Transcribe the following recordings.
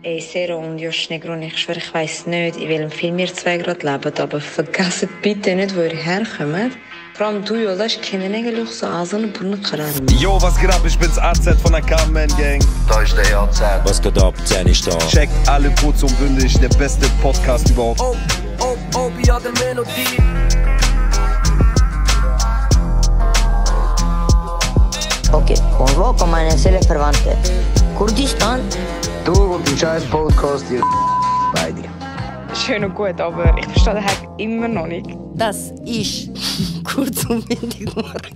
Ey, Sero und Josh Negron, ich schwöre, ich weiss nicht, in welchem Film ihr zwei gerade lebt, aber vergesst bitte nicht, wo ihr herkommt. Vor allem du, Jolas, kennen eigentlich so Asien und Brunnenkarren. Yo, was geht ab? Ich bin's AZ von der Carmen Gang. Da ist der AZ. Was geht ab? Zen ist da. Checkt alle kurz und bündig, der beste Podcast überhaupt. Obi hat eine Melodie. Ok, convoco meine Seelenverwandte. Kurdistan. Du und dein scheiß Podcast, ihr beide. Schön und gut, aber ich verstehe den Hack immer noch nicht. Das ist kurz und bündig morgen.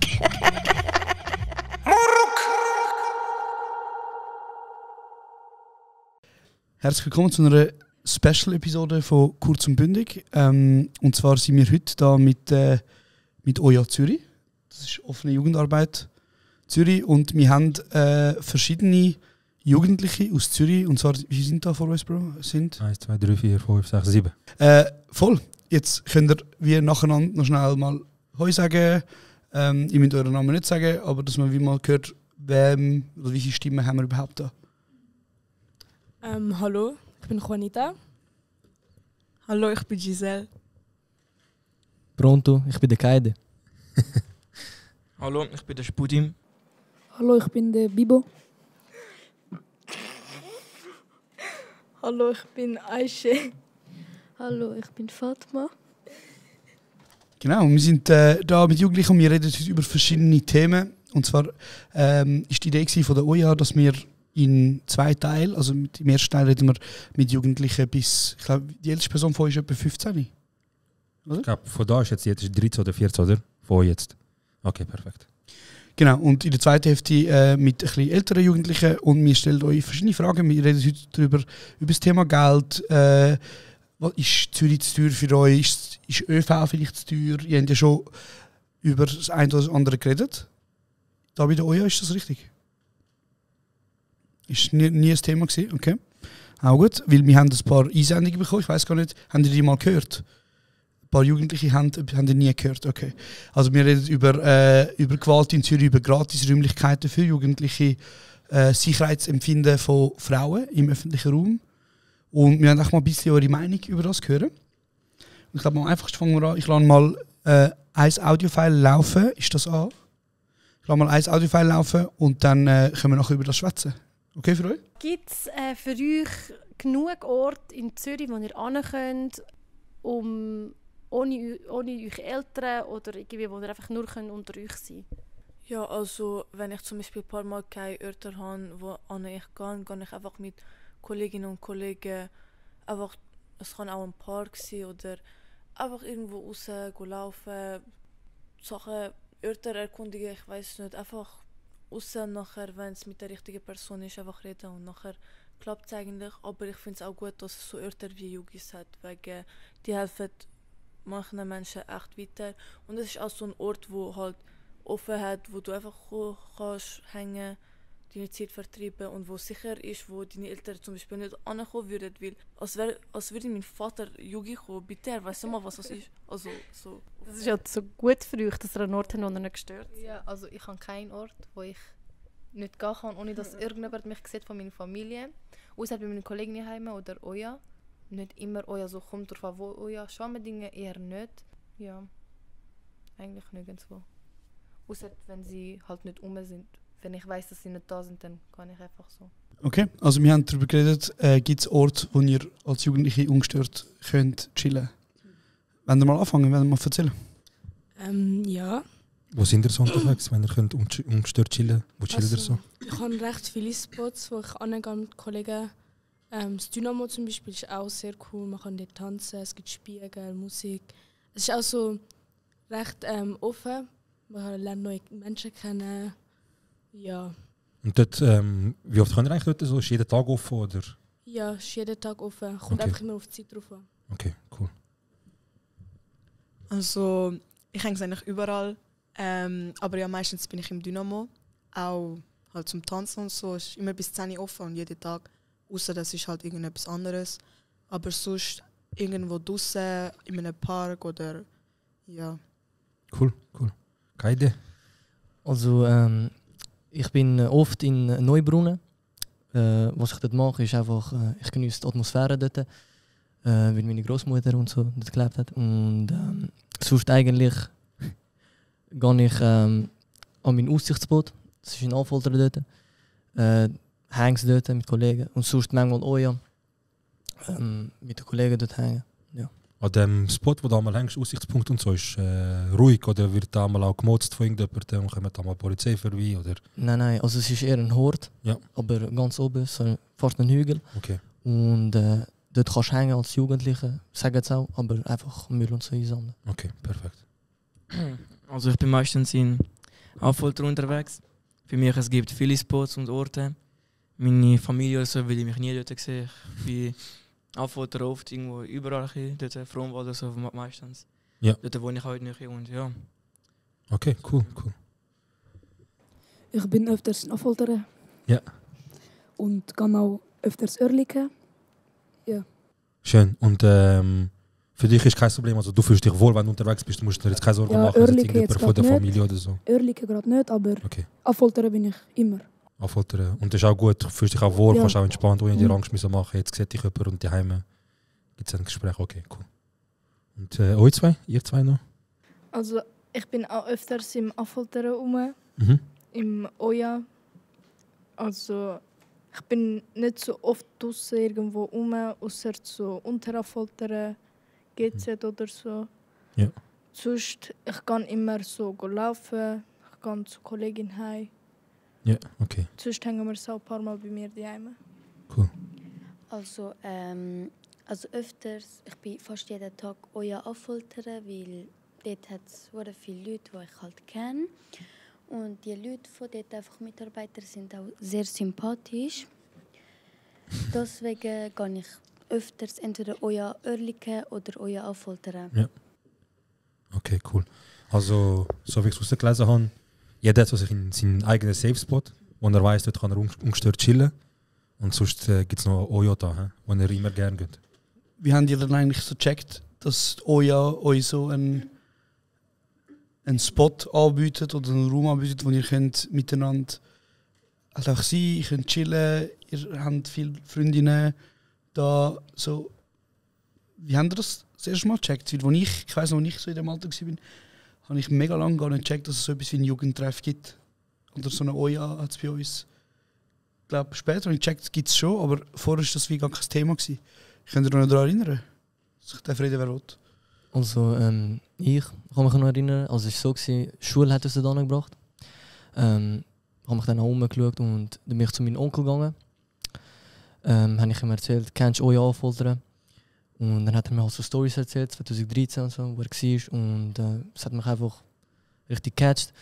Herzlich willkommen zu einer Special-Episode von Kurz und Bündig. Und zwar sind wir heute da mit OJA Zürich. Das ist offene Jugendarbeit Zürich. Und wir haben verschiedene Jugendliche aus Zürich. Und zwar, wie sind da vor uns, Bro? 1, 2, 3, 4, 5, 6, 7. Voll. Jetzt könnt ihr wie nacheinander noch schnell mal Hoi sagen. Ihr müsst euren Namen nicht sagen, aber dass man wie mal hört, wem oder wie viele Stimmen haben wir überhaupt da. Hallo, ich bin Juanita. Hallo, ich bin Giselle. Pronto, ich bin der Kaide. Hallo, ich bin der Spudim. Hallo, ich bin der Bibo. Hallo, ich bin Aische. Hallo, ich bin Fatma. Genau, wir sind da mit Jugendlichen und wir reden heute über verschiedene Themen. Und zwar ist die Idee von der OJA, dass wir in 2 Teilen, also im ersten Teil reden wir mit Jugendlichen bis, ich glaube, die älteste Person von euch ist etwa 15. Oder? Ich glaube, von da ist jetzt 13 oder 14, oder? Von jetzt. Okay, perfekt. Genau, und in der zweiten Hälfte mit ein bisschen älteren Jugendlichen und wir stellen euch verschiedene Fragen. Wir reden heute darüber, über das Thema Geld. Was ist Zürich zu teuer für euch? Ist ÖV vielleicht zu teuer? Ihr habt ja schon über das eine oder das andere geredet. Da bei der OJA ist das richtig? Ist nie ein Thema gewesen? Okay. Auch gut, weil wir haben ein paar Einsendungen bekommen. Ich weiß gar nicht, haben die mal gehört? Ein paar Jugendliche haben die nie gehört. Okay. Also wir reden über Gewalt in Zürich, über Gratisräumlichkeiten für Jugendliche, Sicherheitsempfinden von Frauen im öffentlichen Raum. Und wir wollen auch mal ein bisschen eure Meinung über das hören. Und ich glaube, am einfachsten fangen wir an. Ich lasse mal ein Audiofile laufen. Ist das an? Ich lasse mal ein Audiofile laufen und dann können wir nachher über das schwätzen. Okay für euch? Gibt es für euch genug Orte in Zürich, wo ihr hin könnt, ohne euch Eltern oder irgendwie, wo ihr einfach nur unter euch sein könnt? Ja, also wenn ich zum Beispiel ein paar Mal keine Orte habe, wo ich gehe ich einfach mit Kolleginnen und Kollegen einfach, es kann auch ein Park sein oder einfach irgendwo raus laufen, Sachen, Orte erkundigen, ich weiß nicht, einfach außer nachher, wenn es mit der richtigen Person ist, einfach reden und nachher klappt es eigentlich. Aber ich finde es auch gut, dass es so Orte wie Jugis hat, weil die helfen manchen Menschen echt weiter. Und es ist auch so ein Ort, wo halt offen hat, wo du einfach kannst hängen, deine Zeit vertreiben und wo sicher ist, wo deine Eltern zum Beispiel nicht ankommen würden, weil als würde mein Vater Jugi kommen, bitte, er weiss mal, was das ist. Also, so. Das ist ja so gut für euch, dass ihr einen Ort habt, wo ihr nicht gestört seid. Ja, also ich habe keinen Ort, wo ich nicht gehen kann, ohne dass irgendjemand mich sieht von meiner Familie. Außer bei meinen Kollegen daheim oder OJA. Nicht immer OJA, so kommt drauf an, wo OJA. Schwammendinge eher nicht. Ja, eigentlich nirgendwo. Außer wenn sie halt nicht sind. Wenn ich weiss, dass sie nicht da sind, dann kann ich einfach so. Okay, also wir haben darüber geredet, gibt es Orte, wo ihr als Jugendliche ungestört könnt chillen? Wollt ihr mal anfangen, wollt ihr mal erzählen? Ja. Wo sind ihr so unterwegs, wenn ihr könnt ungestört chillen? Wo chillt ihr so? Ich habe recht viele Spots, wo ich angehe mit Kollegen. Das Dynamo zum Beispiel ist auch sehr cool, man kann dort tanzen, es gibt Spiegel, Musik. Es ist auch so recht offen, man lernt neue Menschen kennen. Ja. Und dort, wie oft könnt ihr eigentlich dort so? Ist jeden Tag offen, oder? Ja, ist jeden Tag offen. Kommt einfach immer auf die Zeit drauf an. Okay, cool. Also, ich hänge eigentlich überall. Aber ja, meistens bin ich im Dynamo. Auch halt zum Tanzen und so. Es ist immer bis 10 Uhr offen und jeden Tag. Außer das ist halt irgendetwas anderes. Aber sonst irgendwo draußen, in einem Park oder ja. Cool. Keine Idee. Also, ich bin oft in Neubrunnen. Was ich dort mache, ist einfach, ich genieße die Atmosphäre dort, weil meine Großmutter und so dort gelebt hat. Und sonst eigentlich gehe ich an mein Aussichtsboot, das ist in Affolter dort, hänge dort mit Kollegen und sonst manchmal auch ja, mit den Kollegen dort hängen. Ja. An dem Spot, wo du einmal hängst, Aussichtspunkt und so, ist ruhig oder wird da einmal auch gemotzt von irgendjemandem und kommt da mal Polizei vorbei? Oder? Nein, also es ist eher ein Hort, ja. Aber ganz oben, so fast ein Hügel. Okay. Und dort kannst du hängen als Jugendliche, sagen es auch, aber einfach Müll und so einsammeln. Okay, perfekt. Also ich bin meistens in Affolter unterwegs. Für mich es gibt viele Spots und Orte. Meine Familie oder so will ich mich nie dort sehen. Ich bin Affolter oft irgendwo überall hin, dort Frohnwald oder so meistens. Ja. Dort wohne ich heute nicht und ja. Okay, cool. Ich bin öfters in Affolter. Ja. Und kann auch öfters Oerlikon. Ja. Schön. Und für dich ist kein Problem, also du fühlst dich wohl, wenn du unterwegs bist, du musst dir jetzt keine Sorgen machen, dass irgendjemand von der Familie oder so. Oerlikon gerade nicht, aber okay. Affolter bin ich immer. Affolter. Und das ist auch gut, du fühlst dich auch wohl, ja. kannst auch entspannt, ohne dir Angst müssen machen. Jetzt sieht dich jemand und daheim gibt es ein Gespräch. Okay, cool. Und euch zwei? Ihr zwei noch? Also ich bin auch öfters im Affolter rum, im Oja. Also ich bin nicht so oft draußen irgendwo rum, außer so unter Affolter, GZ oder so. Ja. Sonst, ich kann immer so laufen, ich gehe zur Kollegin heim. Ja, okay. Sonst hängen wir so ein paar Mal bei mir daheim. Cool. Also öfters, ich bin fast jeden Tag Oja Affolter, weil dort hat es viele Leute, die ich halt kenne. Und die Leute von dort, einfach Mitarbeiter, sind auch sehr sympathisch. Deswegen gehe ich öfters entweder Oja Oerlikon oder Oja Affolter. Ja. Okay, cool. Also, so wie ich es rausgelesen habe, jeder hat so seinen eigenen Safe-Spot, wo er weiss, dort kann er ungestört chillen. Und sonst gibt es noch Oja da, wo er immer gerne geht. Wie habt ihr dann eigentlich so gecheckt, dass Oja euch so einen Spot anbietet oder einen Raum anbietet, wo ihr könnt miteinander halt auch sein, ihr könnt chillen, ihr habt viele Freundinnen da so. Wie habt ihr das erste Mal gecheckt? Weil ich weiss noch, als ich so in dem Alter war, habe ich mega lange gar nicht gecheckt, dass es so etwas wie einen Jugendtreff gibt. Oder so eine Oja hat es bei uns. Ich glaube, später habe ich gecheckt, gibt es schon, aber vorher war das wie gar kein Thema. Könnt ihr euch noch daran erinnern? Dass ich den Frieden wer will? Also ich kann mich noch erinnern, also es war so, die Schule hat uns da gebracht. Ich habe mich dann auch umgeschaut und dann bin ich zu meinem Onkel gegangen. Habe ich ihm erzählt, kennst du Oja Affolter? Und dann hat er mir halt so Storys erzählt, 2013 und so, wo er war. Und es hat mich einfach richtig gecatcht.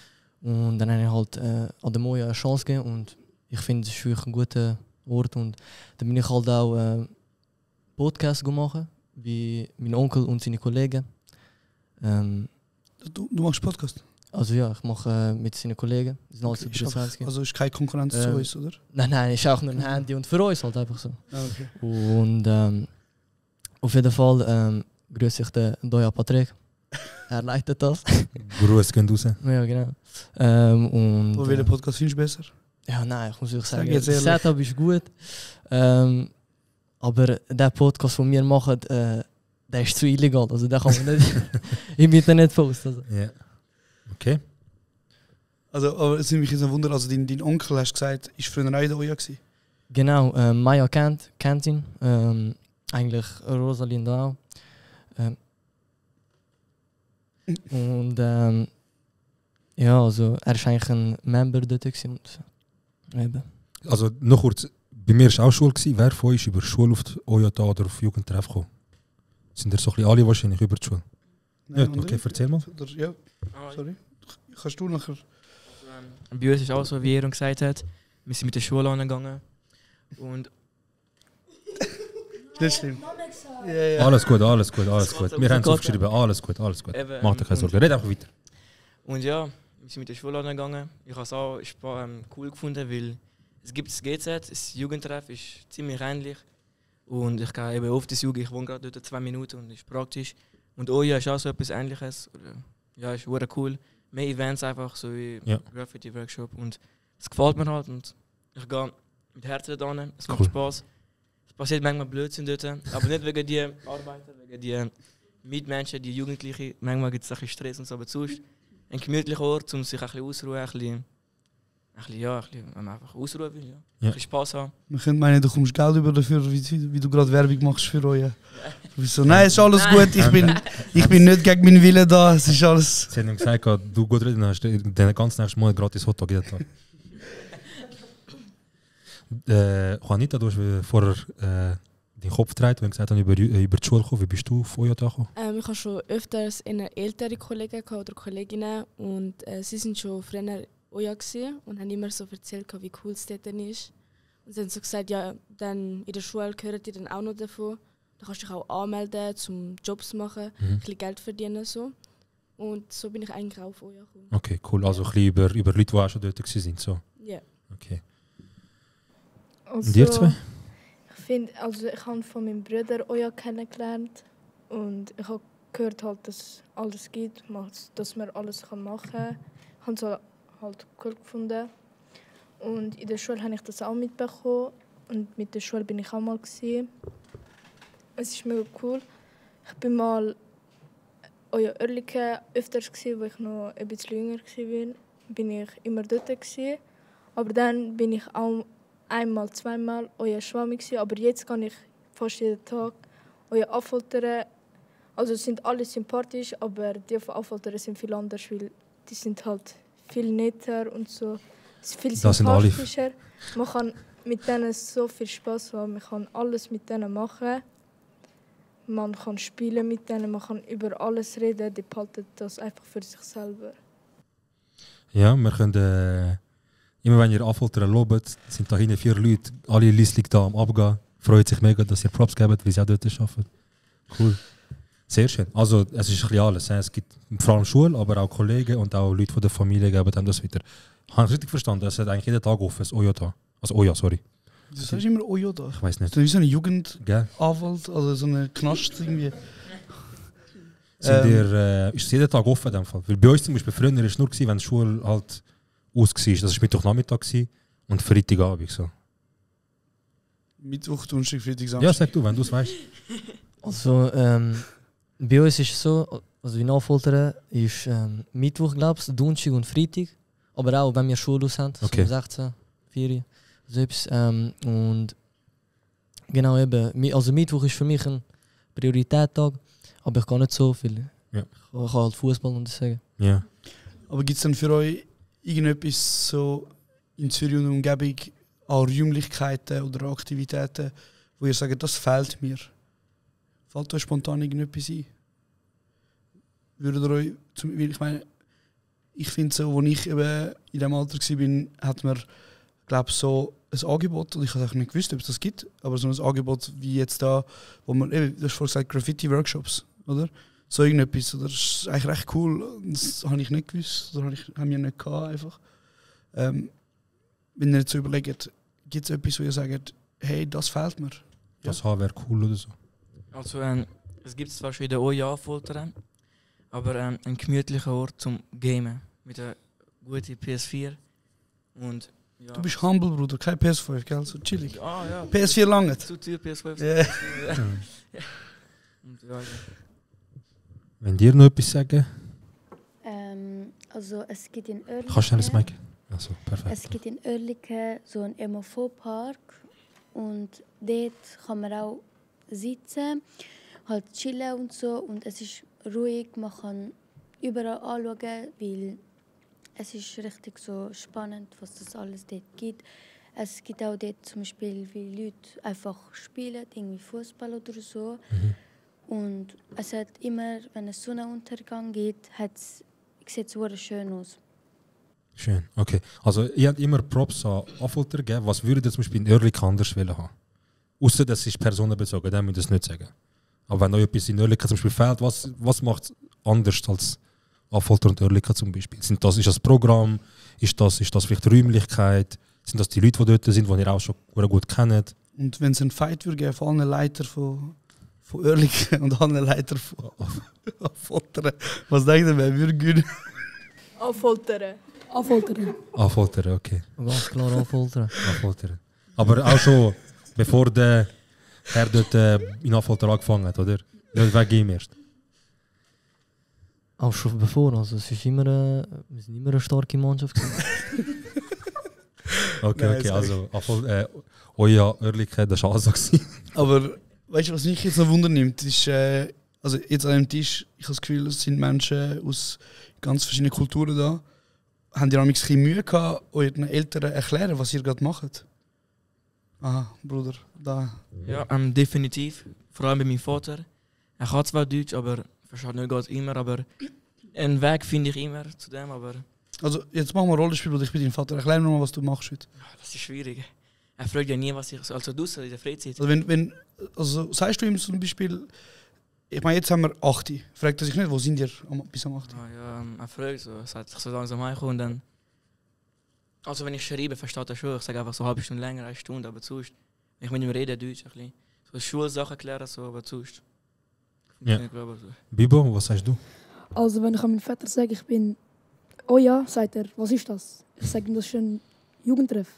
Und dann habe ich halt an dem Oja eine Chance gegeben. Und ich finde, es ist wirklich ein guter Ort. Und dann bin ich halt auch Podcasts machen, wie mein Onkel und seine Kollegen. Du machst Podcast? Also ja, ich mache mit seinen Kollegen. Okay, also ist keine Konkurrenz zu uns, oder? Nein, ist auch nur ein Handy und für uns halt einfach so. Okay. Und auf jeden Fall grüße ich den Doja Patrick. Er leitet das. Grüße gehen raus. Ja, genau. Und welchen Podcast findest du besser? Ja, nein, ich muss euch sagen, das Setup ist gut. Aber der Podcast, den wir machen, der ist zu illegal. Also den kann man nicht im Internet posten. Also. Ja. Okay. Also, aber es nimmt mich jetzt ein Wunder, also dein Onkel, hast gesagt, ist früher auch in der Oja gewesen? Genau, Maya kennt ihn. Eigentlich Rosalinda auch. Und ja, also er ist eigentlich ein Member dort gewesen. Und, eben. Also noch kurz, bei mir war auch Schule. Wer von euch ist über Schule auf die Oyota oder auf Jugendtreff gekommen? Sind das so ein bisschen alle wahrscheinlich über die Schule? Ja, okay, erzähl mal. Ja, sorry. Kannst du nachher... Bei uns ist auch so, wie er gesagt hat, wir sind mit der Schule angegangen. Und das stimmt. Ja. Alles gut. Wir haben es aufgeschrieben, alles gut. Mach dir keine Sorgen, red einfach weiter. Und ja, wir sind mit der Schule angegangen. Ich habe es auch cool gefunden, weil es gibt das GZ, das Jugendtreff ist ziemlich ähnlich. Und ich gehe eben oft ins Jugend, ich wohne gerade dort 2 Minuten und es ist praktisch. Und Oja ist auch so etwas Ähnliches. Ja, ist wirklich cool. Mehr Events einfach, so wie Graffiti-Workshop. Und es gefällt mir halt. Und ich gehe mit Herzen da. Es macht Spaß. Es passiert manchmal Blödsinn dort, aber nicht wegen die Arbeiter, wegen die Mitmenschen, die Jugendlichen. Manchmal gibt es ein bisschen Stress und so, aber sonst ein gemütlicher Ort, um sich ein bisschen auszuruhen, ein bisschen wenn man einfach ausruhen will, ein bisschen Spaß haben. Man könnte meinen, du kommst Geld über dafür, wie du gerade Werbung machst für euch. So, nein, ist alles gut, ich bin nicht gegen meinen Willen da, es ist alles... Sie haben ihm gesagt, du gut reden hast, den ganzen nächsten Monat gratis Hotdog jeden Tag. Juanita, du hast vorher den Kopf gedreht, wenn du gesagt hast, über die Schule gekommen. Wie bist du auf OJA gekommen? Ich habe schon öfters eine ältere Kollegen oder Kolleginnen und sie sind schon früher OJA und haben immer so erzählt, wie cool es dort ist. Und sie haben so gesagt, ja, dann in der Schule gehört ihr dann auch noch davon. Da kannst du dich auch anmelden, um Jobs zu machen, ein bisschen Geld verdienen. So. Und so bin ich eigentlich auch auf OJA gekommen. Okay, cool. Also ein bisschen über Leute, die auch schon dort waren. So. Ja. Okay. Also, und ihr zwei? Ich habe von meinem Bruder OJA kennengelernt. Und ich habe gehört, halt, dass es alles gibt, dass man alles machen kann. Ich habe es halt cool gefunden. Und in der Schule habe ich das auch mitbekommen. Und mit der Schule bin ich auch mal gewesen. Es ist mega cool. Ich bin mal OJA Oerlikon öfters gewesen, wo ich noch ein bisschen jünger war. Bin ich immer dort gewesen. Aber dann bin ich auch einmal, zweimal OJA Schwami gewesen. Aber jetzt gehe ich fast jeden Tag OJA Affoltern. Also sind alle sympathisch, aber die von Affoltern sind viel anders, weil die sind halt viel netter und so. Es ist viel sympathischer. Man kann mit denen so viel Spaß haben. Man kann alles mit denen machen. Man kann spielen mit denen, man kann über alles reden. Die behalten das einfach für sich selber. Ja, wir können... immer wenn ihr Affoltern lobt, sind da hinten 4 Leute, alle Listlich da am Abgehen. Freut sich mega, dass ihr Props gebt, weil sie auch dort arbeiten. Cool. Sehr schön. Also es ist ein bisschen alles. Es gibt vor allem Schule, aber auch Kollegen und auch Leute von der Familie geben dann das wieder. Habe ich richtig verstanden? Es hat eigentlich jeden Tag offen, das OJA. Also OJA, sorry. Du sagst immer OJA. Ich weiß nicht. Das ist wie so eine Jugendanwalt, also so eine Knast irgendwie. Ist es jeden Tag offen in dem Fall? Weil bei uns zum Beispiel früher war es nur, wenn die Schule halt aus war. Das war Mittwochnachmittag und Freitagabend. So. Mittwoch, Donnerstag, Freitag, Samstag? Ja, sag du, wenn du es weißt. Also, bei uns ist es so, also in Affoltern ist Mittwoch, glaube ich, Donnerstag und Freitag. Aber auch, wenn wir Schule aus haben, okay. So 16, 4, so etwas. Und genau eben, also Mittwoch ist für mich ein Prioritätstag, aber ich gehe nicht so viel. Ja. Ich kann halt Fußball und das sagen. Ja. Aber gibt es dann für euch irgendetwas so in Zürich und Umgebung an Räumlichkeiten oder Aktivitäten, wo ihr sagt, das fehlt mir? Fällt euch spontan irgendetwas ein? Würdet ihr euch, ich meine, ich finde so, als ich eben in diesem Alter war, hat man, glaube ich, so ein Angebot, und ich habe auch nicht gewusst, ob es das gibt, aber so ein Angebot wie jetzt da, wo man, eben, du hast vorhin gesagt, Graffiti-Workshops, oder? So irgendetwas, oder? Das ist eigentlich recht cool, das habe ich nicht gewusst, oder haben wir nicht gehabt, einfach. Wenn ihr jetzt so überlegt, gibt es etwas, wo ihr sagt, hey, das fehlt mir? Das wäre cool oder so? Also, es gibt zwar schon in der OJA Affoltern, aber ein gemütlicher Ort zum Gamen mit einer guten PS4. Und, ja. Du bist humble, Bruder, kein PS5, gell? So chillig. Ah, ja. PS4 lange. Zu teuer PS5. Yeah. Und, ja. Wenn dir noch etwas sagen? Also es gibt in Oerlikon... Kannst du schnell das Mic? Also, perfekt. Es gibt in Oerlikon so einen MFO-Park und dort kann man auch sitzen, halt chillen und so, und es ist ruhig, man kann überall anschauen, weil es ist richtig so spannend, was das alles dort gibt. Es gibt auch dort zum Beispiel, wie Leute einfach spielen, irgendwie Fußball oder so. Und es hat immer, wenn es Sonnenuntergang gibt, sieht es sehr schön aus. Schön, okay. Also ihr habt immer Props an Affolter gegeben. Was würdet ihr zum Beispiel in Oerlikon anders haben? Außer das ist personenbezogen, dann müsst ihr das nicht sagen. Aber wenn euch etwas in Oerlikon zum Beispiel fehlt, was macht es anders als Affolter und Oerlikon zum Beispiel? Ist das Programm? Ist das vielleicht Räumlichkeit? Sind das die Leute, die dort sind, die ihr auch schon gut kennt? Und wenn es einen Fight würde geben von allen Leitern von Oerlikon und allen Leitern von Affoltern, was denkt ihr, wer würde gewinnen? Affoltern. Affoltern. Affoltern, okay. Ganz klar Affoltern. Affoltern. Aber auch schon, bevor der Herr dort in Affolter angefangen hat, oder? Der weg ihm erst. Auch schon bevor, also es ist immer, wir sind immer eine starke Mannschaft gewesen. Okay, also euer Ehrlichkeit, das war auch so gewesen. Aber weißt du, was mich jetzt noch wundernimmt, ist, also jetzt an dem Tisch, ich habe das Gefühl, es sind Menschen aus ganz verschiedenen Kulturen da. Habt ihr ein bisschen Mühe gehabt, euren Eltern erklären, was ihr gerade macht? Aha, Bruder, da. Ja, definitiv. Vor allem bei meinem Vater. Er kann zwar Deutsch, aber versteht nicht ganz immer. Aber einen Weg finde ich immer zu dem. Aber Also jetzt machen wir ein Rollenspiel, Bruder. Ich bin dein Vater. Erklär mir mal, was du machst heute. das ist schwierig. Er fragt ja nie, was ich so also draussen in der Freizeit. Also also sagst du ihm zum Beispiel, ich meine, jetzt haben wir 8. Fragt er sich nicht, wo sind ihr bis am 8? Ja, er fragt so, er sagt, ich soll langsam heimkommen und dann... Also wenn ich schreibe, versteht er schon. Ich sage einfach so eine halbe Stunde länger, 1 Stunde, aber sonst... Ich mit ihm rede Deutsch ein bisschen. So Schulsachen erklären, so, aber sonst... Ja. Ich glaube, so. Bibo, was sagst du? Also wenn ich an meinen Vater sage, ich bin... Oh ja, sagt er, was ist das? Ich sage ihm, das ist ein Jugendtreff.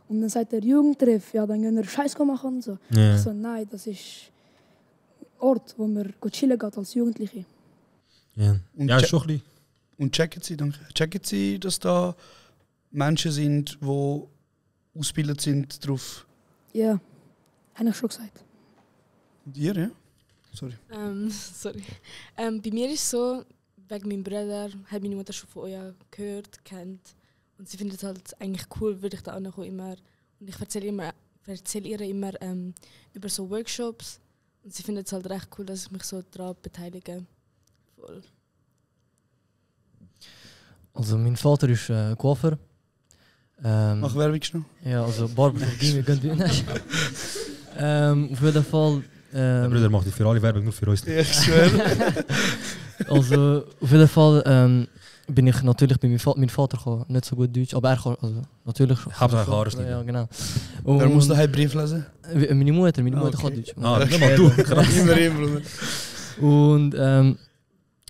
Und dann sagt er, Jugendtreff, ja, dann gehen wir Scheiß machen und so. Ja. Ich so, nein, das ist ein Ort, wo man chillen geht als Jugendliche. Ja, Und ja schon ein bisschen. Und checken Sie, dass da Menschen sind, die ausgebildet sind darauf? Ja, habe ich schon gesagt. Und ihr, ja? Sorry. Sorry. Bei mir ist es so, wegen meinem Bruder hat meine Mutter schon von euch gehört, kennt. Und sie findet es halt eigentlich cool, würde ich da auch immer. Und ich erzähle ihr immer über so Workshops. Und sie findet es halt recht cool, dass ich mich so daran beteilige. Voll. Also mein Vater ist Coiffeur. Mach Werbung schnell. Ja, also Barber von Gimmi gehen wir nicht. Auf jeden Fall... Der Bruder macht die für alle Werbung, nur für uns. Ja, ich schwöre. Also auf jeden Fall bin ich natürlich bei mein Vater kann nicht so gut Deutsch, aber er kann also natürlich schon. Hauptsache Haare Ja, genau. Wer muss daheim Brief lesen? Meine Mutter Okay. kann Deutsch. Nicht mal du. Bruder. Und dann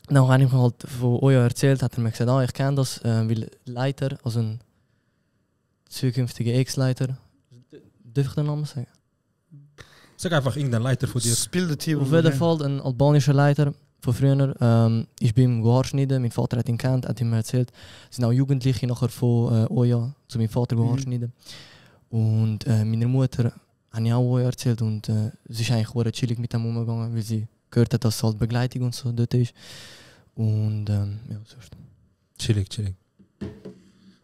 habe ich mir halt von euch erzählt, hat er mir gesagt, ich kenne das, weil Leiter, also ein zukünftiger Ex-Leiter, darf ich den Namen sagen? Sag einfach irgendeinen Leiter von dir. Auf jeden Fall ein albanischer Leiter von früher. Ich bin im Haarschneiden, mein Vater hat ihn kennt, hat ihm erzählt. Es sind auch Jugendliche nachher von Oja zu meinem Vater Haarschneiden. Und meiner Mutter habe ich auch Oja erzählt und sie ist eigentlich sehr chillig mit dem umgegangen, weil sie gehört hat, dass halt Begleitung und so dort ist. Und ja, sonst. Chillig.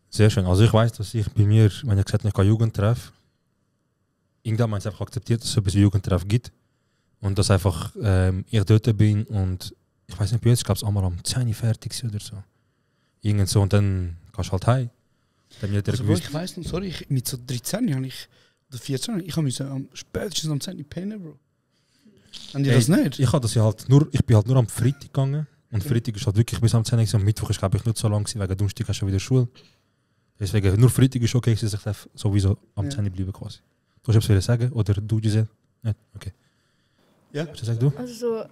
Sehr schön. Also ich weiß, dass ich bei mir, wenn ich gesagt habe, ich kann Jugendtreff, irgendwann habe ich einfach akzeptiert, dass es etwas wie Jugendtreff gibt. Und dass einfach ich dort bin und ich weiß nicht, bei uns, ich glaube es einmal am 10 Uhr fertig oder so. Irgend so und dann gehst du halt heim. Dann hat er Also, gewusst. ich weiss noch, sorry, mit so 13 habe ich, oder 14, ich habe spätestens am 10 Uhr pennen, Bro. Haben die das nicht? Ich habe das ja halt nur, ich bin halt nur am Freitag gegangen. Und Freitag ist halt wirklich bis am 10 Uhr. Und Mittwoch ist glaube ich nicht so lang gewesen, wegen Donnerstag hast du schon wieder Schule. Deswegen nur Freitag ist okay, dass ich darf sowieso am 10 Uhr bleiben quasi. Du hast etwas sagen oder du, Giselle? Nicht? Okay. Ja? Was sagst du? Also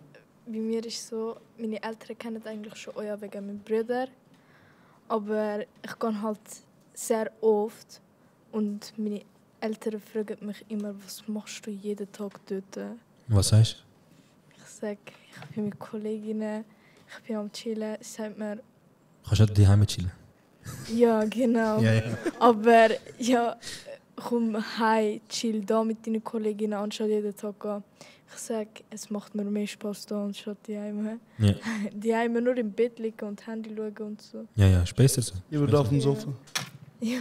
bei mir ist so, meine Eltern kennen eigentlich schon euch wegen meinem Bruder. Aber ich gehe halt sehr oft und meine Eltern fragen mich immer, was machst du jeden Tag dort? Was sagst du? Ich sage, ich bin mit Kolleginnen, ich bin am Chillen. Sie sagt mir, Kannst du die Heime chillen? ja genau. Ja. Aber ja, komm heim, chill da mit deinen Kolleginnen anstatt jeden Tag gehen. Ich sage, es macht mir mehr Spaß da anstatt die Heime. Ja. Die Heime nur im Bett liegen und Handy schauen und so. Ja, ist besser so. Ich würde auf dem Sofa. Ja.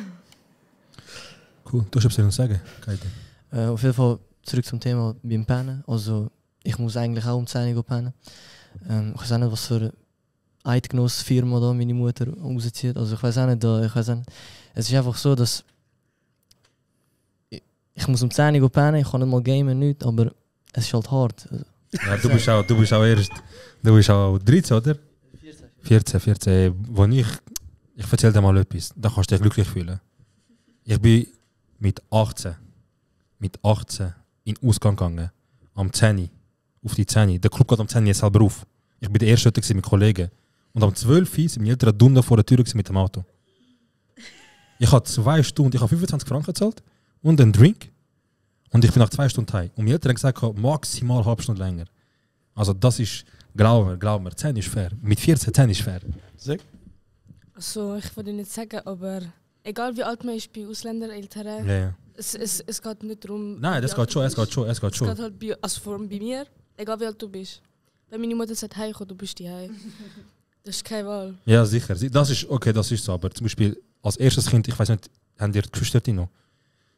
Cool, du hast etwas zu sagen, Kaite. Auf jeden Fall zurück zum Thema beim Pennen. Also ich muss eigentlich auch um 10 Uhr pennen. Ich weiß auch nicht, was für eine Eidgenossfirma da meine Mutter rauszieht. Also ich weiß auch nicht, es ist einfach so, dass ich muss um 10 Uhr pennen, ich kann nicht mal gamen, nichts, aber es ist halt hart. Ja, du bist auch erst, du bist auch 13, oder? 14. Wo ich erzähle dir mal etwas, da kannst du dich glücklich fühlen. Ich bin mit 18 in den Ausgang gegangen, am 10 auf die 10. Der Club geht am 10 jetzt selber auf. Ich bin der erste dort mit Kollegen. Und am 12 sind meine Eltern Dunde vor der Tür mit dem Auto. Ich habe 2 Stunden, ich habe 25 Franken gezahlt und einen Drink. Und ich bin nach 2 Stunden heim. Und meine Eltern haben gesagt, maximal eine halbe Stunde länger. Also das ist, glaub mir, 10 ist fair. Mit 14, 10 ist fair. Sag. Also ich würde nicht sagen, aber egal wie alt man ist bei Ausländereltern, Ja. es geht nicht darum... Nein, das geht schon, es geht schon. Es geht halt also vor allem bei mir, egal wie alt du bist. Wenn meine Mutter sagt, hey, komm, du bist daheim. Das ist keine Wahl. Ja, sicher. Das ist, okay, das ist so. Aber zum Beispiel als erstes Kind, ich weiß nicht, haben ihr Geschwister noch?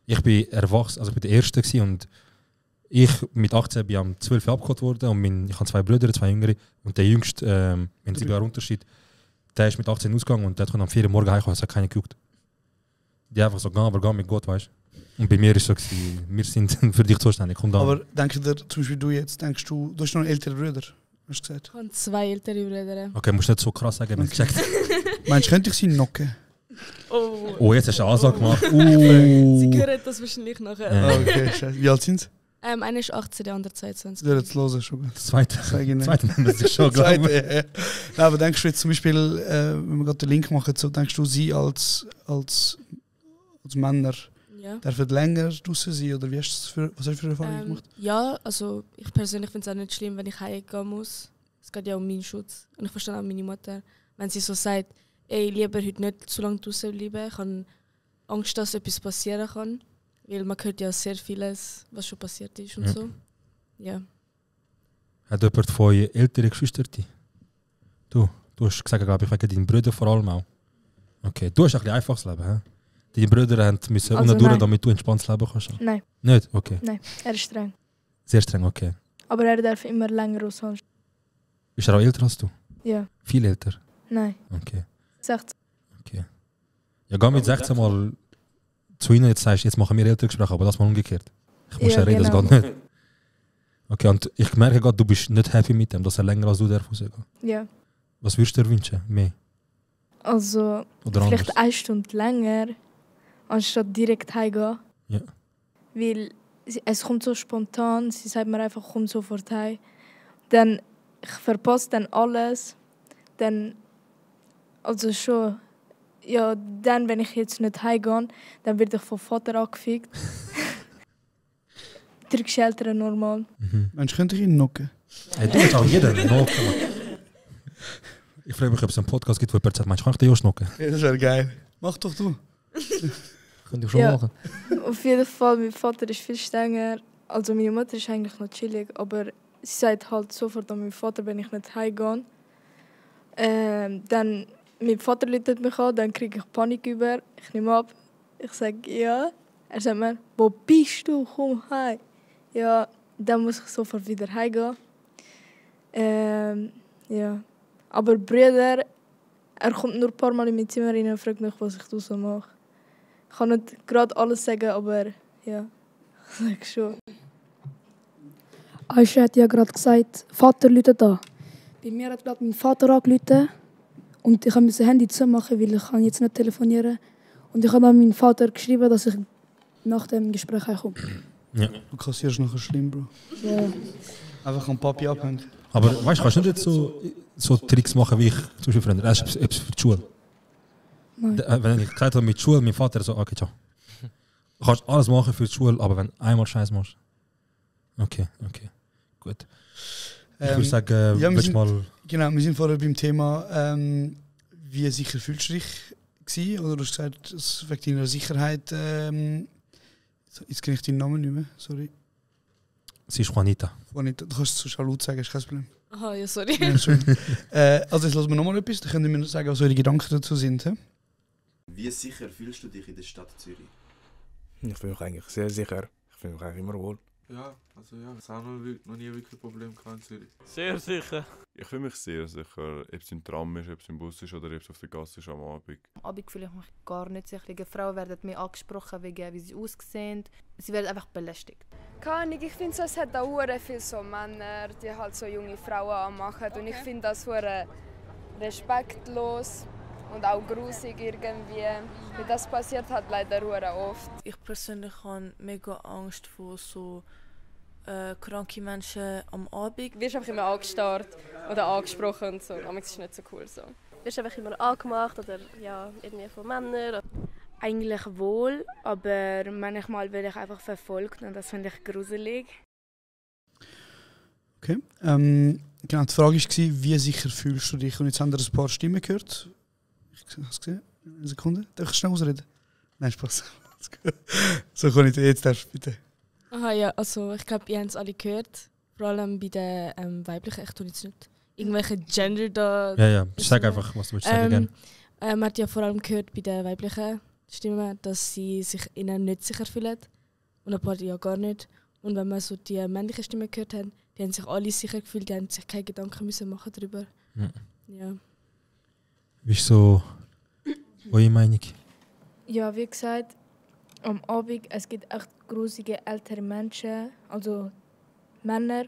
Ich bin erwachsen, also ich bin der Erste gewesen und ich mit 18 bin am 12 abgeholt worden und ich habe 2 Brüder, 2 Jüngere und der Jüngste, mit 7 Jahren Unterschied, der ist mit 18 ausgegangen und der hat am 4 Uhr morgens heimgekommen, es hat keiner gejuckt. Die einfach so, geh mit Gott, weißt du. Und bei mir ist es so, wir sind für dich zuständig, komm da. Aber denkst du, zum Beispiel du jetzt, du hast noch einen älteren Bruder, hast du gesagt? Ich habe 2 ältere Brüder. Okay, musst nicht so krass sagen, wenn okay. Meinst du, könnte ich sie knocken? Oh, jetzt hast du eine Ansage gemacht. Sie hören das wahrscheinlich nachher. Ja. Okay, scheiße. Wie alt sind sie? Einer ist 18, der andere 22. Ja, jetzt hören schon gut. Das zweite nennen sie schon, glaube ich. Ja. Nein, aber denkst du jetzt zum Beispiel, wenn wir gerade den Link machen, so, denkst du, sie als Männer dürfen länger draußen sein? Oder was hast du für Erfahrungen gemacht? Ja, also ich persönlich finde es auch nicht schlimm, wenn ich heimgehen muss. Es geht ja um meinen Schutz. Und ich verstehe auch meine Mutter, wenn sie so sagt, ey, lieber heute nicht zu lange draußen bleiben. Ich habe Angst, dass etwas passieren kann. Weil man hört ja sehr vieles, was schon passiert ist und so. Ja. Hat jemand von euch ältere Geschwister? Du hast gesagt, glaube ich, wegen deinen Brüdern vor allem auch. Okay, du hast ein bisschen einfaches Leben, hä? Deine Brüder müssen also durch, damit du entspanntes Leben kannst. Nein. Nicht? Okay. Nein, er ist streng. Sehr streng, okay. Aber er darf immer länger aushalten. Ist er auch älter als du? Ja. Viel älter? Nein. Okay. 16. Okay. Ja, geh mit 16 mal zu ihnen, jetzt sagst du, jetzt machen wir Elterngespräche, aber das mal umgekehrt. Ich muss ja reden, genau. Das geht nicht. Okay, und ich merke gerade, du bist nicht happy mit dem, dass er länger als du darf rausgehen. Ja. Was würdest du dir wünschen? Mehr? Also, oder vielleicht anders? 1 Stunde länger, anstatt direkt heimgehen. Ja. Weil es kommt so spontan, sie sagt mir einfach, komm sofort heim. Dann, ich verpasse dann alles. Dann, also schon, ja, dann, wenn ich jetzt nicht heimgehe, dann werde ich vom Vater angefickt. Türkische Eltern normal. Mensch, könnte ich ihn knocken? Hey, du willst auch jeden knocken. Ich frage mich, ob es einen Podcast gibt, wo jemand sagt, meinst du, kann ich den Josh knocken? Ja, das wäre geil. Mach doch du. Könnte ich schon machen. Auf jeden Fall, mein Vater ist viel strenger. Also meine Mutter ist eigentlich noch chillig, aber sie sagt halt sofort an meinen Vater, wenn ich nicht heimgehe. Dann, mein Vater läutet mich an, dann kriege ich Panik über. Ich nehme ab. Ich sage ja. Er sagt mir, wo bist du? Komm heim. Ja, dann muss ich sofort wieder heimgehen. Ja. Aber Brüder, er kommt nur ein paar Mal in mein Zimmer rein und fragt mich, was ich draussen mache. Ich kann nicht gerade alles sagen, aber ja, ich sage schon. Aisha hat ja gerade gesagt, Vater läutet an. Bei mir hat gerade mein Vater angerufen und ich musste mein Handy zumachen, weil ich jetzt nicht telefonieren kann. Und ich habe dann meinem Vater geschrieben, dass ich nach dem Gespräch komme. Ja. Du kassierst nachher schlimm, Bro. Ja. Einfach am Papi abhängen. Aber weißt du, kannst du nicht so Tricks machen wie ich zum Beispiel früher. Erst etwas für die Schule. Nein. Wenn ich gesagt habe mit Schule, mein Vater so, okay, ciao. Du kannst alles machen für die Schule, aber wenn du einmal Scheiß machst. Okay, gut. Ich würde sagen, ja, mal... Genau, wir sind vorher beim Thema, wie sicher fühlst du dich gewesen? Oder du hast gesagt, es wegen deiner Sicherheit... jetzt kenne ich deinen Namen nicht mehr, sorry. Sie ist Juanita. Juanita, du kannst es so laut sagen, ist kein Problem. Aha, ja, sorry. Ja, also jetzt lassen wir nochmal etwas, dann könnt ihr mir sagen, was eure Gedanken dazu sind. He? Wie sicher fühlst du dich in der Stadt Zürich? Ich fühle mich eigentlich sehr sicher. Ich fühle mich eigentlich immer wohl. Ja, also ja, es hat noch nie wirklich ein Problem gehabt in Zürich. Sehr sicher. Ich fühle mich sehr sicher, ob es im Tram ist, ob es im Bus ist oder ob es auf der Gasse ist am Abend. Am Abend fühle ich mich gar nicht sicher. Die Frauen werden mehr angesprochen, wegen wie sie aussehen. Sie werden einfach belästigt. Keine Ahnung, ich finde, es hat auch viele so Männer, die halt so junge Frauen anmachen. Und ich finde das respektlos und auch grusig irgendwie. Weil das passiert halt leider oft. Ich persönlich habe mega Angst vor so kranke Menschen am Abend. Du wirst einfach immer angestarrt oder angesprochen und so. Das ist nicht so cool so. Du wirst einfach immer angemacht oder ja, irgendwie von Männern. eigentlich wohl, aber manchmal werde ich einfach verfolgt und das finde ich gruselig. Okay. Genau, die Frage war, wie sicher fühlst du dich? Und jetzt haben wir ein paar Stimmen gehört. Ich habe es gesehen. Eine Sekunde. Darf ich schnell ausreden? Nein, Spaß. So kann ich jetzt darfst bitte. Aha, ja, also ich glaube, ihr habt es alle gehört. Vor allem bei den weiblichen, ich tue jetzt nicht irgendwelche Gender da. Ja, sag einfach, was du willst sagen. Man hat ja vor allem gehört bei den weiblichen Stimmen, dass sie sich innen nicht sicher fühlen. Und ein paar ja gar nicht. Und wenn man so die männlichen Stimmen gehört hat, die haben sich alle sicher gefühlt, die haben sich keine Gedanken müssen machen darüber. Ja. Wie ist so eure Meinung? Ja, wie gesagt, am Abend, es gibt echt grusige ältere Menschen, also Männer,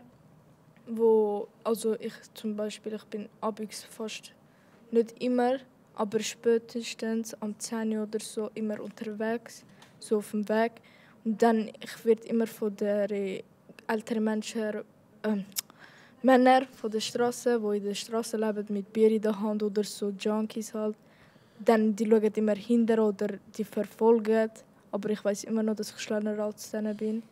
wo, also ich zum Beispiel, ich bin abends fast nicht immer, aber spätestens am 10 Uhr oder so immer unterwegs, so auf dem Weg. Und dann, ich werde immer von den älteren Menschen, Männer von der Straße, die in der Straße leben, mit Bier in der Hand oder so Junkies halt. Dann die schauen immer hinter oder die verfolgen. Aber ich weiß immer noch, dass ich schneller als denen bin.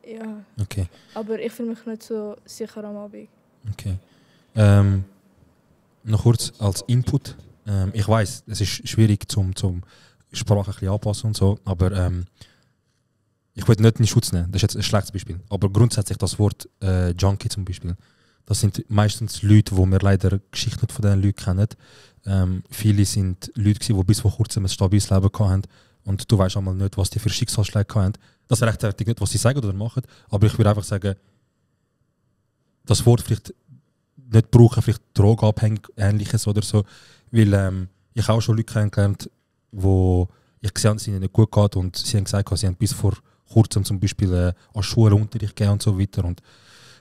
Ja. Okay. Aber ich fühle mich nicht so sicher am Abend. Okay. Noch kurz als Input. Ich weiß, es ist schwierig zum Sprache ein bisschen anpassen und so, aber ich will nicht in Schutz nehmen. Das ist jetzt ein schlechtes Beispiel. Aber grundsätzlich das Wort Junkie zum Beispiel, das sind meistens Leute, wo wir leider Geschichten von diesen Leuten kennen. Viele sind Leute, die bis vor kurzem ein stabiles Leben hatten. Und du weißt einmal nicht, was die für Schicksalsschläge hatten. Das rechtfertigt nicht, was sie sagen oder machen. Aber ich würde einfach sagen, das Wort vielleicht nicht brauchen, vielleicht drogenabhängig, Ähnliches oder so. Weil ich habe auch schon Leute kennengelernt, wo ich gesehen habe, dass es ihnen nicht gut geht. Und sie haben gesagt, sie haben bis vor kurzem zum Beispiel an Schulen Unterricht gegeben und so weiter. Und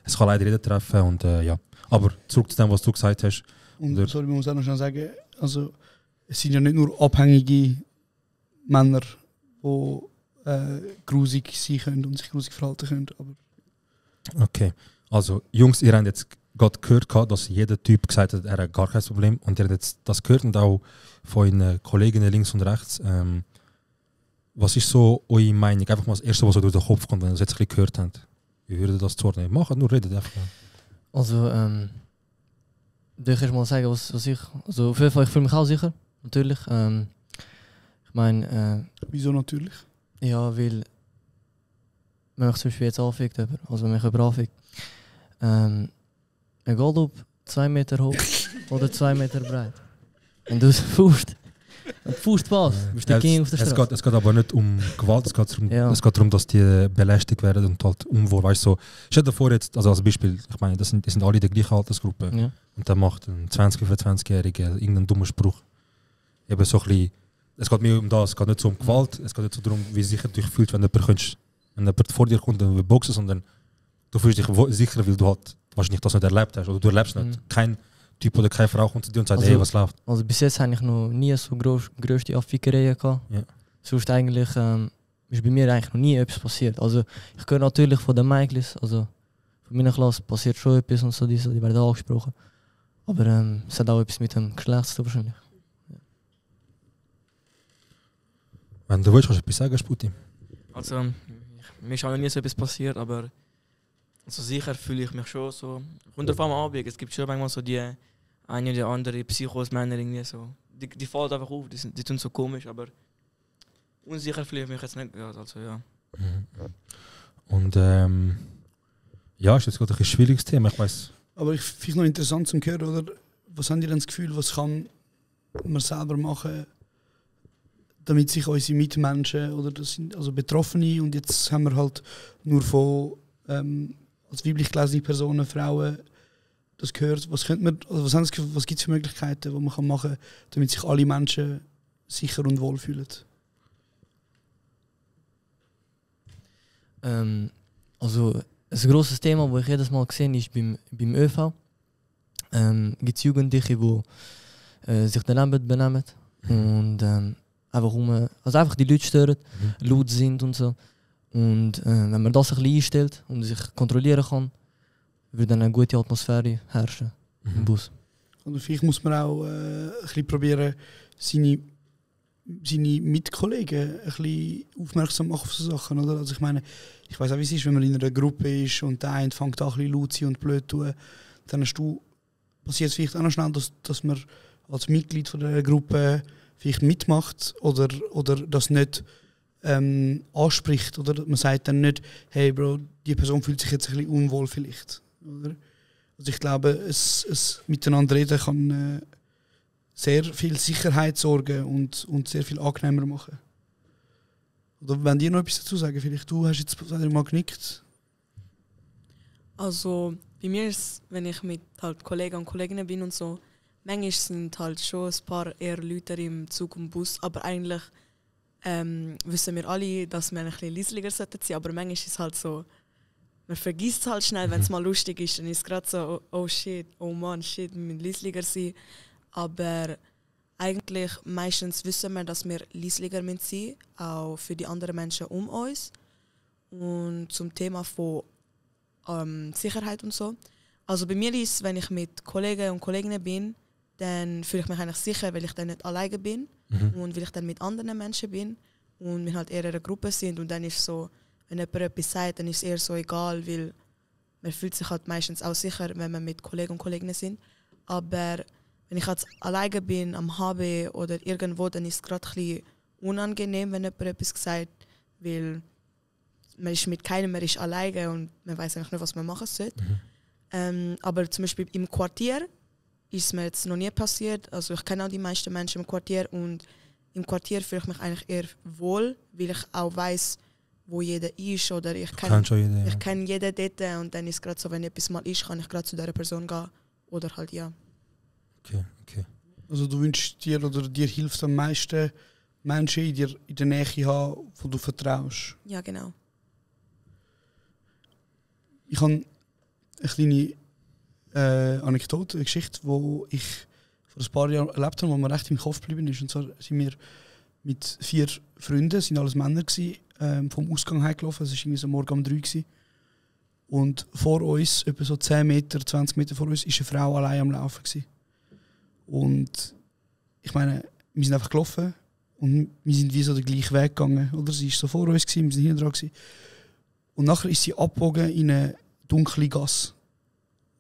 es kann leider jeder treffen. Und, ja. Aber zurück zu dem, was du gesagt hast. Und sorry, man muss auch noch schnell sagen, also, es sind ja nicht nur abhängige Männer, die grusig sein können und sich grusig verhalten können. Aber okay, also Jungs, ihr habt jetzt gerade gehört, dass jeder Typ gesagt hat, er hat gar kein Problem. Und ihr habt jetzt das gehört und auch von euren Kolleginnen links und rechts. Was ist so eure Meinung? Einfach mal das Erste, was so durch den Kopf kommt, wenn ihr das jetzt ein bisschen gehört habt. Wie würdet ihr das zuordnen? Macht nur, redet einfach. Also, ich erst mal sagen, was ich. Also, auf jeden Fall, ich fühle mich auch sicher, natürlich. Ich meine. Wieso natürlich? Ja, weil. Wenn mich zum Beispiel jetzt anfickt, also wenn mich jemand anfickt. Egal ob 2 Meter hoch oder 2 Meter breit. Wenn du es Faust. Faust passt, bist du King auf der Straße. Es geht aber nicht um Gewalt, es geht darum, dass die belästigt werden und halt unwohl. Weißt du, so, stell dir vor jetzt, also als Beispiel, ich meine, die sind alle in der gleichen Altersgruppe. Ja. Und dann macht ein 20- oder 25-Jähriger irgendeinen dummen Spruch. Eben so ein bisschen, es geht mir um das, es geht nicht so um Gewalt, es geht nicht so darum, wie sicher du dich fühlst, wenn jemand vor dir kommt und will boxen, sondern du fühlst dich sicher, weil du halt wahrscheinlich das nicht erlebt hast oder du erlebst nicht. Kein Typ oder keine Frau kommt zu dir und sagt, also, hey, was läuft? Also bis jetzt habe ich noch nie so grösste Affickereien gehabt. Ja. Sonst eigentlich ist bei mir eigentlich noch nie etwas passiert. Also ich höre natürlich von den Mädchen, also von meiner Klasse passiert schon etwas und so, die werden angesprochen. Aber es hat auch etwas mit dem Geschlecht zu tun wahrscheinlich. Ja. Wenn du willst, kannst du etwas sagen, Sputi? Also, mir ist auch noch nie so etwas passiert, aber also sicher fühle ich mich schon so. Kommt drauf an am Abend, es gibt schon manchmal so die eine oder andere Psychos-Männer irgendwie so. Die fallen einfach auf, die tun so komisch, aber unsicher fühle ich mich jetzt nicht gerade, also ja. Und ja, ist jetzt gerade ein schwieriges Thema, ich weiss. Aber ich finde es noch interessant zu hören, oder? Was haben die denn das Gefühl, was kann man selber machen, damit sich unsere Mitmenschen oder das sind also Betroffene und jetzt haben wir halt nur von als weiblich gelesene Personen, Frauen, das gehört. Was gibt es für Möglichkeiten, die man machen kann, damit sich alle Menschen sicher und wohl fühlen? Also ein grosses Thema, das ich jedes Mal sehe, ist beim ÖV. Gibt es Jugendliche, die sich daneben benehmen und einfach die Leute stören, laut sind und so. Und wenn man das ein bisschen einstellt und sich kontrollieren kann, wird dann eine gute Atmosphäre herrschen im Bus. Und vielleicht muss man auch ein bisschen probieren, seine seine Mitkollegen ein bisschen aufmerksam machen auf so Sachen, oder? Also ich meine, ich weiß auch, wie es ist, wenn man in einer Gruppe ist und der eine fängt an, ein bisschen laut zu sein und blöd zu tun, dann passiert es vielleicht auch noch schnell, dass man als Mitglied von der Gruppe vielleicht mitmacht oder das nicht anspricht, oder man sagt dann nicht, hey Bro, die Person fühlt sich jetzt ein bisschen unwohl vielleicht, oder? Also ich glaube, es miteinander reden kann sehr viel Sicherheit sorgen und sehr viel angenehmer machen. Oder wenn dir noch etwas dazu sagen, vielleicht du hast jetzt mal genickt. Also bei mir ist es, wenn ich mit halt Kollegen und Kolleginnen bin und so, manchmal sind halt schon ein paar eher Leute im Zug und Bus, aber eigentlich wissen wir alle, dass wir ein bisschen leislicher sein sollten, aber manchmal ist es halt so, man vergisst es halt schnell, wenn es mal lustig ist, dann ist es gerade so, oh shit, oh man, shit, wir müssen leislicher sein. Aber eigentlich meistens wissen wir, dass wir leislicher sein müssen, auch für die anderen Menschen um uns. Und zum Thema von Sicherheit und so. Also bei mir ist es, wenn ich mit Kollegen und Kolleginnen bin, dann fühle ich mich eigentlich sicher, weil ich dann nicht alleine bin und weil ich dann mit anderen Menschen bin und wir halt eher in einer Gruppe sind und dann ist so, wenn jemand etwas sagt, dann ist es eher so egal, weil man fühlt sich halt meistens auch sicher, wenn man mit Kollegen und Kolleginnen sind. Aber wenn ich jetzt alleine bin, am HB oder irgendwo, dann ist es gerade ein bisschen unangenehm, wenn jemand etwas sagt, weil man ist mit keinem, man ist alleine und man weiß eigentlich nicht, was man machen sollte. Aber zum Beispiel im Quartier ist mir jetzt noch nie passiert. Also ich kenne auch die meisten Menschen im Quartier und im Quartier fühle ich mich eigentlich eher wohl, weil ich auch weiß, wo jeder ist oder ich kenne jeden dort und dann ist es gerade so, wenn etwas mal ist, kann ich gerade zu dieser Person gehen oder halt ja. Okay. Also du wünschst dir oder dir hilft am meisten Menschen in der Nähe haben, wo du vertraust? Ja, genau. Ich habe eine kleine Anekdote, eine Geschichte, die ich vor ein paar Jahren erlebt habe, die mir recht im Kopf geblieben ist. Und zwar sind wir mit 4 Freunden, sind alles Männer gewesen, vom Ausgang heimgelaufen. Es war irgendwie so morgen um 3 gewesen. Und vor uns, etwa so 10 Meter, 20 Meter vor uns, war eine Frau allein am Laufen gewesen. Und ich meine, wir sind einfach gelaufen und wir sind wie so den gleichen Weg gegangen. Oder? Sie war so vor uns, wir sind hinten dran gewesen. Und nachher ist sie abgebogen in eine dunkle Gasse.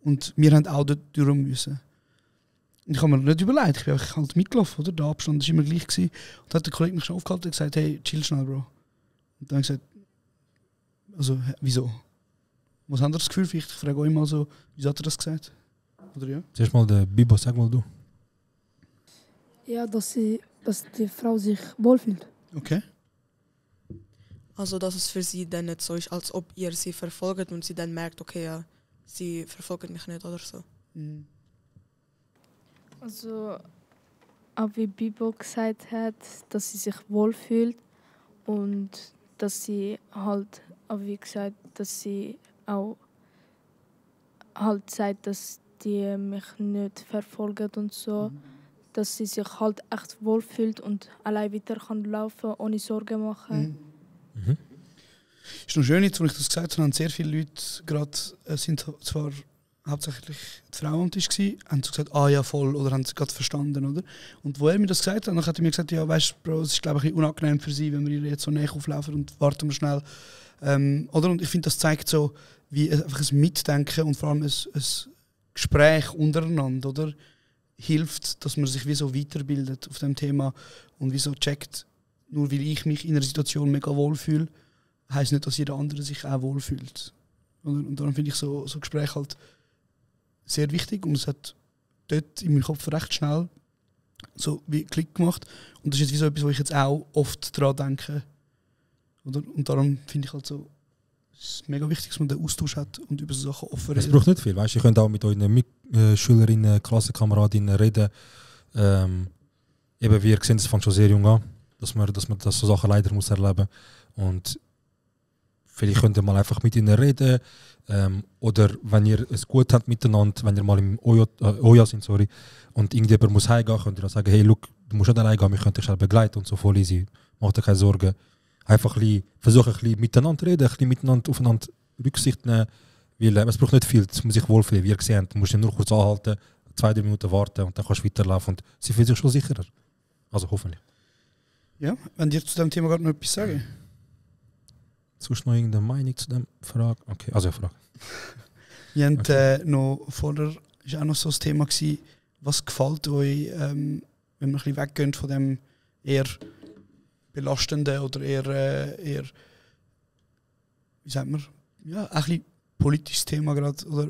Und wir mussten auch dort durch müssen. Und ich habe mir nicht überlegt, ich bin einfach halt mitgelaufen, oder? Der Abstand war immer gleich gewesen. Und dann hat der Kollege mich schon aufgehalten und gesagt, hey, chill schnell, Bro. Und dann habe ich gesagt, also, wieso? Was haben Sie das Gefühl? Vielleicht, ich frage euch mal so, wieso hat er das gesagt? Oder ja? Zuerst mal der Bibo, sag mal du. Ja, dass die Frau sich wohlfühlt. Okay. Also dass es für sie dann nicht so ist, als ob ihr sie verfolgt und sie dann merkt, okay, ja, sie verfolgt mich nicht oder so. Also, auch wie Bibo gesagt hat, dass sie sich wohlfühlt und dass sie halt, auch wie gesagt, dass sie auch halt sagt, dass die mich nicht verfolgen und so, dass sie sich halt echt wohlfühlt und allein weiter kann laufen, ohne Sorgen machen. Es ist noch schön, jetzt, als ich das gesagt habe, haben sehr viele Leute gerade, sind zwar hauptsächlich die Frauen am Tisch gewesen, haben so gesagt, ah ja, voll, oder haben sie gerade verstanden, oder? Und wo er mir das gesagt hat, dann hat er mir gesagt, ja, weißt du, Bro, es ist, glaube ich, ein bisschen unangenehm für sie, wenn wir ihr jetzt so näher auflaufen und warten wir schnell. Oder? Und ich finde, das zeigt so, wie einfach ein Mitdenken und vor allem ein Gespräch untereinander, oder? Hilft, dass man sich wie so weiterbildet auf dem Thema und wie so checkt, nur weil ich mich in einer Situation mega wohlfühle, heisst nicht, dass jeder andere sich auch wohlfühlt. Und darum finde ich so Gespräche halt sehr wichtig und es hat dort in meinem Kopf recht schnell so wie Klick gemacht und das ist jetzt wie so etwas, wo ich jetzt auch oft dran denke. Oder? Und darum finde ich halt so, es ist mega wichtig, dass man den Austausch hat und über so Sachen offen redet. Es braucht nicht viel, weißt du, ihr könnt auch mit euren Mitschülerinnen, Klassenkameradinnen reden. Eben, wie ihr seht, es fängt schon sehr jung an, dass man so Sachen leider muss erleben. Und vielleicht könnt ihr mal einfach mit ihnen reden. Oder wenn ihr es gut habt miteinander, wenn ihr mal im Oja sind, und irgendjemand muss heimgehen, könnt ihr dann sagen, hey, look, du musst nicht alleine gehen, wir können dich schnell begleiten und so, voll easy. Macht dir keine Sorgen. Einfach versuchen, ein bisschen miteinander reden, ein bisschen miteinander aufeinander Rücksicht nehmen. Weil es braucht nicht viel, das muss sich wohlfühlen. Wie ihr seht, du musst nur kurz anhalten, 2-3 Minuten warten und dann kannst du weiterlaufen. Und sie fühlt sich schon sicherer. Also hoffentlich. Ja, wenn ihr zu dem Thema gerade noch etwas sagen? Sonst noch irgendeine Meinung zu dem Frage? Okay, also Frage. Ihr habt noch vorher, ist auch noch so das Thema gewesen, was gefällt euch, wenn wir ein bisschen weggehen von dem eher belastenden oder eher wie sagt man, ja, ein bisschen politisches Thema gerade, oder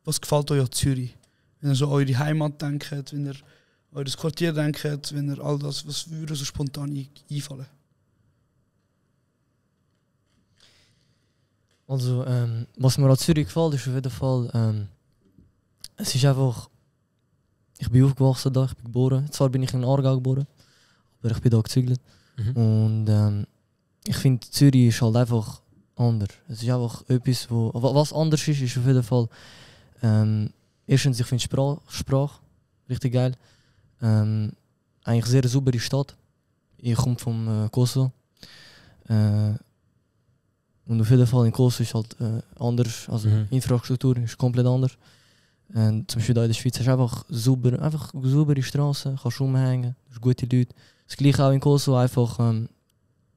was gefällt euch an Zürich? Wenn ihr so an eure Heimat denkt, wenn ihr an euer Quartier denkt, wenn ihr all das, was würde so spontan einfallen? Also, was mir an Zürich gefällt, ist auf jeden Fall, es ist einfach, ich bin aufgewachsen da, ich bin geboren. Zwar bin ich in Aargau geboren, aber ich bin da gezügelt. Und ich finde, Zürich ist halt einfach anders. Es ist einfach etwas, was anders ist, ist auf jeden Fall, erstens, ich finde Sprache richtig geil. Eigentlich sehr eine saubere Stadt. Ich komme vom Kosovo. Und auf jeden Fall in Kosovo ist halt anders, also Infrastruktur ist komplett anders. Zum Beispiel hier in der Schweiz hast du einfach saubere Straßen, kannst rumhängen, hast gute Leute. Das gleiche auch in Kosovo, einfach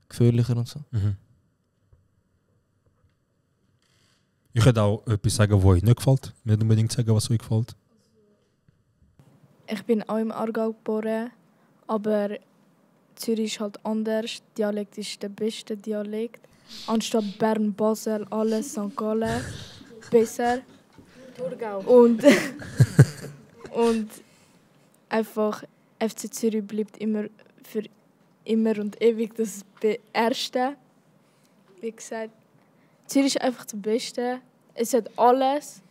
gefährlicher und so. Ich könnte auch etwas sagen, was euch nicht gefällt. Nicht unbedingt sagen, was euch gefällt. Ich bin auch im Aargau geboren, aber Zürich ist halt anders. Dialekt ist der beste Dialekt. Anstatt Bern, Basel, alles, St. Gallen, besser. Thurgau. Und einfach FC Zürich bleibt immer für immer und ewig das Erste. Wie gesagt, Zürich ist einfach das Beste. Es hat alles.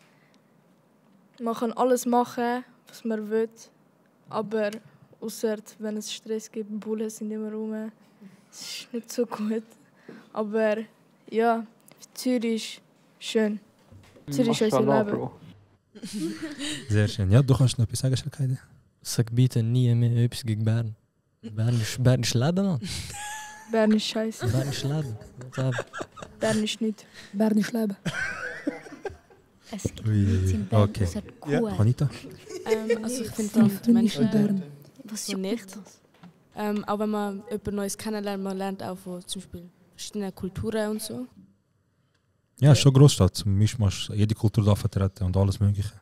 Man kann alles machen, was man will. Aber außer wenn es Stress gibt, Bullen sind immer rum. Es ist nicht so gut. Aber ja, Zürich ist schön. Zürich ist unser Leben. Sehr schön. Ja, du kannst noch etwas sagen, Schalkeide? Sag bitte nie mehr etwas gegen Bern. Bern ist Leben, Mann. Bern ist scheiße. Bern ist Leben. Bern ist nicht. Bern ist Leben. Es gibt nichts in Bern, Okay. außer Kuh. Anita? Also ich finde die Menschen Was so juckt nett. mich das? Auch wenn man jemand Neues kennenlernt, man lernt auch von zum Beispiel verschiedenen Kulturen und so. Ja, ist schon Großstadt. Zum Mischmasch, jede Kultur darf vertreten und alles Mögliche.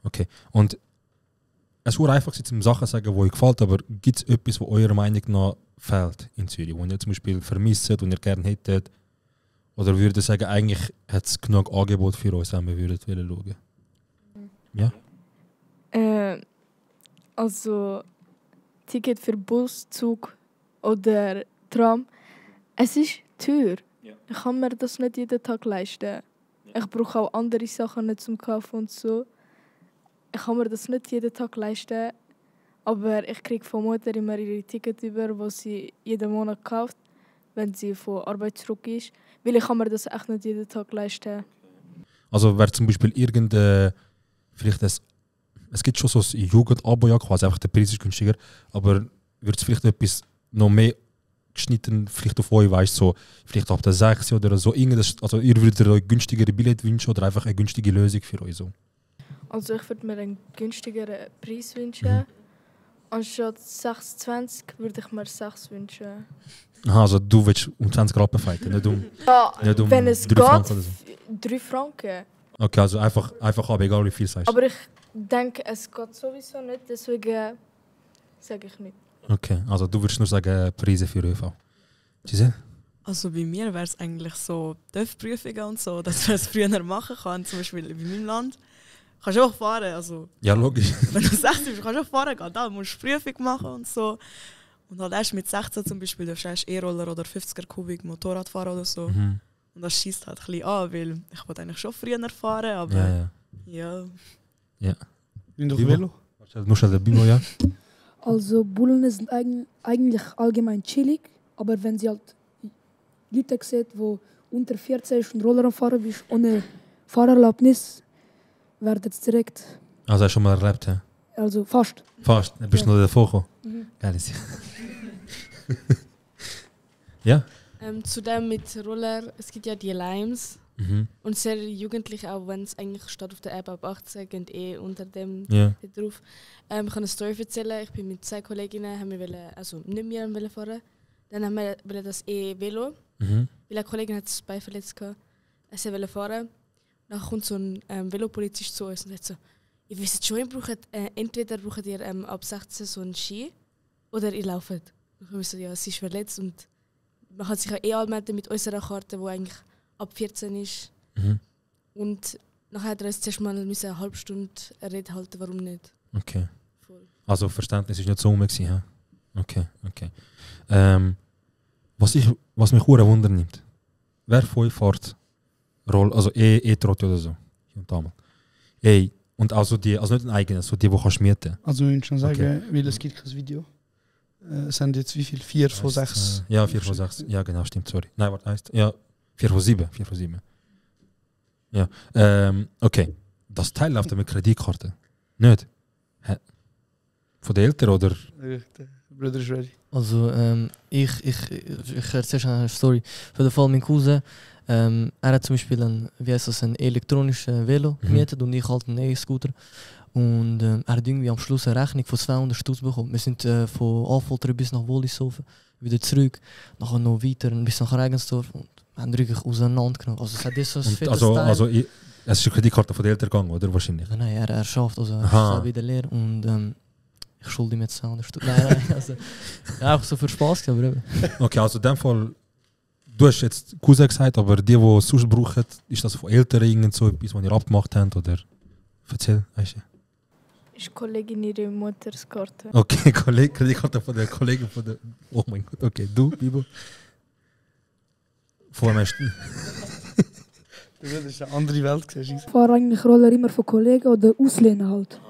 Okay. Und es ist einfach, zum Sachen sagen, die euch gefällt, aber gibt es etwas, was eurer Meinung nach fehlt in Zürich, wo ihr zum Beispiel vermisst und ihr gerne hättet? Oder würdet ihr sagen, eigentlich hat es genug Angebot für uns, wenn wir würden schauen? Ja? Also Ticket für Bus, Zug oder Tram. Es ist teuer. Ja. Ich kann mir das nicht jeden Tag leisten. Ich brauche auch andere Sachen nicht zum Kaufen und so. Ich kann mir das nicht jeden Tag leisten. Aber ich kriege von Mutter immer ihre Ticket über, die sie jeden Monat kauft, wenn sie von Arbeit zurück ist. Weil ich kann mir das echt nicht jeden Tag leisten. Also wäre zum Beispiel vielleicht es gibt schon so ein Jugendabo, ja, quasi einfach der Preis ist günstiger, aber würde es vielleicht etwas noch mehr geschnitten, vielleicht auf euch, weißt so, vielleicht ab der 6 oder so, also ihr würdet euch günstigere Billett wünschen oder einfach eine günstige Lösung für euch so? Also ich würde mir einen günstigeren Preis wünschen. Anstatt 6,20 würde ich mir 6 wünschen. Aha, also du willst um 20 Rappen fighten, nicht um, Ja, nicht um wenn es 3 geht, Franken oder so. 3 Franken. Okay, also einfach haben, egal wie viel es ist. Aber ich denke, es geht sowieso nicht, deswegen sage ich nicht. Okay, also du würdest nur sagen, Preise für ÖV. Giselle? Also bei mir wäre es eigentlich so TÜV-Prüfungen und so, dass man es früher machen kann, zum Beispiel in meinem Land. Kannst du auch fahren, also... Ja, logisch. Wenn du 16 bist, kannst du auch fahren gehen, da musst du Prüfung machen und so. Und halt erst mit 16 zum Beispiel darfst du erst E-Roller oder 50er Kubik Motorrad fahren oder so. Mhm. Und das schießt halt ein bisschen an, weil ich wollte eigentlich schon früher fahren, aber... Ja. In der Bibo? Velo? Nur schnell der Bibo, ja? Also Bullen sind eigentlich allgemein chillig, aber wenn sie halt Leute sehen, die unter 14 ist und Roller am Fahren bist, ohne Fahrerlaubnis, werden sie direkt, Also hast du schon mal erlebt, ja? also fast. Fast, dann bist du noch davor gekommen. Geil ist ja. Zu dem mit Roller, es gibt ja die Limes. Und sehr jugendlich, auch wenn es eigentlich steht auf der App ab 18, gehen unter dem drauf. Ich kann eine Story erzählen. Ich bin mit 2 Kolleginnen, haben wir nicht mehr fahren. Dann haben wir das Velo. Weil eine Kollegin hat das Bein verletzt gehabt. Sie wollte fahren. Dann kommt so ein Velopolizist zu uns und sagt so, ihr wisst schon, entweder braucht ihr ab 16 so einen Ski oder ihr lauft. Dann haben wir so, ja, sie ist verletzt und man kann sich ja anmelden mit unserer Karte, die eigentlich ab 14 ist. Und nachher hat er uns zuerst mal eine halbe Stunde Rede halten, warum nicht. Okay. Voll. Also Verständnis ist nicht so gewesen, ja? Okay. Was mich sehr wundern nimmt, wer von euch fährt also E-Trotti oder so? Und also die, also nicht ein eigenes, so die kannst du mieten. Also ich muss schon sagen, weil es gibt kein Video. Es sind jetzt wie viel? 4 von 6? Ja, 4 von 6. Ja, genau, stimmt, sorry. Nein, warte, heißt, ja, 4 von 7. Ja, okay. Das Teil läuft mit Kreditkarte. Nicht? Von den Eltern oder? Bruder ist ready. Also, ich erzähle eine Story. Für den Fall mein Cousin, er hat zum Beispiel ein elektronisches Velo gemietet und ich halt einen E-Scooter. Und er hat irgendwie am Schluss eine Rechnung von 200 Stutz bekommen. Wir sind von Affoltern bis nach Wollishofen, wieder zurück, nachher noch weiter bis nach Regensdorf und haben wirklich auseinandergenommen. Also es hat das so ein fettes Teil. Es ist eine Kreditkarte von den Eltern gegangen, oder? Wahrscheinlich? Nein, er schafft, also er ist wieder leer und ich schulde ihm jetzt 200 Stutz. Nein, also einfach so für Spaß, aber eben. Okay, also in dem Fall, du hast jetzt Cousin gesagt, aber die es sonst brauchen, ist das von Eltern irgend so etwas, was ihr abgemacht habt, oder? Erzähl, weißt du? Ist Kollegin ihre Mutters Karte. Okay, Kreditkarte von der Kollegin von der... Oh mein Gott, okay, du, Bibo? Vor dem Das ist eine andere Welt. Ich fahre eigentlich Roller immer von Kollegen oder auslehnen halt.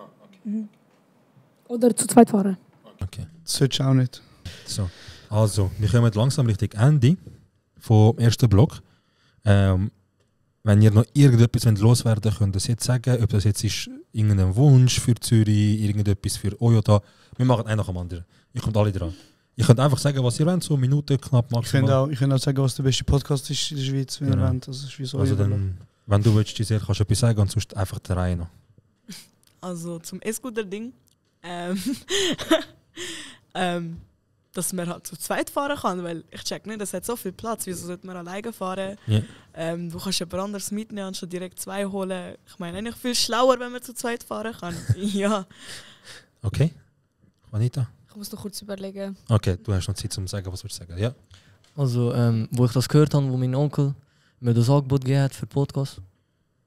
Oder zu zweit fahren. Okay. Das solltest du auch nicht. So, also, wir kommen langsam Richtung Ende vom ersten Block. Wenn ihr noch irgendetwas loswerden wollt, könnt ihr es jetzt sagen. Ob das jetzt ist irgendein Wunsch für Zürich, irgendetwas für Oyota. Wir machen einen nach dem anderen. Ihr kommt alle dran. Ihr könnt einfach sagen, was ihr wollt, so Minuten knapp maximal. Ich könnte auch sagen, was der beste Podcast ist in der Schweiz, wenn ihr wollt. Das ist wie so also dann, wenn du willst, Giselle, kannst du etwas sagen und sonst einfach der Reihe noch. Also zum E-Scooter-Ding. Dass man halt zu zweit fahren kann, weil ich check nicht, es hat so viel Platz, wieso sollte man alleine fahren? Yeah. Du kannst jemand anderes mitnehmen und schon direkt 2 holen. Ich meine, eigentlich viel schlauer, wenn man zu zweit fahren kann. Ja. Okay. Juanita? Ich muss noch kurz überlegen. Okay, du hast noch Zeit, um zu sagen, was du sagen. Ja. Also, wo ich das gehört habe, wo mein Onkel mir das Angebot gegeben hat für den Podcast,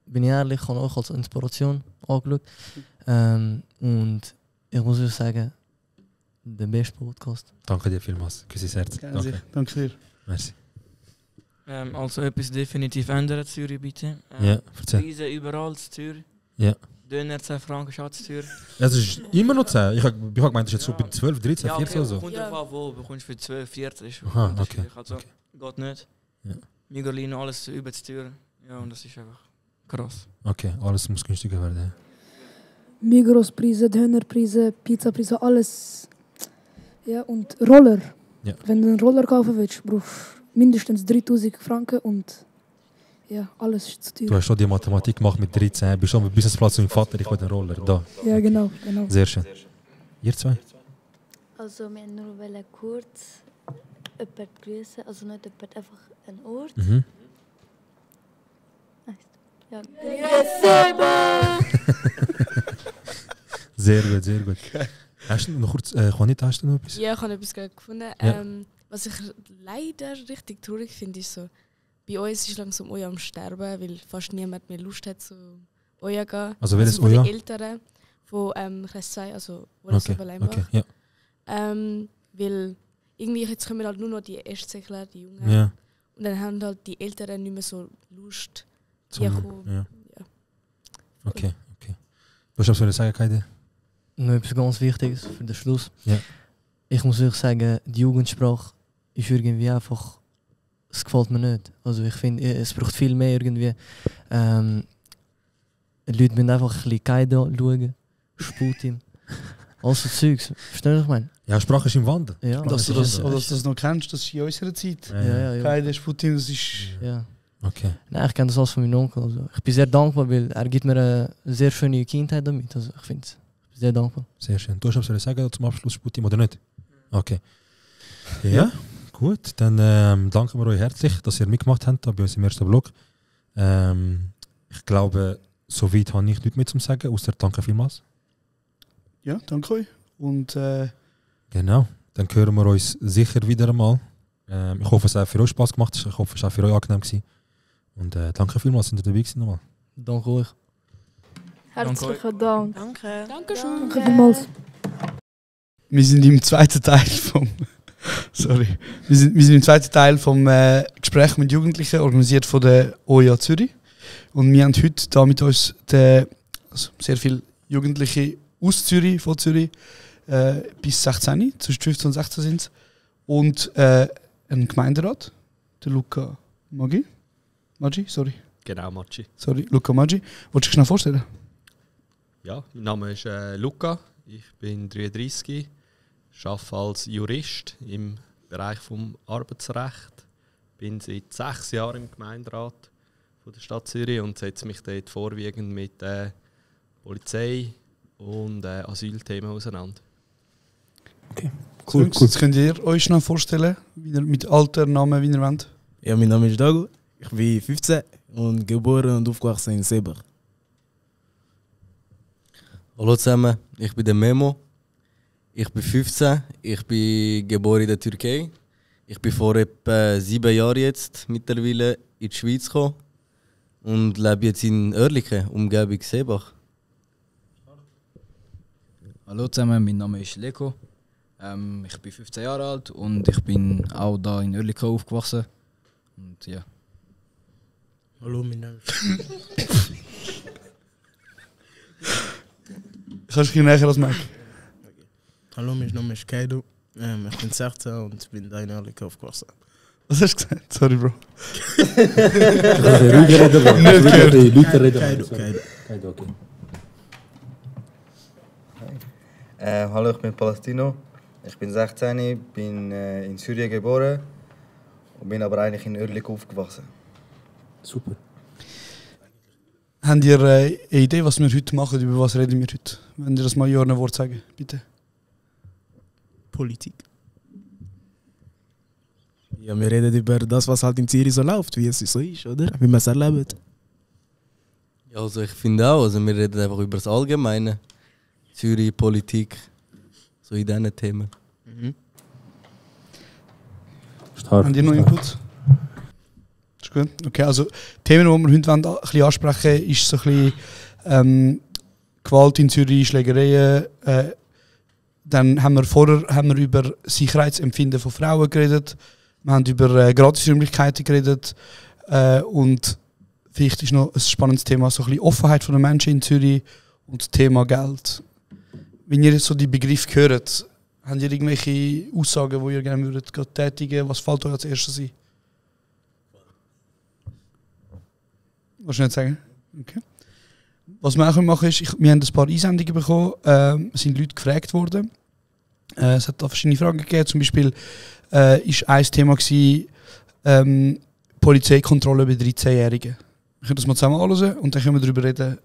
bin ich ehrlich, ich habe auch als Inspiration angeschaut. Und ich muss euch sagen, der beste Podcast. Danke dir vielmals. Küsses Herz. Danke dir. Merci. Also etwas definitiv ändern, Zürich bitte. Ja, erzähl. Preise überall in Zürich. Ja. Döner 10 Franken, Schatztür. Es ist immer noch 10. Ich habe gemeint, das ist jetzt so bei 12, 13, 14 oder so. Kommt drauf an, wo. Bekommst für 12, 14. Aha, okay. Also, okay. Geht nicht. Ja. Migolino, alles über die Tür. Ja, und das ist einfach krass. Okay, alles muss günstiger werden. Migros-Preise, Dönerpreise, Pizza-Preise, alles. Ja, und Roller. Ja. Wenn du einen Roller kaufen willst, brauchst du mindestens 3000 Franken und ja, alles ist zu teuer. Du hast schon die Mathematik gemacht mit 13, bist schon am Businessplatz mit dem Vater, ich will einen Roller. Da. Ja, genau. Sehr schön. Ihr zwei? Also wir nur kurz jemanden grüßen, also nicht jemanden, einfach einen Ort. Mhm. Ja. Sehr gut, sehr gut. Hast du noch kurz, Juanita, hast du noch etwas? Ja, ich habe etwas gefunden. Ja. Was ich leider richtig traurig finde, ist so, bei uns ist langsam Oja am Sterben, weil fast niemand mehr Lust hat, zu Oja zu gehen. Also welches von Oja? den Älteren, von Kreis 2, also Wollishofen-Leimbach. Okay, ja. Weil irgendwie jetzt kommen halt nur noch die Erstzähler, die Jungen. Ja. Und dann haben halt die Älteren nicht mehr so Lust, Ja. Ja. Okay. Du hast etwas sagen, Kaide? Noch etwas ganz Wichtiges für den Schluss. Ja. Ich muss wirklich sagen, die Jugendsprache ist irgendwie einfach, es gefällt mir nicht. Also ich finde, es braucht viel mehr irgendwie. Die Leute müssen einfach ein bisschen Kaido schauen, Sputin, all so Zeugs. Verstehst du, was ich meine? Ja, Sprache ist im Wandel. Ja, dass du das noch kennst, das ist in unserer Zeit. Ja. Kaido, Sputin, das ist... Ja. Okay. Nein, ich kenne das alles von meinem Onkel. Also ich bin sehr dankbar, weil er gibt mir eine sehr schöne Kindheit damit. Also ich bin sehr dankbar. Sehr schön. Du hast was sagen zum Abschluss, Sputim, oder nicht? Okay. Ja, gut. Dann danken wir euch herzlich, dass ihr mitgemacht habt bei uns im ersten Blog. Ich glaube, soweit habe ich nichts mehr zu sagen, außer danke vielmals. Ja, danke euch. Und genau, dann hören wir uns sicher wieder einmal. Ich hoffe, es hat für euch Spaß gemacht. Ich hoffe, es war für euch angenehm gewesen. Und danke vielmals, dass ihr dabei gewesen nochmal. Danke euch. Herzlichen Dank. Danke. Dankeschön. Danke vielmals. Wir sind im zweiten Teil vom sorry. Wir sind im zweiten Teil vom Gespräch mit Jugendlichen, organisiert von der OJA Zürich. Und wir haben heute da mit uns sehr viele Jugendliche aus Zürich, von Zürich, bis 16, zwischen 15 und 16 sind es. Und einen Gemeinderat, der Luca Maggi. Sorry. Genau, Maggi. Sorry, Luca Maggi. Wolltest du dich schnell vorstellen? Ja, mein Name ist Luca, ich bin 33, arbeite als Jurist im Bereich des Arbeitsrecht, bin seit 6 Jahren im Gemeinderat von der Stadt Zürich und setze mich dort vorwiegend mit Polizei und Asylthemen auseinander. Okay. Cool. Jetzt könnt ihr euch noch vorstellen, mit Alter, Namen, wie ihr wollt? Ja, mein Name ist Dago, ich bin 15 und geboren und aufgewachsen in Seebach. Hallo zusammen, ich bin der Memo. Ich bin 15, ich bin geboren in der Türkei. Ich bin vor etwa 7 Jahren jetzt mittlerweile in die Schweiz gekommen und lebe jetzt in Oerlikon, Umgebung Seebach. Hallo zusammen, mein Name ist Leko. Ich bin 15 Jahre alt und ich bin auch da in Oerlikon aufgewachsen. Und ja. Hallo, mein Name ist. Kannst du dich näher als Mike? Okay. Hallo, mein Name ist Kaido. Ich bin 16 und bin da in Oerlikon aufgewachsen. Was hast du gesagt? Sorry, Bro. Ruhiger reden, Bro. Leute reden. Kaido, okay. Hallo, ich bin Palestino. Ich bin 16, bin in Syrien geboren und bin aber eigentlich in Oerlikon aufgewachsen. Super. Habt ihr eine Idee, was wir heute machen? Über was reden wir heute? Wenn ihr das mal in einem Wort sagen, bitte. Politik. Ja, wir reden über das, was halt in Zürich so läuft, wie es so ist, oder? Wie man es erlebt. Ja, also ich finde auch, also wir reden einfach über das Allgemeine. Zürich, Politik, so in diesen Themen. Habt ihr noch Input? Ist gut. Okay, also Themen, die wir heute ein bisschen ansprechen wollen, ist so ein bisschen Gewalt in Zürich, Schlägereien. Dann haben wir über Sicherheitsempfinden von Frauen geredet. Wir haben über Gratisräumlichkeiten geredet. Und vielleicht ist noch ein spannendes Thema so ein bisschen Offenheit der Menschen in Zürich und das Thema Geld. Wenn ihr jetzt so die Begriffe hört, habt ihr irgendwelche Aussagen, die ihr gerne würdet tätigen? Was fällt euch als erstes ein? Willst du nicht sagen? Okay. Was wir auch machen ist, wir haben ein paar Einsendungen bekommen, es sind Leute gefragt worden. Es hat da verschiedene Fragen gegeben, zum Beispiel ist ein Thema gewesen, Polizeikontrolle bei 13-Jährigen. Wir können das mal zusammen anschauen und dann können wir darüber reden,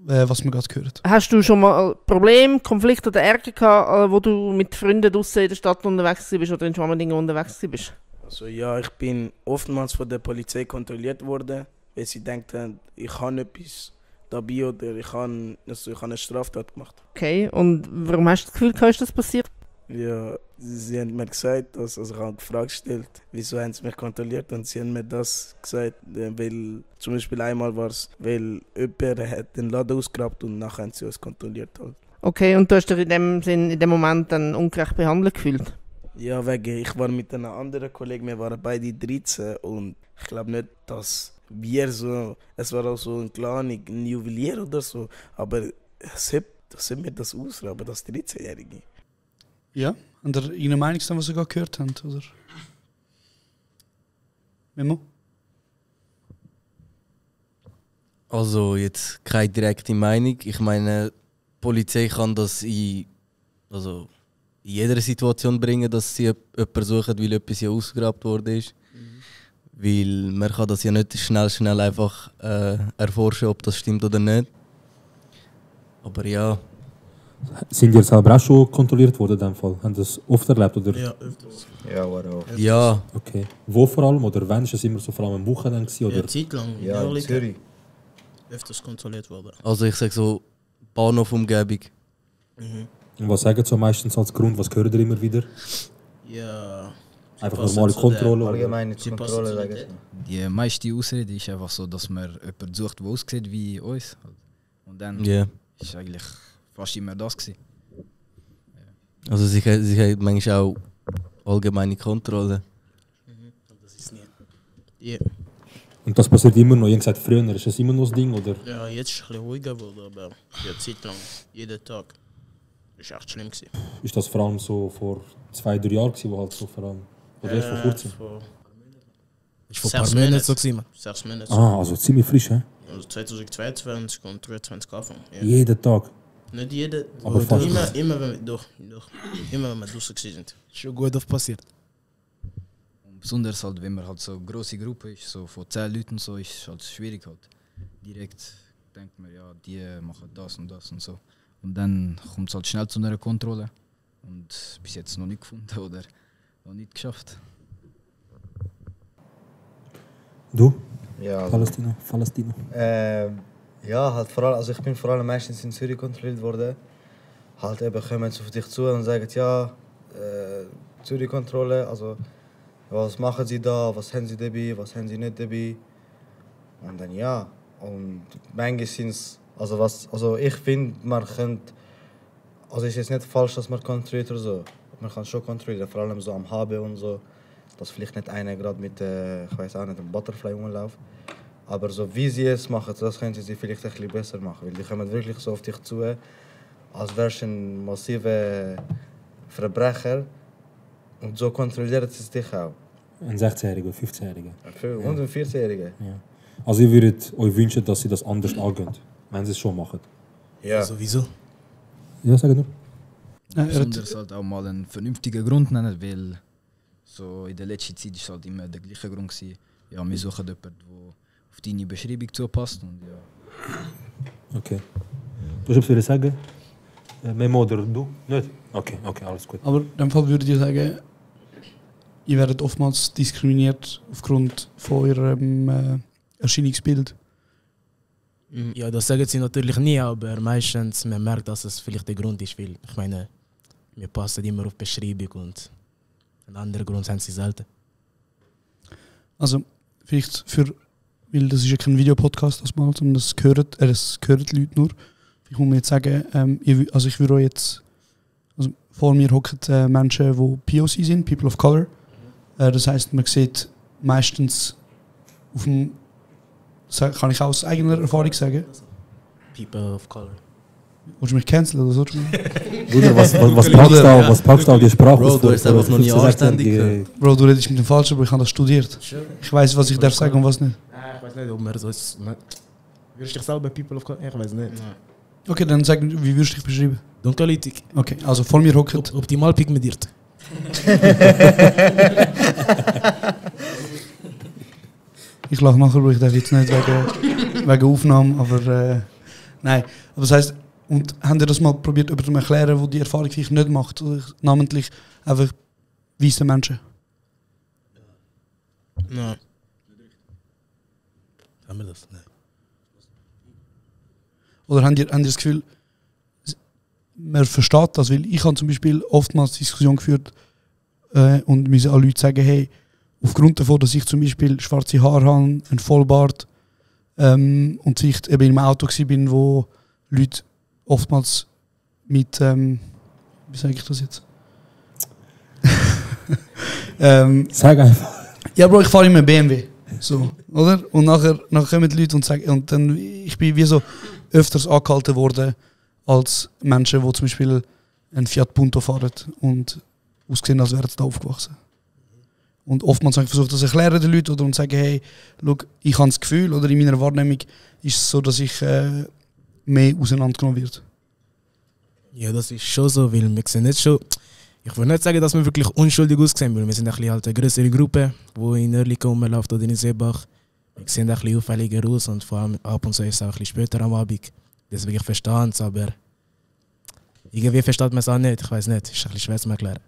was wir gerade gehört. Hast du schon mal Probleme, Konflikte oder Ärger gehabt, wo du mit Freunden draussen in der Stadt unterwegs bist oder in Schwammerdingen unterwegs bist? Also ja, ich bin oftmals von der Polizei kontrolliert worden, weil sie denken, ich habe etwas dabei oder ich habe eine Straftat gemacht. Okay, und warum hast du das Gefühl, ist das passiert? Ja, sie haben mir gesagt, also ich habe gefragt gestellt, wieso haben sie mich kontrolliert und sie haben mir das gesagt, weil zum Beispiel einmal war es, weil jemand hat den Laden ausgeraubt und nachher haben sie uns kontrolliert. Halt. Okay, und du hast dich in dem Moment dann ungerecht behandelt gefühlt? Ja, ich war mit einem anderen Kollegen, wir waren beide 13 und ich glaube nicht, dass wir so, es war auch so ein Juwelier oder so, aber das hat mir das ausrauben, das 13-Jährige. Ja, habt ihr irgendeine Meinung, was ihr gerade gehört habt? Oder? Memo? Also jetzt keine direkte Meinung. Ich meine, die Polizei kann das in jeder Situation bringen, dass sie jemanden suchen, weil etwas hier ausgegraben worden ist. Weil man kann das ja nicht schnell einfach erforschen, ob das stimmt oder nicht. Aber ja. Sind ihr selber auch schon kontrolliert worden in dem Fall? Haben Sie das oft erlebt? Oder? Ja, öfters. Ja, war auch. Ja. Okay. Wo vor allem? Oder wann ist es immer so vor allem am Wochenende gewesen? Oder? Ja, Zeit lang. Ja, in Zürich. Öfters kontrolliert worden. Also ich sage so Bahnhof-Umgebung. Und was sagen Sie meistens als Grund? Was hören ihr immer wieder? Ja. Einfach normale Kontrolle? Allgemeine Kontrolle, sagen Sie. Die meiste Ausrede ist einfach so, dass man jemanden sucht, der aussieht wie uns. Und dann ist eigentlich fast immer das gewesen. Also sie haben manchmal auch allgemeine Kontrolle. Das ist nie. Yeah. Und das passiert immer noch? Ihr habt gesagt, früher ist das immer noch das Ding? Oder? Ja, jetzt ist es ein bisschen ruhiger geworden, aber ja, Zeit lang, jeden Tag. Das war echt schlimm gewesen. Ist das vor allem so vor 2-3 Jahren gewesen, wo halt so vor allem... Oder erst vor kurzem? Ist vor ein paar Monaten so gewesen. 6 Monate. Ah, also ziemlich frisch, hä? Also 2022 und 2023 Anfang. Ja. Jeden Tag? Nicht jeden, aber fast. Immer wenn wir draußen sind. Schon gut oft passiert. Und besonders halt, wenn man halt so eine grosse Gruppe ist, so von 10 Leuten so, ist es halt schwierig halt. Direkt denkt man, ja, die machen das und das und so. Und dann kommt es halt schnell zu einer Kontrolle. Und bis jetzt noch nicht gefunden oder noch nicht geschafft. Du? Ja, Palästina? Ja, halt vor allem, also ich bin vor allem meistens in Zürich kontrolliert worden. Halt eben kommen sie auf dich zu und sagen, ja, Zürich-Kontrolle, also was machen sie da, was haben sie dabei, was haben sie nicht dabei. Und dann ja, und manchmal sind es, also ich finde, man könnte, also ist jetzt nicht falsch, dass man kontrolliert oder so. Man kann schon kontrollieren, vor allem so am HB und so, dass vielleicht nicht einer gerade mit, ich weiß auch nicht, einem Butterfly rumläuft. Aber so wie sie es machen, das könnten sie vielleicht ein bisschen besser machen, weil die kommen wirklich so auf dich zu, als wärst du ein massiver Verbrecher und so kontrollieren sie dich auch. Ein 16-Jähriger, 15-Jähriger. Und ein 14-Jähriger. Ja. Also ihr würdet euch wünschen, dass sie das anders angehen, wenn sie es schon machen? Ja. Sowieso. Ja, sag nur. Besonders halt auch mal einen vernünftigen Grund nennen, weil so in der letzten Zeit war es halt immer der gleiche Grund gewesen. Ja, wir suchen jemanden, der auf deine Beschreibung zupasst und ja. Okay. Du hast etwas sagen? Memo oder du? Nicht? Okay, alles gut. Aber in dem Fall würde ich sagen, ihr werdet oftmals diskriminiert aufgrund von eurem Erscheinungsbild. Ja, das sagen sie natürlich nie, aber meistens man merkt, dass es vielleicht der Grund ist, weil ich meine, wir passen immer auf Beschreibung und einen anderen Grund haben sie selten. Also vielleicht weil das ist ja kein Videopodcast das mal, sondern das hören die Leute nur. Ich muss mir jetzt sagen, ich würde euch jetzt, also vor mir hocken Menschen, die POC sind, People of Color. Das heisst, man sieht meistens auf dem, kann ich aus eigener Erfahrung sagen? People of Color. Willst du mich canceln oder so? Bruder, was packst du auf die Sprache? Bro, du hast einfach noch nie anständig gehört. Bro, du redest mit dem Falschen, aber ich habe das studiert. Ich weiß, was ich darf sagen und was nicht. Ich weiß nicht, ob man so ist. Würdest du dich selber People of Color? Ich weiß nicht. Okay, dann sag, wie würdest du dich beschreiben? Dunkelhäutig. Okay, also vor mir hockt... Optimal pigmentiert. Ich lache nachher, aber ich darf jetzt nicht wegen Aufnahmen, aber nein. Aber das heisst, und habt ihr das mal probiert, jemandem zu erklären, der die Erfahrung vielleicht nicht macht? Oder namentlich einfach weiße Menschen? Nein. Haben wir das? Nein. Oder habt ihr das Gefühl, man versteht das? Weil ich habe zum Beispiel oftmals Diskussionen geführt und müssen alle Leute sagen, hey, aufgrund davon, dass ich zum Beispiel schwarze Haare habe, einen Vollbart und vielleicht eben im Auto war, wo Leute oftmals mit, wie sage ich das jetzt? Sag einfach. Ja, Bro, ich fahre immer BMW. So, oder? Und nachher kommen die Leute und sagen, und dann, ich bin wie so öfters angehalten worden als Menschen, die zum Beispiel einen Fiat Punto fahren und aussehen, als wären sie da aufgewachsen. Und oftmals habe ich versucht, das zu erklären den Leuten oder und sagen, hey, schau, ich habe das Gefühl, oder in meiner Wahrnehmung ist es so, dass ich mehr auseinandergenommen werde. Ja, das ist schon so, weil wir sehen nicht schon, Ich würde nicht sagen, dass wir wirklich unschuldig aussehen, weil wir sind ein bisschen halt eine größere Gruppe, die in Oerlikon rumläuft oder in Seebach. Wir sehen ein bisschen auffälliger aus und vor allem ab und zu ist es auch ein bisschen später am Abend. Deswegen ich verstehe es, aber irgendwie versteht man es auch nicht. Ich weiß nicht, ist ein bisschen schwer zu erklären.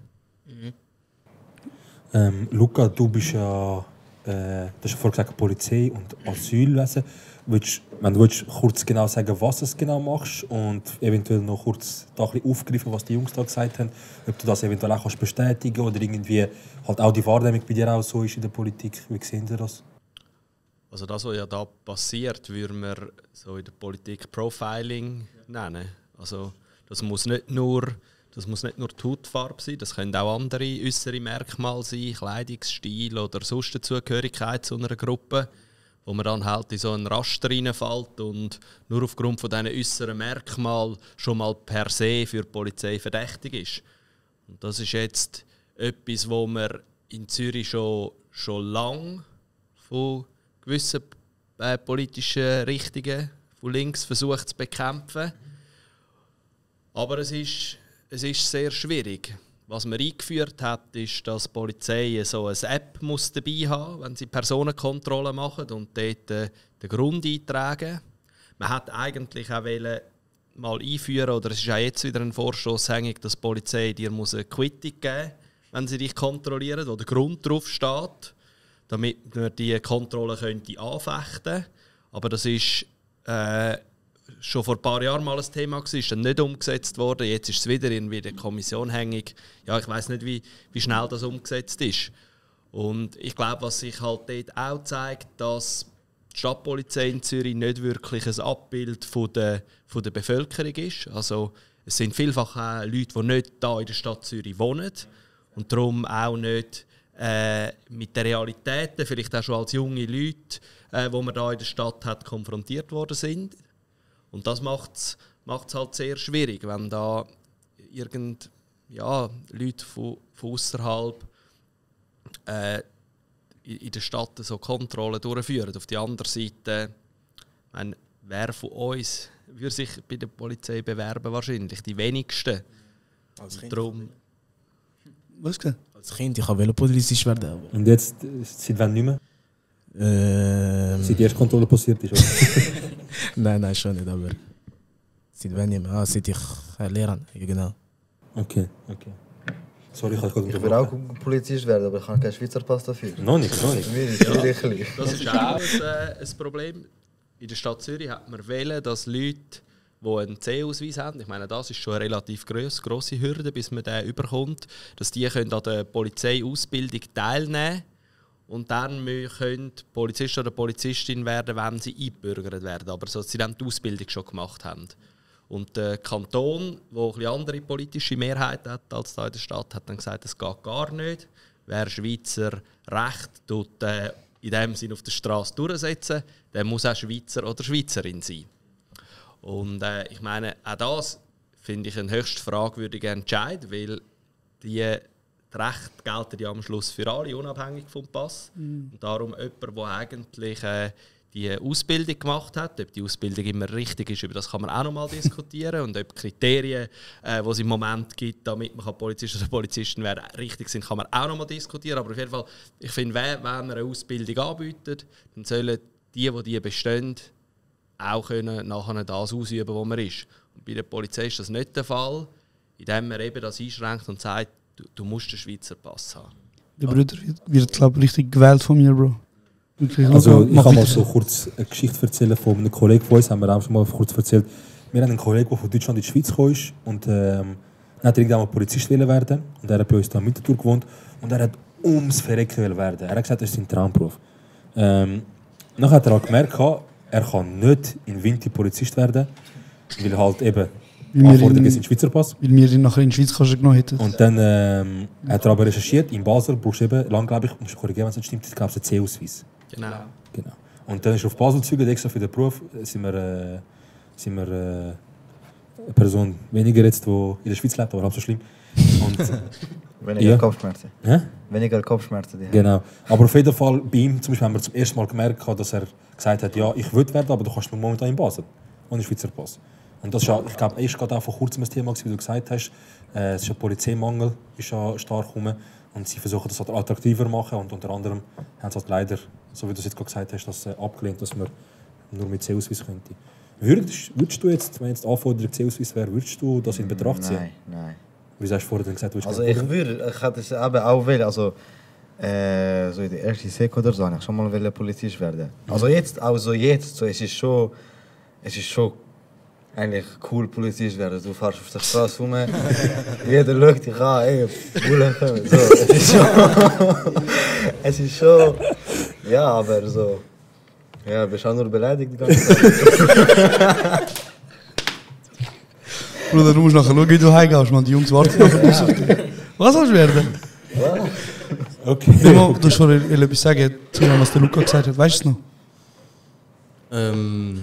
Luca, du bist ja, du hast vorhin gesagt, Polizei und Asylwesen. Wenn du willst, kurz genau sagen, was du genau machst und eventuell noch kurz da ein bisschen aufgreifen, was die Jungs da gesagt haben, ob du das eventuell auch bestätigen kannst oder irgendwie halt auch die Wahrnehmung bei dir auch so ist in der Politik. Wie sehen Sie das? Also das, was ja da passiert, würde man so in der Politik Profiling nennen. Also das muss nicht nur die Hautfarbe sein, das können auch andere äußere Merkmale sein, Kleidungsstil oder sonst eine Zugehörigkeit zu einer Gruppe, wo man dann halt in so einen Raster reinfällt und nur aufgrund von diesen äußeren Merkmalen schon mal per se für die Polizei verdächtig ist. Und das ist jetzt etwas, wo man in Zürich schon lange von gewissen politischen Richtungen von links versucht zu bekämpfen. Aber es ist sehr schwierig. Was man eingeführt hat, ist, dass die Polizei so eine App muss dabei haben muss, wenn sie Personenkontrolle machen und dort den Grund eintragen. Man hat eigentlich auch mal einführen, oder es ist auch jetzt wieder ein Vorstoß hängig, dass die Polizei dir eine Quittung geben muss, wenn sie dich kontrollieren, wo der Grund drauf steht, damit man die Kontrolle anfechten könnte. Aber das ist schon vor ein paar Jahren mal ein Thema gewesen, ist dann nicht umgesetzt worden. Jetzt ist es wieder irgendwie in der Kommission hängig. Ja, ich weiß nicht, wie schnell das umgesetzt ist. Und ich glaube, was sich halt dort auch zeigt, dass die Stadtpolizei in Zürich nicht wirklich ein Abbild von der Bevölkerung ist. Also es sind vielfach auch Leute, die nicht hier in der Stadt Zürich wohnen und darum auch nicht mit den Realitäten, vielleicht auch schon als junge Leute, die man hier in der Stadt hat, konfrontiert worden sind. Und das macht es halt sehr schwierig, wenn da Leute von außerhalb in der Stadt so Kontrollen durchführen. Auf der anderen Seite, wer von uns würde sich bei der Polizei bewerben? Wahrscheinlich die wenigsten. Als Kind. Darum, was geht? Als Kind, ich wollte Polizist werden. Aber. Und jetzt, seit wann nicht mehr? Seit die erste Kontrolle passiert ist, oder? Nein, schon nicht, aber seit wann nicht mehr? Seit ich lehre, genau. Okay. Sorry, ich will auch Polizist werden, aber ich habe keinen Schweizer Pass dafür. Noch nicht. Das ist auch ein Problem. In der Stadt Zürich hat man wählen, dass Leute, die einen C-Ausweis haben, ich meine, das ist schon eine relativ grosse Hürde, bis man den überkommt, dass die an der Polizeiausbildung teilnehmen können. Und dann können Polizist oder Polizistin werden, wenn sie eingebürgert werden. Aber so, dass sie dann die Ausbildung schon gemacht haben. Und der Kanton, der eine andere politische Mehrheit hat als hier in der Stadt, hat dann gesagt, das geht gar nicht. Wer Schweizer Recht in dem Sinne auf der Straße durchsetzen, der muss auch Schweizer oder Schweizerin sein. Und ich meine, auch das finde ich einen höchst fragwürdigen Entscheid, weil die Rechte gelten ja am Schluss für alle, unabhängig vom Pass. Und darum jemand, der eigentlich die Ausbildung gemacht hat, ob die Ausbildung immer richtig ist, über das kann man auch noch mal diskutieren. Und ob die Kriterien, die es im Moment gibt, damit man Polizist oder Polizistin werden, richtig sind, kann man auch noch mal diskutieren. Aber auf jeden Fall, ich finde, wenn man eine Ausbildung anbietet, dann sollen die bestehen, auch können nachher das ausüben, wo man ist. Und bei der Polizei ist das nicht der Fall, indem man eben das einschränkt und sagt, du musst den Schweizer Pass haben. Der Bruder wird glaube ich, richtig gewählt von mir, Bro. Also ich kann mal so kurz eine Geschichte erzählen von einem Kollegen von uns, haben wir auch schon mal kurz erzählt. Wir haben einen Kollegen, der von Deutschland in die Schweiz gekommen ist und dann hat er irgendwann mal Polizist werden und er hat bei uns da in Winterthur gewohnt und er hat ums Verrecken werden. Er hat gesagt, das ist sein Traumberuf. Nachher hat er halt gemerkt, er kann nicht in Winter Polizist werden, weil halt eben Anforderungen sind Schweizer Pass. Weil wir ihn nachher in die Schweiz genommen hätten. Und dann hat er aber recherchiert, in Basel brauchst du eben, lang glaube ich, musst du korrigieren, wenn es nicht stimmt, ich glaube es ist ein C-Ausweis. Genau. Und dann ist er auf Basel gezügelt, extra für den Beruf, sind wir eine Person weniger jetzt, die in der Schweiz lebt, aber halb so schlimm. Und, weniger Kopfschmerzen. Weniger Kopfschmerzen. Die genau. Aber auf jeden Fall, bei ihm zum Beispiel haben wir zum ersten Mal gemerkt, dass er gesagt hat, ja, ich will werden, aber du kannst nur momentan in Basel, ohne Schweizer Pass. Und das ist ja, ich glaube, ist gerade auch vor kurzem ein Thema, wie du gesagt hast. Es ist ein Polizeimangel, ist ja stark rum. Und sie versuchen das halt attraktiver zu machen. Und unter anderem haben sie halt leider, so wie du es jetzt gerade gesagt hast, das abgelehnt, dass man nur mit C-Ausweis könnte. Würdest du jetzt, wenn jetzt Anforderung C-Ausweis wäre, würdest du das in Betracht ziehen? Nein. Wie hast du vorher gesagt? Also ich hätte es eben auch wählen. Also so in der ersten Sek oder so, ich schon mal Polizist werden. Also jetzt, so, es ist schon eigentlich cool Polizist werden. Du fährst auf der Straße rum, jeder schaut dich an, ey, Bullen kommen. So, es ist schon, ja, aber so, ja, bist auch nur beleidigt die ganze Zeit. Bruder, du musst nachher schauen, wie du heimgehst, man. Die Jungs warten auf dich. Was willst du werden? Okay. Du hast schon etwas sagen, was der Luca gesagt hat. Weißt du es noch?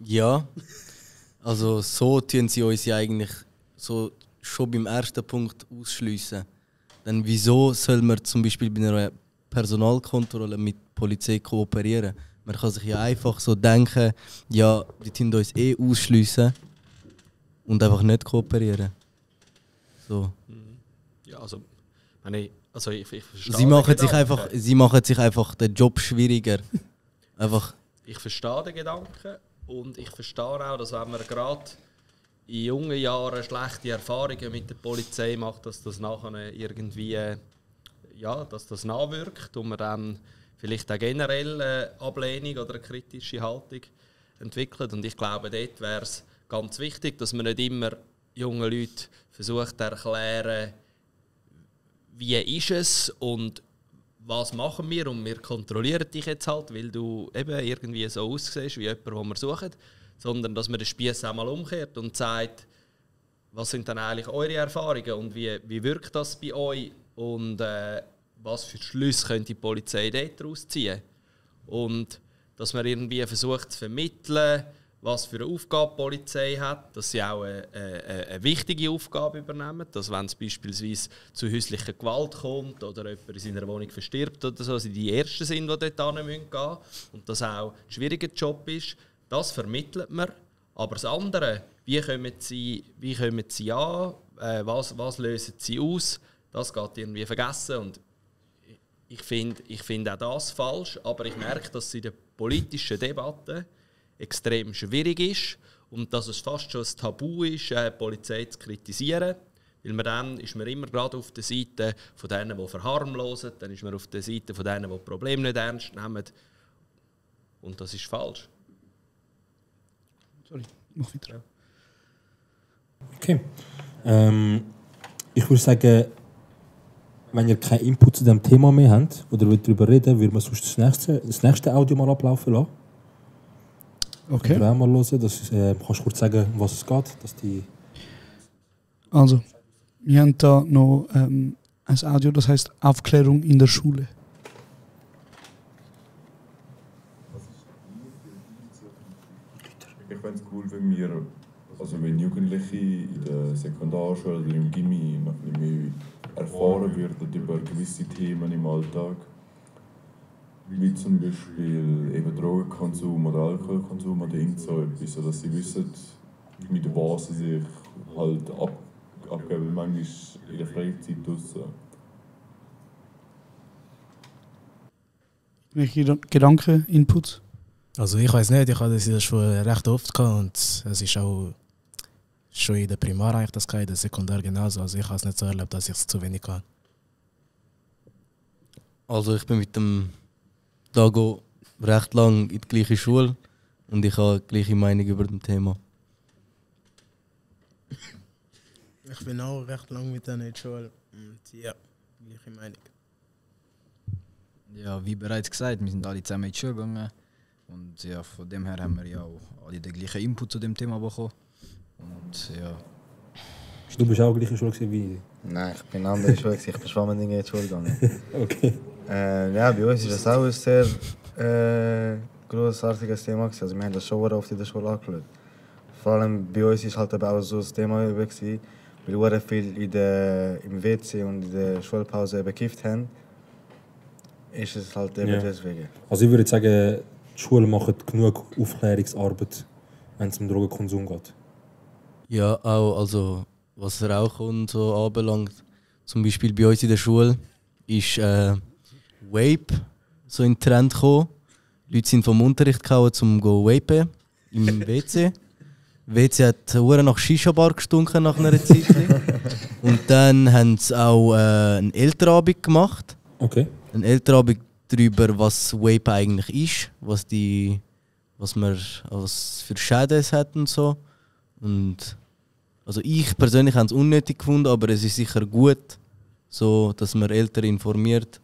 Ja. Also so tun sie uns ja eigentlich so schon beim ersten Punkt ausschliessen. Dann wieso soll man zum Beispiel bei einer Personalkontrolle mit der Polizei kooperieren? Man kann sich ja einfach so denken, ja, die tun uns ausschliessen und einfach nicht kooperieren. So. Ja, also ich verstehe Sie machen sich einfach den Job schwieriger. Einfach. Ich verstehe den Gedanken und ich verstehe auch, dass wenn man gerade in jungen Jahren schlechte Erfahrungen mit der Polizei macht, dass das nachher irgendwie dass das nachwirkt und man dann vielleicht auch generell eine Ablehnung oder eine kritische Haltung entwickelt. Und ich glaube, dort wäre es ganz wichtig, dass man nicht immer jungen Leuten versucht zu erklären, wie ist es und was machen wir und wir kontrollieren dich jetzt halt, weil du eben irgendwie so aussiehst wie jemand, den wir suchen, sondern dass man den Spieß einmal umkehrt und sagt, was sind dann eigentlich eure Erfahrungen und wie wirkt das bei euch und was für Schlüsse könnte die Polizei daraus ziehen. Und dass man irgendwie versucht zu vermitteln, was für eine Aufgabe die Polizei hat, dass sie auch eine wichtige Aufgabe übernehmen, dass wenn es beispielsweise zu häuslicher Gewalt kommt oder jemand in seiner Wohnung verstirbt oder so, sie die Ersten sind, die dort hin müssen und das auch ein schwieriger Job ist, das vermittelt man. Aber das andere, wie kommen sie an, was lösen sie aus, das geht irgendwie vergessen und ich finde auch das falsch, aber ich merke, dass es in der politischen Debatte extrem schwierig ist und dass es fast schon ein Tabu ist, die Polizei zu kritisieren. Weil dann ist man immer gerade auf der Seite von denen, die verharmlosen, dann ist man auf der Seite von denen, die das Problem nicht ernst nehmen. Und das ist falsch. Sorry, mach weiter. Okay. Ich würde sagen, wenn ihr keinen Input zu diesem Thema mehr habt oder darüber reden, würden wir sonst das nächste Audio mal ablaufen lassen. Okay. Mal hören. Kannst du kurz sagen, um was es geht? Dass die Also, wir haben da noch ein Audio, das heißt Aufklärung in der Schule. Ich fände es cool, wenn Jugendliche in der Sekundarschule oder im Gimmi noch ein bisschen mehr erfahren würden über gewisse Themen im Alltag. Wie zum Beispiel eben Drogenkonsum oder Alkoholkonsum oder irgend so etwas, sodass sie wissen, mit was sie sich halt abgeben, manchmal in der Freizeit draussen. Welche Gedanken, Inputs? Also ich weiß nicht, ich hatte das schon recht oft gehabt und es ist auch schon in der Primar eigentlich das gehabt, in der Sekundar genauso. Also ich habe es nicht so erlebt, dass ich es zu wenig kann. Also ich bin mit dem Dago recht lang in der gleichen Schule und ich habe die gleiche Meinung über das Thema. Ich bin auch recht lang mit denen in der Schule und ja, gleiche Meinung. Ja, wie bereits gesagt, wir sind alle zusammen in die Schule gegangen und ja, von dem her haben wir ja auch alle den gleichen Input zu dem Thema bekommen. Und ja. Du bist auch gleiche Schule wie? Nein, ich bin in einer anderen Schule, ich bin Schwammendingen in die Schule gegangen. Okay. Ja, bei uns ist das auch ein sehr grossartiges Thema. Also wir haben das schon oft in der Schule angeschaut. Vor allem bei uns war halt auch so das Thema, weil wir viel im WC und in der Schulpause gekifft haben. Ist es halt eben deswegen. Also ich würde sagen, die Schulen machen genug Aufklärungsarbeit wenn es um Drogenkonsum geht? Ja, auch also was Rauchen und so anbelangt. Zum Beispiel bei uns in der Schule ist Vape so in den Trend gekommen. Die Leute sind vom Unterricht gekommen, um zu vapen im WC. WC hat hure nach Shisha-Bar gestunken nach einer Zeit. Und dann haben sie auch einen Elternabend gemacht. Okay. Ein Elternabend darüber, was Vape eigentlich ist, was für Schäden es hat und so. Und also ich persönlich habe es unnötig gefunden, aber es ist sicher gut, so, dass man Eltern informiert.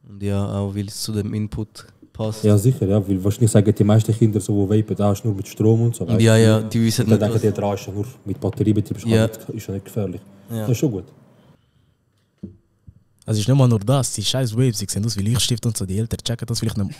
Und ja, auch weil es zu dem Input passt. Ja, sicher, ja, weil wahrscheinlich sagen die meisten Kinder so, die vapen, ist nur mit Strom und so. Ja, ja, die wissen nicht. Dann nicht, denken die, dran ist ja nur mit Batteriebetrieb, ist ja nicht gefährlich. Ja. Das ist schon gut. Also es ist nicht mal nur das, die scheiß Waves, sie sehen aus wie Lichtstift und so, die Eltern checken das vielleicht nicht.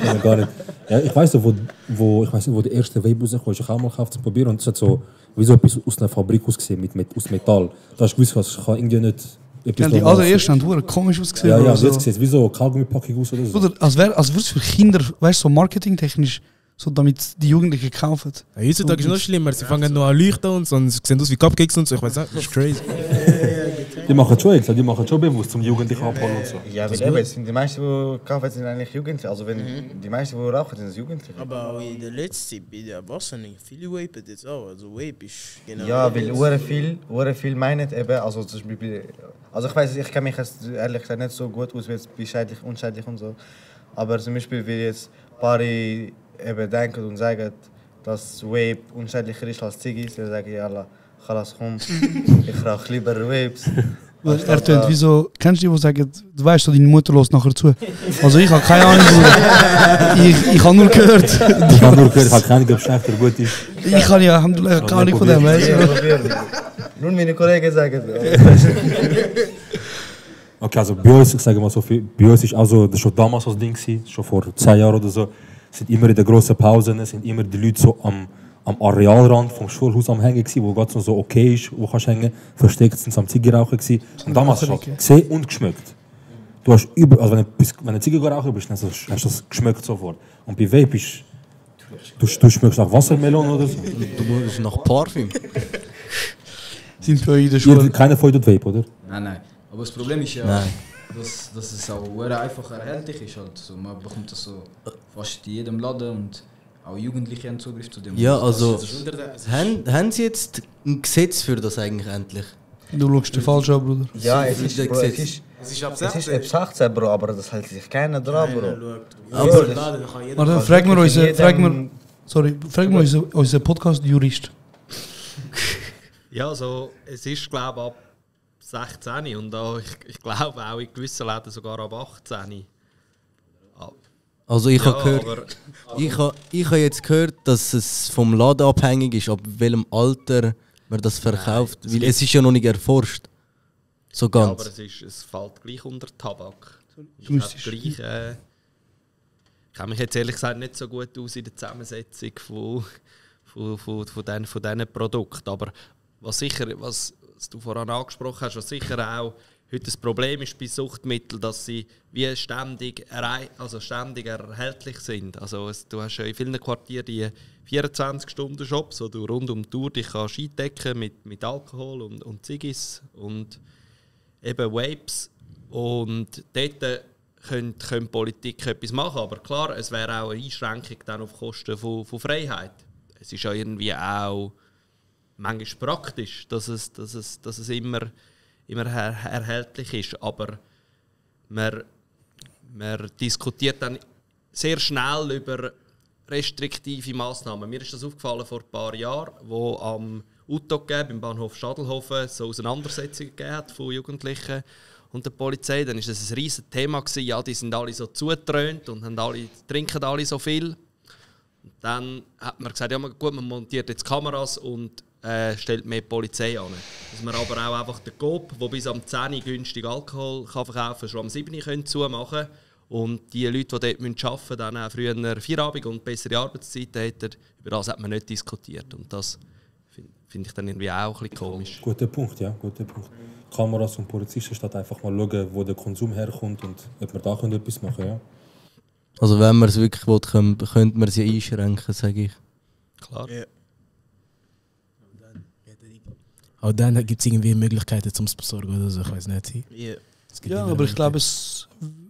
Ja, gar nicht. Ja, ich weiss noch, wo der erste Vape rauskam, ich auch mal gekauft zum Probieren und es hat so wie so etwas aus einer Fabrik ausgesehen, aus Metall. Da hast du gewusst, was ich kann irgendwie nicht... Ja, die allerersten haben komisch ausgesehen. Ja, ja, so. jetzt sieht es wie so Kaugummi-Packung aus oder so. Oder als würde es für Kinder, weißt du, so marketingtechnisch, so damit die Jugendlichen kaufen. Ja, heutzutage ist es noch schlimmer, sie fangen noch an leuchten und so, und sie sehen aus wie Cupcakes und so, ich weiß nicht, das ist crazy. Die machen schon jetzt, die machen schon bewusst zum Jugendlichen abholen und so. Ja, weil eben, sind die meisten, die kaufen, sind eigentlich Jugendliche. Also wenn die meisten, die rauchen, sind Jugendliche. Aber auch in der letzten Zeit bei der Erwachsenen, viele vapen jetzt auch. Also Vape ist genau. Ja, weil viel meinen eben, also zum Beispiel, also ich weiß, ich kenne mich jetzt ehrlich gesagt nicht so gut aus, wie jetzt bei schädlich, unschädlich und so. Aber zum Beispiel, wie jetzt ein paar eben denken und sagen, dass Vape unschädlicher ist als Ziggis, dann sagen ja, Chalas, komm, ich rauche lieber Vapes. Er tönt wieso, kennst du die sagen, du weißt, deine Mutter lässt nachher zu? Also ich habe keine Ahnung, ich habe nur gehört. Ich habe nur gehört, ich habe keine Ahnung, ob es schlecht oder gut ist. Ich habe ja keine Ahnung von dem, weißt du? Nur meine Kollegen sagen Okay, also bei uns, ich sage mal so viel, bei uns ist also, das schon damals das Ding gewesen, schon vor 10 Jahren oder so, sind immer in den grossen Pausen, sind immer die Leute so am Arealrand vom Schulhaus am Hängen gewesen, wo ganz noch so okay ist, wo kannst hängen. Versteckt sind sie am Zigarrauchen gewesen. Und damals hast du gesehen und geschmeckt. Du hast also wenn du eine Zigarre rauchen bist, dann hast du das geschmeckt sofort. Und bei Vape ist, du schmeckst nach Wassermelone oder so. Du musst nach Parfüm. Sind für in der Schule? Keiner von euch Vape, oder? Nein. Aber das Problem ist ja, dass es auch einfach erhältlich ist. Halt. So, man bekommt das so fast in jedem Laden und auch Jugendliche haben Zugriff zu dem. Ja, also haben Sie jetzt ein Gesetz für das eigentlich endlich? Du schaust den falsch an, Bruder. Ja, es ist ab 16, Bro, aber das hält sich keiner dran, Bro. Aber fragen wir unseren Podcast-Jurist. Ja, also es ist glaube ich ab 16 und auch, ich glaube auch in gewissen Läden sogar ab 18. Also ich habe jetzt gehört, dass es vom Laden abhängig ist, ab welchem Alter man das verkauft, weil es ist ja noch nicht erforscht. So ganz. Ja, aber es fällt gleich unter Tabak. Ich kenne mich jetzt ehrlich gesagt nicht so gut aus in der Zusammensetzung von diesen Produkten. Aber was du vorhin angesprochen hast, was sicher auch heute das Problem ist bei Suchtmitteln, dass sie wie ständig erhältlich sind. Also du hast ja in vielen Quartieren die 24-Stunden-Shops, wo du rund um die Tour dich kannst eindecken mit Alkohol und Ziggis und eben Vapes. Und dort könnte Politik etwas machen. Aber klar, es wäre auch eine Einschränkung dann auf Kosten von Freiheit. Es ist ja irgendwie auch manchmal praktisch, dass es immer erhältlich ist, aber man diskutiert dann sehr schnell über restriktive Massnahmen. Mir ist das aufgefallen vor ein paar Jahren, wo am UTOG beim Bahnhof Stadelhofen so Auseinandersetzungen gegeben hat von Jugendlichen und der Polizei. Dann war das ein riesiges Thema gewesen. Ja, die sind alle so zugetrönt und trinken alle so viel. Und dann hat man gesagt, ja gut, man montiert jetzt Kameras und stellt mehr Polizei an. Dass man aber auch einfach den Coop, der bis am 10 Uhr günstig Alkohol kann verkaufen kann, schon am 7 Uhr zumachen können. Und die Leute, die dort arbeiten müssen, dann auch früher Feierabend und bessere Arbeitszeiten hätten, über das hat man nicht diskutiert. Und das finde ich dann irgendwie auch ein bisschen komisch. Guter Punkt, ja, guter Punkt. Kameras und Polizisten statt einfach mal schauen, wo der Konsum herkommt und ob wir da etwas machen können. Ja. Also wenn man es wirklich will, könnte man sie einschränken, sage ich. Klar. Ja. Auch dann gibt es irgendwie Möglichkeiten zum Besorgen oder so, ich weiß nicht. Yeah. Ja, aber ich glaube,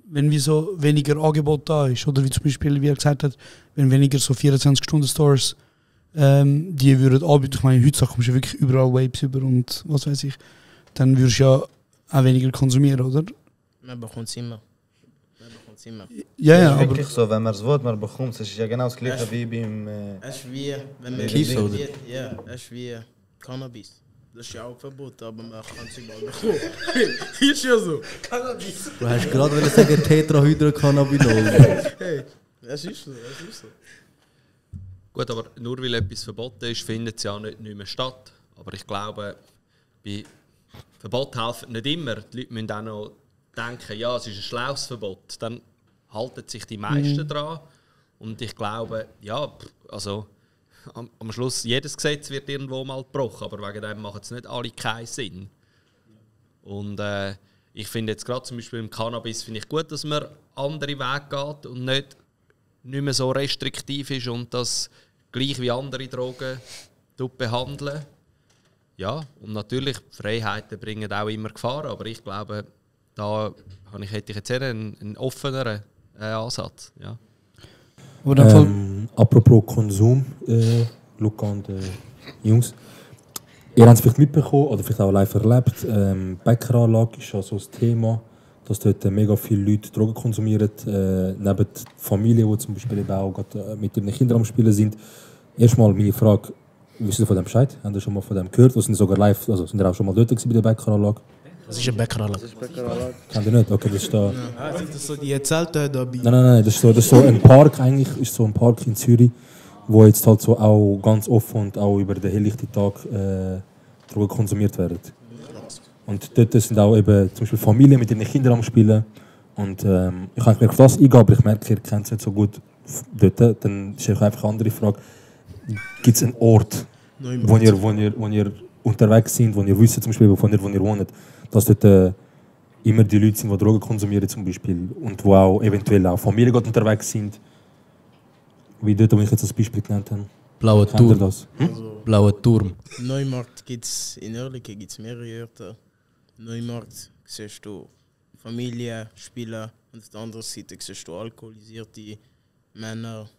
wenn wie so weniger Angebot da ist, oder wie zum Beispiel, wie er gesagt hat, wenn weniger so 24-Stunden-Stores die würden anbieten, ich meine, heutzutage kommst du ja wirklich überall Vapes über und was weiß ich, dann würdest du ja auch weniger konsumieren, oder? Man bekommt es immer. Ja, aber aber... wirklich so, wenn man es will, man bekommt es. Es ist ja genau das gleiche wie beim... Es ist wie, wenn man Kies, oder? Ja, es ist wie Cannabis. Das ist ja auch verboten, aber man kann es überall bekommen. Ist ja so. Cannabis. Du hast gerade sagen Tetrahydrocannabinol. Hey, es ist so, es ist so. Gut, aber nur weil etwas verboten ist, findet es ja nicht mehr statt. Aber ich glaube, bei Verbot helfen nicht immer. Die Leute müssen auch noch denken, ja, es ist ein schlaues Verbot. Dann halten sich die meisten dran. Und ich glaube, ja, also am Schluss, jedes Gesetz wird irgendwo mal gebrochen, aber wegen dem machen es nicht alle keinen Sinn. Und ich finde jetzt gerade zum Beispiel im Cannabis finde ich gut, dass man andere Wege geht und nicht mehr so restriktiv ist und das gleich wie andere Drogen behandeln. Ja, und natürlich, Freiheiten bringen auch immer Gefahren, aber ich glaube, da hätte ich jetzt eher einen offeneren Ansatz. Ja. Apropos Konsum, Luca und Jungs. Ihr habt es vielleicht mitbekommen oder vielleicht auch live erlebt. Bäckeranlage ist ja so das Thema, dass dort mega viele Leute Drogen konsumieren. Neben Familien, die zum Beispiel eben auch mit ihren Kindern am Spielen sind. Erstmal meine Frage, wissen Sie von dem Bescheid? Haben Sie schon mal von dem gehört? Oder sind Sie sogar live, also sind Sie auch schon mal dort gewesen bei der Bäckeranlage? Das ist eine Bäckeranlage. Kennt ihr nicht? Okay, das ist da. Sind das so die Zelte dabei? Nein, das ist so ein Park eigentlich, ist so ein Park in Zürich, wo jetzt halt so auch ganz offen und auch über den helllichten Tag Drogen konsumiert werden. Und dort sind auch eben zum Beispiel Familien mit ihren Kindern am Spielen. Und ich kann nicht auf das eingehen, aber ich merke, ihr kennt es nicht so gut dort. Dann ist einfach eine andere Frage. Gibt es einen Ort, wo ihr unterwegs sind, wo ihr wisst, zum Beispiel, wo ihr wohnt, dass dort immer die Leute sind, die Drogen konsumieren zum Beispiel und wo auch eventuell auch Familien unterwegs sind, wie dort, wo ich jetzt das Beispiel genannt habe. Blauer Turm. Das? Blauer Turm. Neumarkt gibt es in Oerlikon gibt's mehrere Orte. Neumarkt siehst du Familie, Spieler und auf der anderen Seite siehst du alkoholisierte Männer.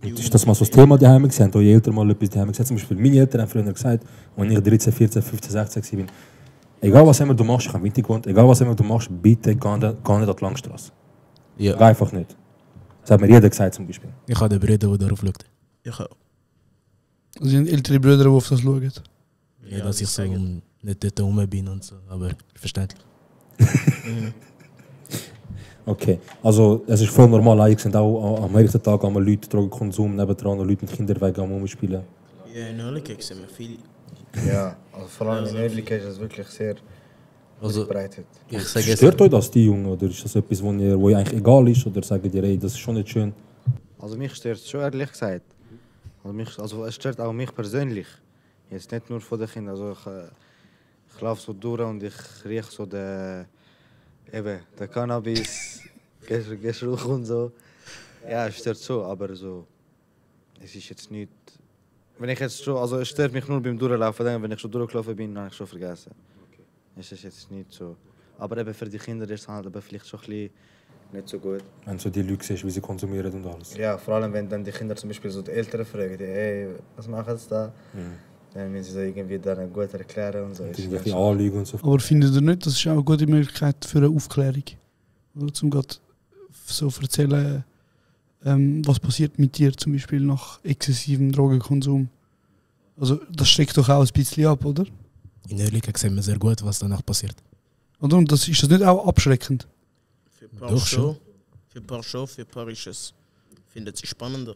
Und ist das mal so das Thema daheim gewesen? Haben eure Eltern mal etwas daheim gesagt? Zum Beispiel meine Eltern haben früher gesagt, als ich 13, 14, 15, 16 war, egal was immer du machst, ich habe Winter gewohnt, egal was immer du machst, bitte geh nicht an die Langstrasse. Ja. Geh einfach nicht. Das hat mir jeder gesagt zum Beispiel. Ich habe den Brüder, die darauf schauen. Ich auch. Also sind ältere Brüder, die auf das schauen? Ja, dass ich so nicht dort rum bin und so, aber verständlich. Okay, also es ist voll normal, eigentlich sind auch am nächsten Tag einmal Leute Drogenkonsum nebendran und Leute mit Kindern wegen am Rumspielen. Ja, in Oerlikon sehen wir viele. Ja, also vor allem in Oerlikon ist es wirklich sehr verbreitet. Stört euch das, die Jungen, oder ist das etwas, wo ihr eigentlich egal ist, oder sagt ihr, ey, das ist schon nicht schön? Also mich stört es schon, ehrlich gesagt. Also es stört auch mich persönlich. Jetzt nicht nur von den Kindern. Also ich laufe so durch und ich rieche so den Cannabis, Geruch und so. Ja, es stört schon, aber so, es ist jetzt nicht... Wenn ich jetzt schon, also es stört mich nur beim Durchlaufen, wenn ich schon durchgelaufen bin, dann habe ich schon vergessen. Okay. Es ist jetzt nicht so. Aber eben für die Kinder ist es halt vielleicht schon ein bisschen nicht so gut. Wenn du so die Leute siehst, wie sie konsumieren und alles. Ja, vor allem wenn dann die Kinder zum Beispiel so die Eltern fragen, hey, was machen sie da? Dann müssen sie so irgendwie dann gut erklären und so. Und irgendwelche Anlügen und so. Aber findet ihr nicht, das ist auch eine gute Möglichkeit für eine Aufklärung? Oder zum gerade so erzählen, was passiert mit dir zum Beispiel nach exzessivem Drogenkonsum? Also das schreckt doch auch ein bisschen ab, oder? In Oerlikon sehen wir sehr gut, was danach passiert. Oder? Und ist das nicht auch abschreckend? Für ein paar schon. Für ein paar schon, für ein paar ist es. Findet sie spannender.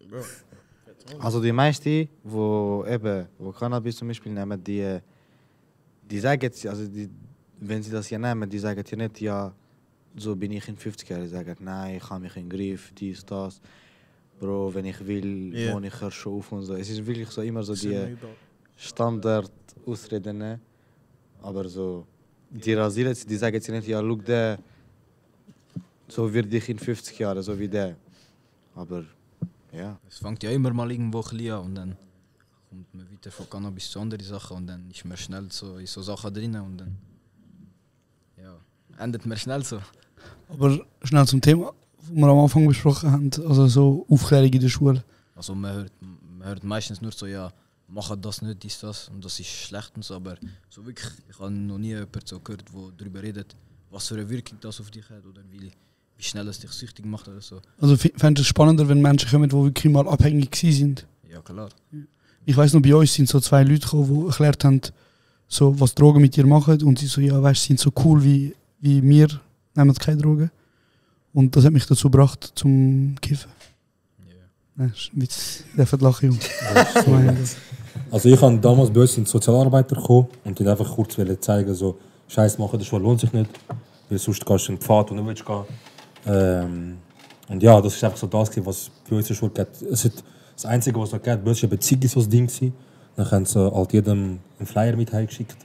Bro. Also die meisten, wo Cannabis zum Beispiel nehmen, die sagen jetzt, also wenn sie das ja nehmen, die sagen ja nicht, ja, so bin ich in 50 Jahren. Die sagen, nein, ich habe mich im Griff, dies, das. Bro, wenn ich will, wohne ich schon auf und so. Es ist wirklich so immer so die Standard-Ausreden. Aber so, die rasieren, die sagen jetzt nicht, ja, schau, der so werde ich in 50 Jahren, so wie der. Aber ja. Es fängt ja immer mal irgendwo ein bisschen an und dann kommt man weiter von Cannabis zu anderen Sachen und dann ist man schnell so in so Sachen drin und dann ja, endet man schnell so. Aber schnell zum Thema, das wir am Anfang besprochen haben, also so Aufklärung in der Schule. Also man hört meistens nur so, ja, mach das nicht, das und das ist schlecht und so, aber so wirklich, ich habe noch nie jemanden so gehört, der darüber redet, was für eine Wirkung das auf dich hat oder wie schnell es dich süchtig macht oder so. Also fändest du es spannender, wenn Menschen kommen, die wirklich mal abhängig sind? Ja, klar. Ich weiss noch, bei uns sind so 2 Leute gekommen, die erklärt haben, so, was Drogen mit dir machen und sie so, ja, weißt, sind so cool wie wir, nehmen keine Drogen. Und das hat mich dazu gebracht, zum Kiffen. Nein, das ist ein Witz. Der lachen, Jungs. Also ich habe damals bei uns in die Sozialarbeiter gekommen und die einfach kurz zeigen, so Scheiß machen, das lohnt sich nicht, weil sonst gehst du in den Pfad, wo du nicht gehen. Und ja, das ist einfach so das, was bei uns in der Schule geht. Das Einzige, was es geht, bei uns war Beziehung so das Ding. Dann haben sie halt jedem einen Flyer mit heimgeschickt.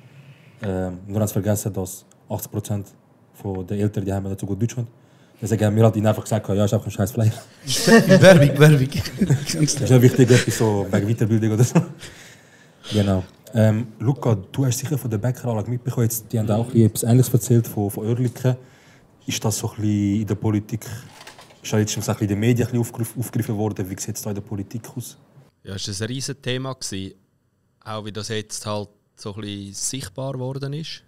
Nur haben sie vergessen, dass 80% der Eltern die haben nicht so gut Deutsch haben. Deswegen haben wir halt ihnen einfach gesagt, ja, ist einfach ein scheiß Flyer. Werbung. Das ist nicht wichtig, etwas so wegen Weiterbildung oder so. Genau. Luca, du hast sicher von der Bäckeranlage mitbekommen, jetzt, die haben auch etwas Ähnliches erzählt von Oerlikon. Ist das so ein bisschen in der Politik, ist das jetzt schon so ein bisschen in den Medien aufgegriffen worden? Wie sieht es da in der Politik aus? Ja, es war ein riesiges Thema. Auch wie das jetzt halt so ein bisschen sichtbar geworden ist.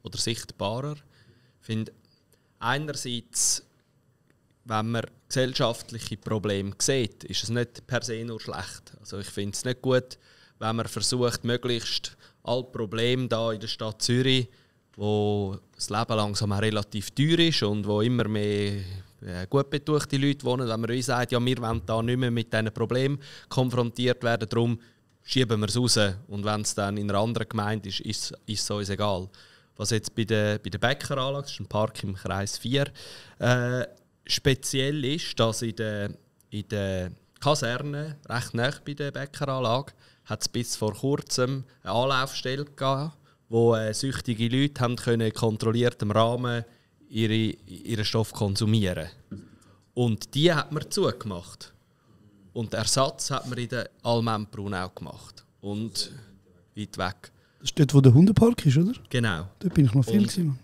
Oder sichtbarer. Ich finde, einerseits, wenn man gesellschaftliche Probleme sieht, ist es nicht per se nur schlecht. Also ich finde es nicht gut, wenn man versucht, möglichst alle Probleme hier in der Stadt Zürich, wo das Leben langsam auch relativ teuer ist und wo immer mehr gut betuchte Leute wohnen, wenn man uns sagt, ja, wir wollen da nicht mehr mit diesen Problemen konfrontiert werden, darum schieben wir es raus. Und wenn es dann in einer anderen Gemeinde ist es uns egal. Was jetzt bei der Bäckeranlage, das ist ein Park im Kreis 4, speziell ist, dass in der Kaserne, recht nah bei der Bäckeranlage, hat es bis vor kurzem eine Anlaufstelle gegeben, wo süchtige Leute haben können in kontrolliertem Rahmen ihren Stoff konsumieren. Und die hat man zugemacht. Und den Ersatz hat man in der Almendbrunau gemacht. Und weit weg. Das ist dort, wo der Hundepark ist, oder? Genau. Dort bin ich noch viel gewesen.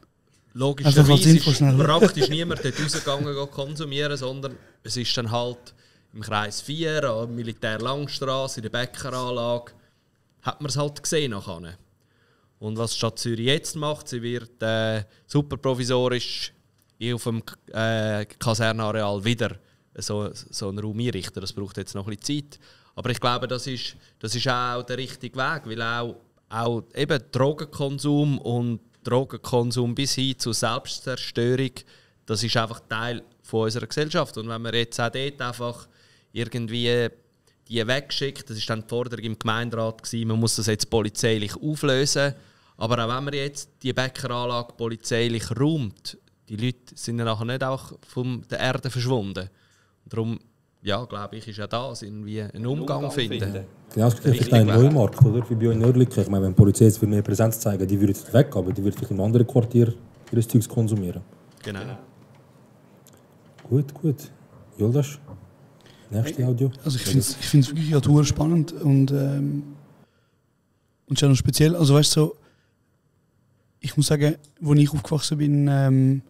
Logischerweise ist praktisch niemand dort rausgegangen konsumieren, sondern es ist dann halt im Kreis 4, an der Militär-Langstrasse, in der Bäckeranlage, hat man es halt gesehen nachher. Und was die Stadt Zürich jetzt macht, sie wird super provisorisch auf dem Kasernenareal wieder so einen Raum einrichten. Das braucht jetzt noch ein bisschen Zeit. Aber ich glaube, das ist auch der richtige Weg, weil auch eben Drogenkonsum und Drogenkonsum bis hin zur Selbstzerstörung, das ist einfach Teil von unserer Gesellschaft. Und wenn man jetzt auch dort einfach irgendwie die wegschickt, das war dann die Forderung im Gemeinderat, man muss das jetzt polizeilich auflösen. Aber auch wenn man jetzt die Bäckeranlage polizeilich räumt, die Leute sind dann nachher nicht auch von der Erde verschwunden. Und darum, ja, glaube ich, ist ja das irgendwie ein Umgang finden. Genau, es ist ein Neumarkt, oder? Wie bei euch in Oerlikon. Ich meine, wenn die Polizei jetzt mehr Präsenz zeigen, die würde jetzt weg, aber die würde vielleicht in einem anderen Quartier ihres Zeugs konsumieren. Genau. Gut. Yildiz, nächste Audio. Also ich finde es wirklich ja spannend und schon noch speziell. Also weißt du, so, ich muss sagen, als ich aufgewachsen bin,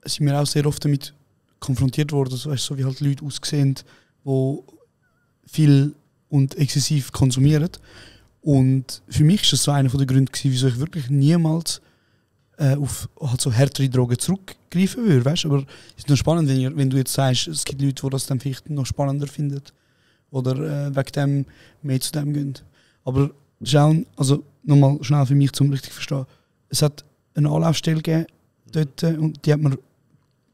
sind wir auch sehr oft damit konfrontiert worden, also, weißt, so wie halt Leute aussehen, die viel und exzessiv konsumieren. Und für mich war das so einer der Gründe, wieso ich wirklich niemals auf halt so härtere Drogen zurückgreifen würde. Weißt? Aber es ist noch spannend, wenn du jetzt sagst, es gibt Leute, die das dann vielleicht noch spannender finden oder wegen dem mehr zu dem gehen. Aber schauen, also nochmal schnell für mich, zum richtig zu verstehen. Es hat eine Anlaufstelle gegeben dort und die hat man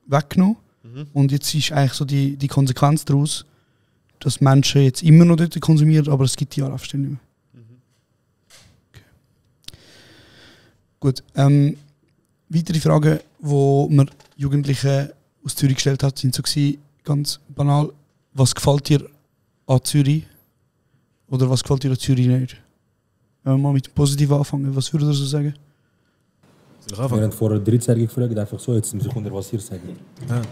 weggenommen. Und jetzt ist eigentlich so die Konsequenz daraus, dass Menschen jetzt immer noch dort konsumieren, aber es gibt die Anlaufstelle nicht mehr. Okay. Gut. Weitere Fragen, die man Jugendlichen aus Zürich gestellt hat, sind so gewesen, ganz banal. Was gefällt dir an Zürich? Oder was gefällt dir an Zürich nicht? Wenn wir mal mit dem Positiven anfangen, was würdest du so sagen? Soll ich Wir anfangen? haben vorher 13-Jährige gefragt, einfach so, jetzt muss ich unter was ihr sagen. Ja.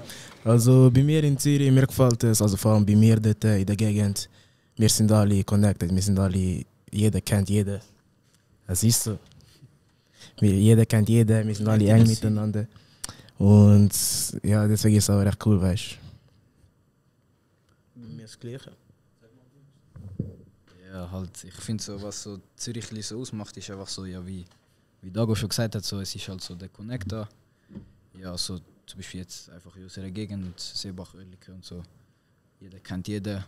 Also bei mir in Zürich, mir gefällt es, also vor allem bei mir dort in der Gegend, wir sind alle connected, wir sind alle, jeder kennt jeden. Das ist so. Jeder kennt jeden, wir sind alle eng miteinander. Und ja, deswegen ist es auch recht cool, weißt Bei mir das Gleiche. Ja, halt, ich finde so, was so Zürich so ausmacht, ist einfach so, ja, wie Dago schon gesagt hat, so, es ist halt so der Connector. Ja, so zum Beispiel jetzt einfach in unserer Gegend, Seebach, Oerlikon und so. Jeder kennt jeden.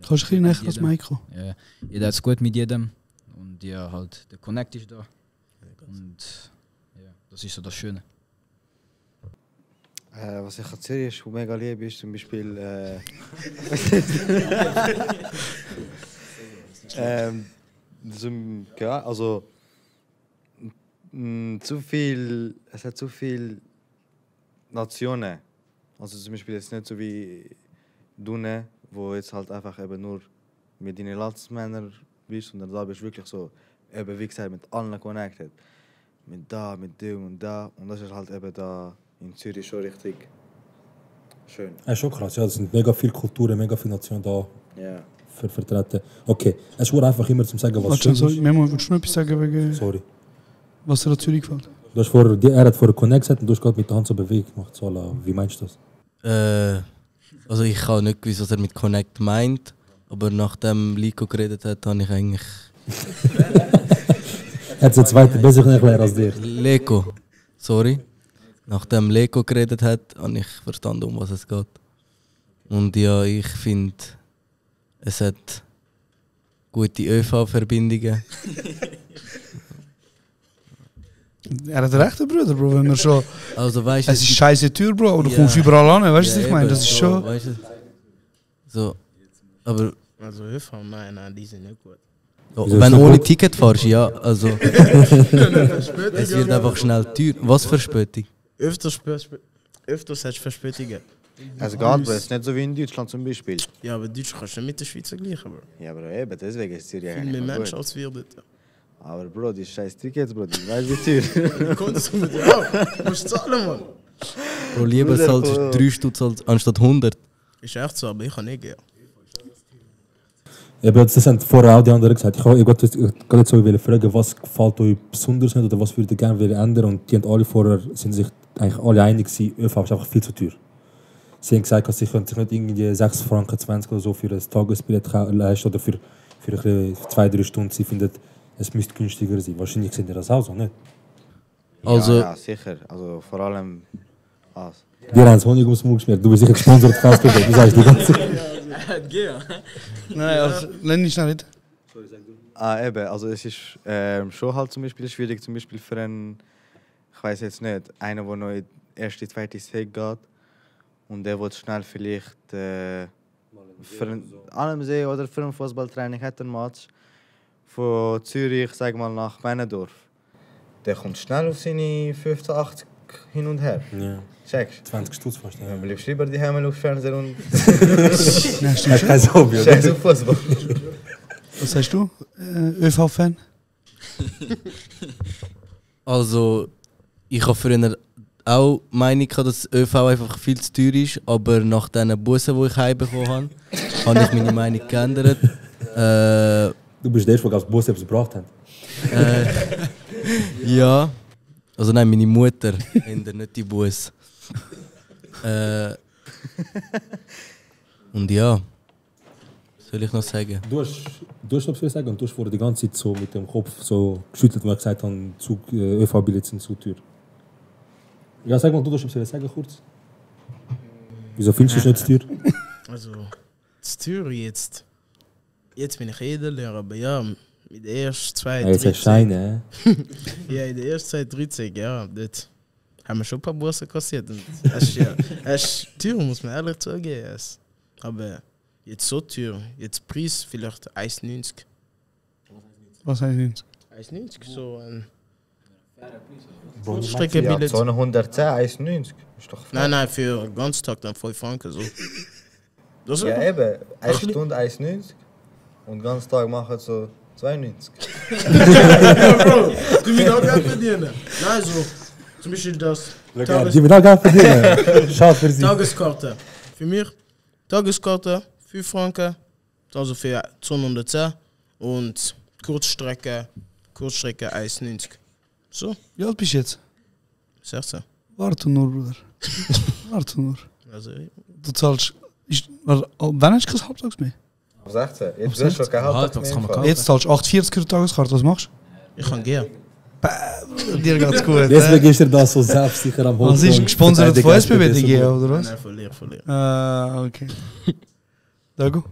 Kannst du ein bisschen näher ans Mikro? Ja, jeder hat es gut mit jedem. Und ja, halt, der Connect ist da. Und ja, das ist so das Schöne. Was ich an Zürich mega liebe, ist zum Beispiel ja, also es hat zu viel Nationen. Also zum Beispiel jetzt nicht so wie Dune, wo jetzt halt einfach eben nur mit deinen Landsmännern bist, sondern da bist du wirklich so, eben wie gesagt, mit allen connected. Mit dem und da. Und das ist halt eben da in Zürich schon richtig schön. Ja, schon krass, ja, es sind mega viele Kulturen, mega viele Nationen da Ja. vertreten. Okay, es wurde einfach immer zum Sagen, was schön ist. Memo, willst du noch etwas sagen wegen Sorry. was dir an Zürich gefällt? Du hast vorher, er hat vorher Connect gesagt und du hast gerade mit der Hand so bewegt gemacht. So, wie meinst du das? Also ich habe nicht gewusst, was er mit Connect meint, aber nachdem Lico geredet hat, habe ich eigentlich... Er hat es jetzt weiter besser erklären als dir. Leko, sorry. Nachdem Leko geredet hat, habe ich verstanden, um was es geht. Und ja, ich finde, es hat gute ÖV-Verbindungen. Er hat recht, Bruder, Bro, wenn wir schon... Also, weißt, es ist scheiße Tür, Bro, aber du kommst überall an, weißt du, was ich meine? Das ist schon... Weißt du, so, aber... Also ÖV, nein, die sind nicht gut. Ja, wenn du ohne Ticket fährst, ja, also... es wird einfach schnell teuer. Was für Verspätung? Öfters hast du Verspätungen. Es geht, aber es ist nicht so wie in Deutschland zum Beispiel. Ja, aber Deutsch kannst du nicht mit der Schweiz vergleichen, Bro. Ja, aber eben, deswegen ist Zürich Viel mehr Menschen als wir dort. Aber Bro, die scheiß Tickets, Bro, die weißt wie teuer. Kommst du mit dir auch? Du musst zahlen, Mann. Bro, lieber zahlst du 3 Stutz anstatt 100. Ist echt so, aber ich kann nicht gehen. Ja, aber das haben vorher auch die anderen gesagt. Ich wollte jetzt so fragen, was gefällt euch besonders nicht oder was würdet ihr gerne ändern? Und die haben alle vorher, sind sich eigentlich alle einig gewesen, ÖV ist einfach viel zu teuer. Sie haben gesagt, dass sie können sich nicht irgendwie 6,20 Franken oder so für ein Tagesbillett leisten oder für 2-3 Stunden. Sie finden, es müsste günstiger sein. Wahrscheinlich sind ihr das auch so, nicht? Also, ja, sicher. Also vor allem was. Wir haben das Honig ums Mund geschmiert. Du bist sicher gesponsert von SBB. Du sagst die ganze Zeit. Nein, also, nenn ich schnell nicht. Eben, also es ist schon halt zum Beispiel schwierig, zum Beispiel für einen, ich weiß jetzt nicht, einer, der noch in die erste, zweite Sek geht und der will schnell vielleicht für einen See oder für ein Fußballtraining hat ein Match von Zürich, sag mal, nach Männendorf. Der kommt schnell auf seine 15, 80 hin und her. Ja. Checkst? 20 Stutz fast. Ja. Dann bleibst du lieber die Hemmel auf Fernseher und... Scheiß auf Fußball. Was sagst du, ÖV-Fan? Also, ich habe früher auch die Meinung gehabt, dass ÖV einfach viel zu teuer ist, aber nach diesen Bussen, die ich heimbekommen habe, habe ich meine Meinung geändert. Du bist der Erste, der als Bus etwas gebracht hat. Ja. Also nein, meine Mutter, nicht die Bus. Und ja, was soll ich noch sagen? Du hast etwas sagen und du hast vorher die ganze Zeit so mit dem Kopf so geschüttelt, weil ich gesagt habe, ÖV-Billette sind zu teuer. Ja, sag mal, du hast etwas sagen kurz. Wieso findest du es nicht zu teuer? Also, zu teuer jetzt. Jetzt bin ich Edellehrer, aber ja, in der ersten 2, 3 jetzt hast du Scheine, Ja, in der ersten 2, 3 ja, dort haben wir schon ein paar Busse kassiert. Und es ist teuer, muss man ehrlich zugeben. Aber jetzt so teuer, jetzt Preis vielleicht 1,90. Was heißt 90? 1,90, so ein Ja, Kurzstreckenbillett. so eine 110, 1,90. Ist doch fair. Nein, für den ganzen Tag dann 5 Franken. So. Das Ja, eben. 1 Stunde 1,90 und den ganzen Tag machen so 92. Ja, Bro, du musst auch Geld verdienen. Nein, so Zum Beispiel das Die wird auch gerne verdienen. Schade für sie. Tageskarte. Für mich, Tageskarte, 5 Franken, also für 210 und Kurzstrecke 1,90. So? Wie alt bist du jetzt? 16. Warte nur, Bruder. Warte nur. Also, Du zahlst... Wann hast du kein Halbtags mehr? Ab 16. Jetzt wirst du schon kein Halbtags mehr. Jetzt zahlst du 8,40 Tageskarte, was machst du? Ich kann gehen. Dir geht's gut. Deswegen ist er da so selbstsicher am Hof. Was ist gesponsert von SBB, DG, oder was? Nein, verliere. Okay. Dago?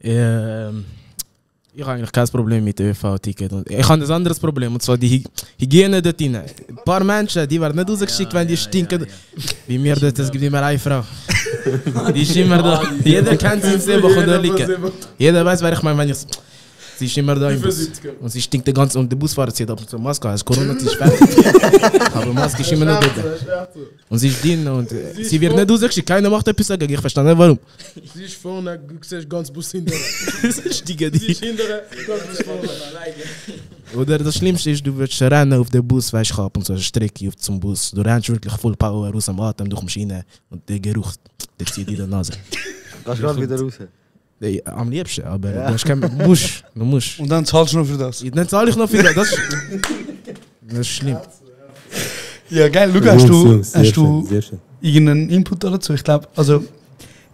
Ich habe eigentlich kein Problem mit dem ÖV-Ticket. Ich habe ein anderes Problem, und zwar die Hygiene dort rein. Ein paar Menschen, die werden nicht rausgeschickt, wenn die stinken. Bei mir dort, es gibt immer eine Frau. Die ist immer da. Jeder kennt sie im Seebach und der Liege. Jeder weiß, wer ich meine, wenn ich... Sie ist immer da im Bus. Und sie stinkt den ganzen... Und der Busfahrer zieht ab und zu Maske. Also Corona ist fertig. Aber Maske ist immer noch dort. Und sie ist drin und sie wird nicht rausgeschickt. Keiner macht etwas dagegen. Ich verstehe nicht, warum. Sie ist vorne, du siehst ganz Bus hinterher. Stiegen Sie ist hinterher, ganz Bus vorne. Oder das Schlimmste ist, du würdest rennen auf den Bus, weißt du, und so eine Strecke zum Bus. Du rennst wirklich voll Power aus dem Atem, du kommst rein und der Geruch, der zieht dir in die Nase. Kannst du gerade wieder raus? Am liebsten, aber du hast kein... Du musst. Und dann zahlst du noch für das? Dann zahle ich noch für das. Das ist schlimm. Ja, geil. Luca, hast du irgendeinen Input dazu? Ich glaube, also...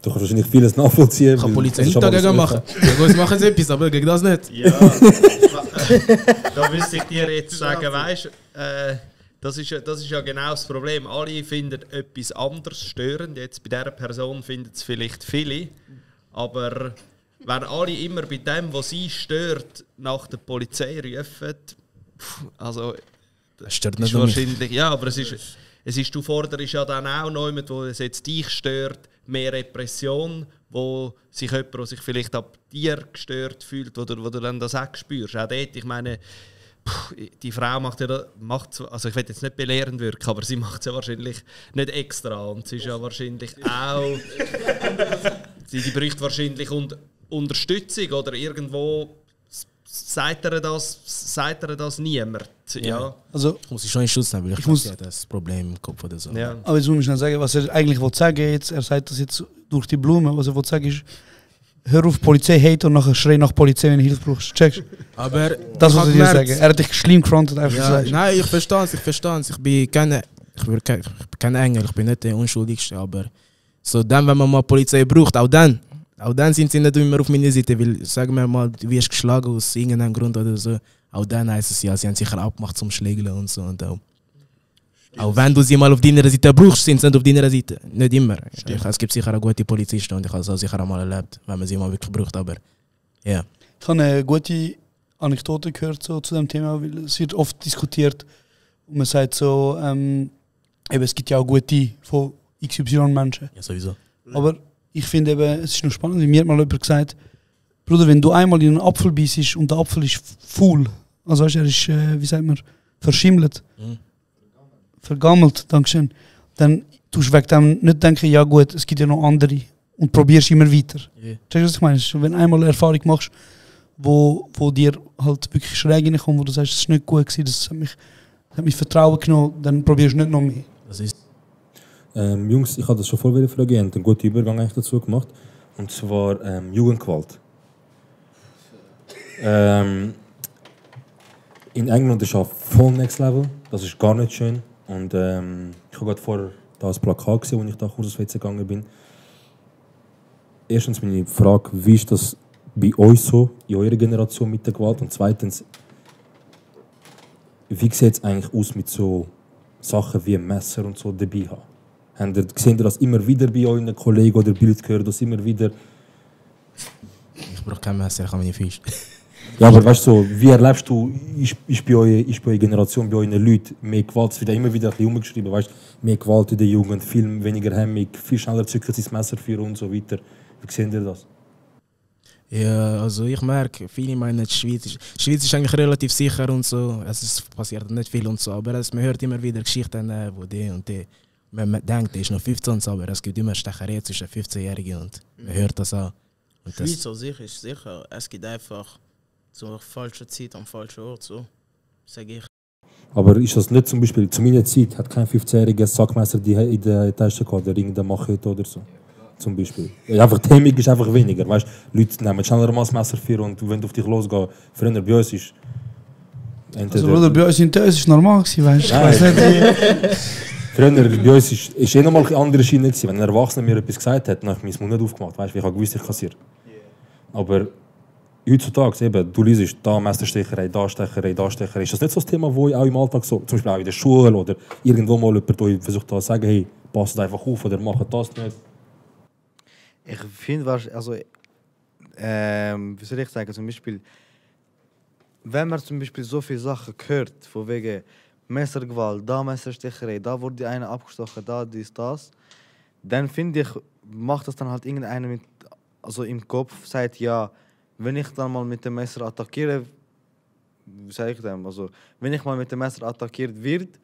Du kannst wahrscheinlich vieles nachvollziehen. Ich kann Polizei nicht dagegen machen. Jetzt machen sie etwas, aber gegen das nicht. Ja. Da müsste ich dir jetzt sagen, weißt das ist ja genau das Problem. Alle finden etwas anderes störend. Jetzt bei dieser Person finden es vielleicht viele. Aber wenn alle immer bei dem, was sie stört, nach der Polizei rufen, also das stört nicht wahrscheinlich. Ja, aber es ist, du forderst ja dann auch jemand, wo es jetzt dich stört, mehr Repression, wo sich jemand, der sich vielleicht ab dir gestört fühlt, wo du dann das auch spürst. Auch dort, ich meine, die Frau also ich will jetzt nicht belehrend wirken, aber sie macht es ja wahrscheinlich nicht extra und sie ist ja wahrscheinlich auch, sie bräuchte wahrscheinlich Unterstützung oder irgendwo sagt er das niemand. Ja. Also, ich muss sie schon in Schutz nehmen, weil ich muss das Problem im Kopf oder so. Ja. Aber jetzt muss ich noch sagen, was er eigentlich sagen will. Er sagt das jetzt durch die Blume. Was er will sagen ist, hör auf Polizei hate und nachher schrei nach Polizei, wenn du Hilfe brauchst. Checkst? Aber das was er dir sagen. Er hat dich schlimm gefrontet. Ja, nein, ich verstehe es. Ich bin kein Engel, ich bin nicht der Unschuldigste. Aber so dann, wenn man mal Polizei braucht, auch dann sind sie nicht immer auf meiner Seite. Weil, sagen wir mal, du wirst geschlagen aus irgendeinem Grund oder so. Auch dann heisst es ja, sie haben sicher abgemacht zum Schlägeln und so. Und auch wenn du sie mal auf deiner Seite brauchst, sind sie nicht auf deiner Seite. Nicht immer. Es gibt sicher auch gute Polizisten und ich habe es auch sicher auch mal erlebt, wenn man sie mal wirklich braucht. Aber ja. Ich habe eine gute Anekdote gehört so, zu dem Thema, weil es wird oft diskutiert. Und man sagt so, eben, es gibt ja auch gute von XY-Menschen. Ja, sowieso. Aber ich finde eben, es ist noch spannend, wie mir hat mal jemand gesagt, Bruder, wenn du einmal in einen Apfel beißt und der Apfel ist faul, also er ist, wie sagt man, verschimmelt, vergammelt, dankeschön, dann tust du wegen dem nicht denken, ja gut, es gibt ja noch andere und probierst immer weiter. Yeah. Weißt du, was ich meine? Wenn du einmal eine Erfahrung machst, wo dir halt wirklich schräg reinkommt, wo du sagst, es ist nicht gut gewesen, das hat mich Vertrauen genommen, dann probierst du nicht noch mehr. Das ist Jungs, ich habe das schon vorher fragen, ihr habt einen guten Übergang eigentlich dazu gemacht, und zwar Jugendgewalt. In England ist es voll Next Level, das ist gar nicht schön. Und ich habe gerade vorher da ein Plakat gesehen, als ich da kurz aufs WC gegangen bin. Erstens meine Frage, wie ist das bei euch so, in eurer Generation mit der Gewalt? Und zweitens, wie sieht es eigentlich aus mit so Sachen wie Messer und so dabei haben? Seht ihr das immer wieder bei euren Kollegen oder Bild gehört das immer wieder? Ich brauche kein Messer, ich habe meine Fische. Ja, aber weißt du, wie erlebst du, ist bei eurer Generation, bei euren Leuten mehr Gewalt? Es wird ja immer wieder ein bisschen umgeschrieben, weißt du, mehr Gewalt in der Jugend, viel weniger Hemmung, viel schneller zücken sie das Messer für und so weiter. Wie seht ihr das? Ja, also ich merke, viele meinen, die Schweiz ist eigentlich relativ sicher und so, es passiert nicht viel und so, aber man hört immer wieder Geschichten, wo die und die. Man denkt, der ist noch 15, aber es gibt immer Stecherei zwischen 15-Jährigen und man hört das auch. Die Schweiz an sich ist sicher, es gibt einfach zur falschen Zeit am falschen Ort, so sage ich. Aber ist das nicht zum Beispiel, zu meiner Zeit hat kein 15-jähriger Sackmesser in der Tasche gehabt, der irgendeine Machete oder so. Zum Beispiel. Ja, einfach die Hemmung ist einfach weniger. Weißt, Leute nehmen schneller mal das Messer für und wenn du auf dich losgehst, früher bei uns ist. Also, Bruder, bei uns in der ist normal gewesen, weißt du? Ich weiß nicht. Früher bei uns ist nochmal eine andere Schiene gewesen. Wenn ein Erwachsener mir etwas gesagt hat, dann habe ich meinen Mund nicht aufgemacht. Weißt, ich habe gewusst, ich kassiere. Aber heutzutage, eben, du liest da Messerstecherei, da Stecherei, da Stecherei. Ist das nicht so ein Thema, wo ich auch im Alltag so, zum Beispiel auch in der Schule oder irgendwo mal jemand euch versucht zu sagen, hey, passt einfach auf oder macht das nicht? Ich finde, also, wie soll ich sagen, zum Beispiel, wenn man zum Beispiel so viele Sachen hört, von wegen Messergewalt, da Messerstecherei, da wurde die eine abgestochen, da dies, das, dann finde ich, macht das dann halt irgendeiner mit, also im Kopf, sagt, ja, wenn ich dann mal mit dem Messer attackiere, wie sage ich dem, also wenn ich mal mit dem Messer attackiert wird,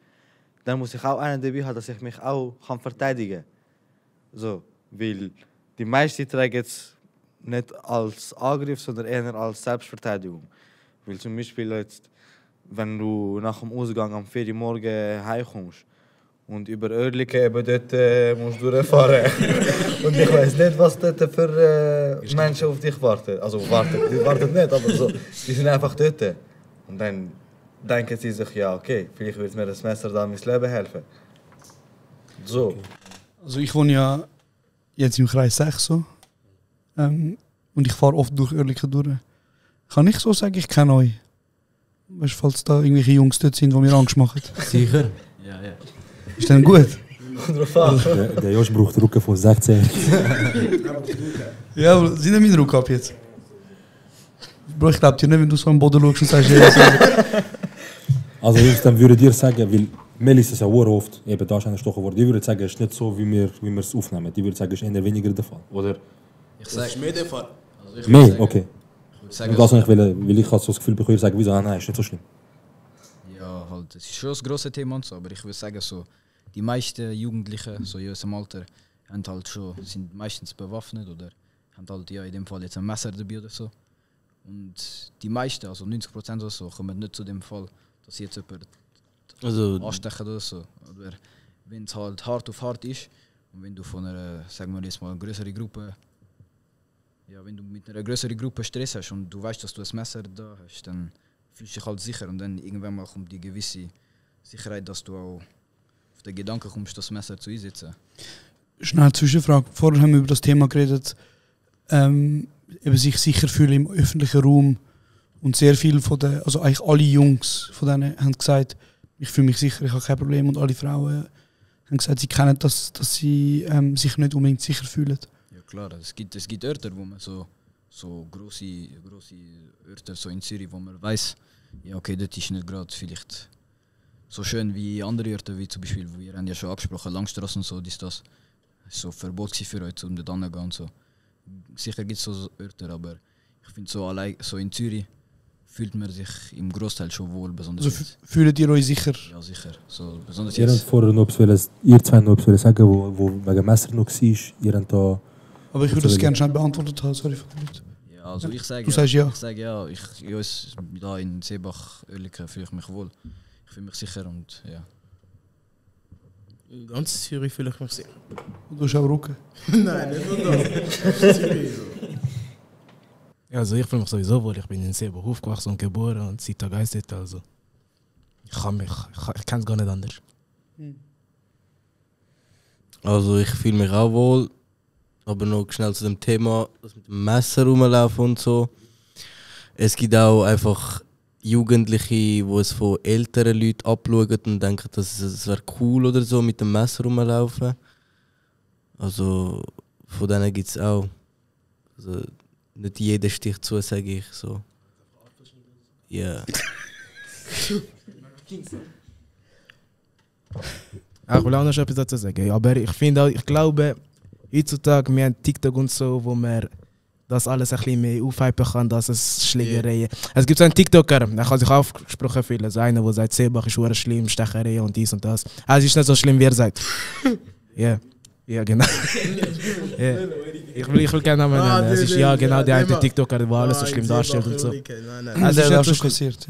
dann muss ich auch einen dabei haben, dass ich mich auch kann verteidigen kann. So, weil die meisten tragen jetzt nicht als Angriff, sondern eher als Selbstverteidigung. Weil zum Beispiel jetzt, wenn du nach dem Ausgang am 4 Uhr morgen heimkommst und über Oerlikon eben dort musst du durchfahren. Und ich weiß nicht, was dort für Menschen auf dich warten. Also die warten nicht, aber so, die sind einfach dort. Und dann denken sie sich, ja okay, vielleicht wird mir das Messer da mein Leben helfen. So. Also ich wohne ja jetzt im Kreis 6 so. Und ich fahre oft durch Oerlikon durch. Kann ich so sagen, ich kenne euch? Weißt du, falls da irgendwelche Jungs dort sind, die mir Angst machen? Sicher? Ja. Ist dann gut? Der Josh braucht den Rücken von 16. Ja, aber sind mein Rücken ab jetzt? Bro, ich glaube dir nicht, wenn du so am Boden schaust und sagst, ja. Also Jungs, dann würde ich sagen, weil Mel ist es ja auch oft, eben da ist einer gestochen worden, ich würde sagen, es ist nicht so, wie wir es aufnehmen. Ich würde sagen, es ist eher weniger der Fall, oder? Ich sage mehr der Fall. Also mehr? Okay. Und das nicht, weil ich so das Gefühl bekomme, ich sage, wieso, nein, ist nicht so schlimm. Ja, halt, es ist schon ein grosses Thema und so, aber ich würde sagen, so, die meisten Jugendlichen, so in unserem Alter, haben halt schon, sind meistens bewaffnet oder haben halt ja in dem Fall jetzt ein Messer dabei oder so. Und die meisten, also 90% oder so, kommen nicht zu dem Fall, dass jetzt jemand anstechen oder so. Aber wenn es halt hart auf hart ist und wenn du von einer, sagen wir jetzt mal, größeren Gruppe, ja, wenn du mit einer größeren Gruppe Stress hast und du weißt, dass du ein Messer da hast, dann fühlst du dich halt sicher und dann irgendwann mal kommt die gewisse Sicherheit, dass du auch auf den Gedanken kommst, das Messer zu einsetzen. Schnell Zwischenfrage. Vorher haben wir über das Thema geredet, eben sich sicher fühlen im öffentlichen Raum und sehr viele von den, also eigentlich alle Jungs von denen haben gesagt, ich fühle mich sicher, ich habe kein Problem und alle Frauen haben gesagt, sie kennen das, dass sie sich nicht unbedingt sicher fühlen. Ja klar, es gibt Orte, wo man so grosse Orte so in Zürich, wo man weiß, ja okay, dort ist nicht gerade vielleicht so schön wie andere Orte, wie zum Beispiel, wir haben ja schon angesprochen, Langstrasse und so, das so Verbot für euch, um dort hinzugehen und so. Sicher gibt es so Orte, aber ich finde so allein so in Zürich fühlt man sich im Großteil schon wohl, besonders also fühlt ihr euch sicher? Ja, sicher. So, besonders ihr jetzt. Habt vorher noch ihr zwei noch etwas sagen, wo wegen Messer noch war, ihr habt da... Aber ich würde das gerne schnell beantwortet haben, sorry für die Leute. Ja, also ich sage du sagst ja. Ich sage ja, da in Seebach, Oerlikon fühle ich mich wohl. Ich fühle mich sicher und ja. In ganz Zürich fühle ich mich sicher. Und du hast auch Rücken? Nein, nicht nur das. Ja, also ich fühle mich sowieso wohl. Ich bin in Seebach aufgewachsen und geboren und seit Tag 1 dort, also ich kann es gar nicht anders. Also ich fühle mich auch wohl, aber noch schnell zu dem Thema, das mit dem Messer rumlaufen und so. Es gibt auch einfach Jugendliche, die es von älteren Leuten abschauen und denken, dass es wäre cool oder so, mit dem Messer rumlaufen. Also von denen gibt es auch. Also, nicht jeder sticht zu, sage ich so. Ja. Ich will auch noch etwas dazu sagen, aber ich glaube, heutzutage, wir haben TikTok und so, wo man das alles ein bisschen mehr aufhypen kann, dass es Schlägereien. Es gibt so einen TikToker, der kann sich aufgesprochen fühlen, so einer, der sagt, Seebach ist schlimm, Stecherei und dies und das. Also es ist nicht so schlimm, wie er sagt. Ja. Ja, genau. Ja. Ich will keinen Namen nennen. Es ist ja genau der eine TikToker, der alles so schlimm darstellt und so. Also der hat schon kassiert.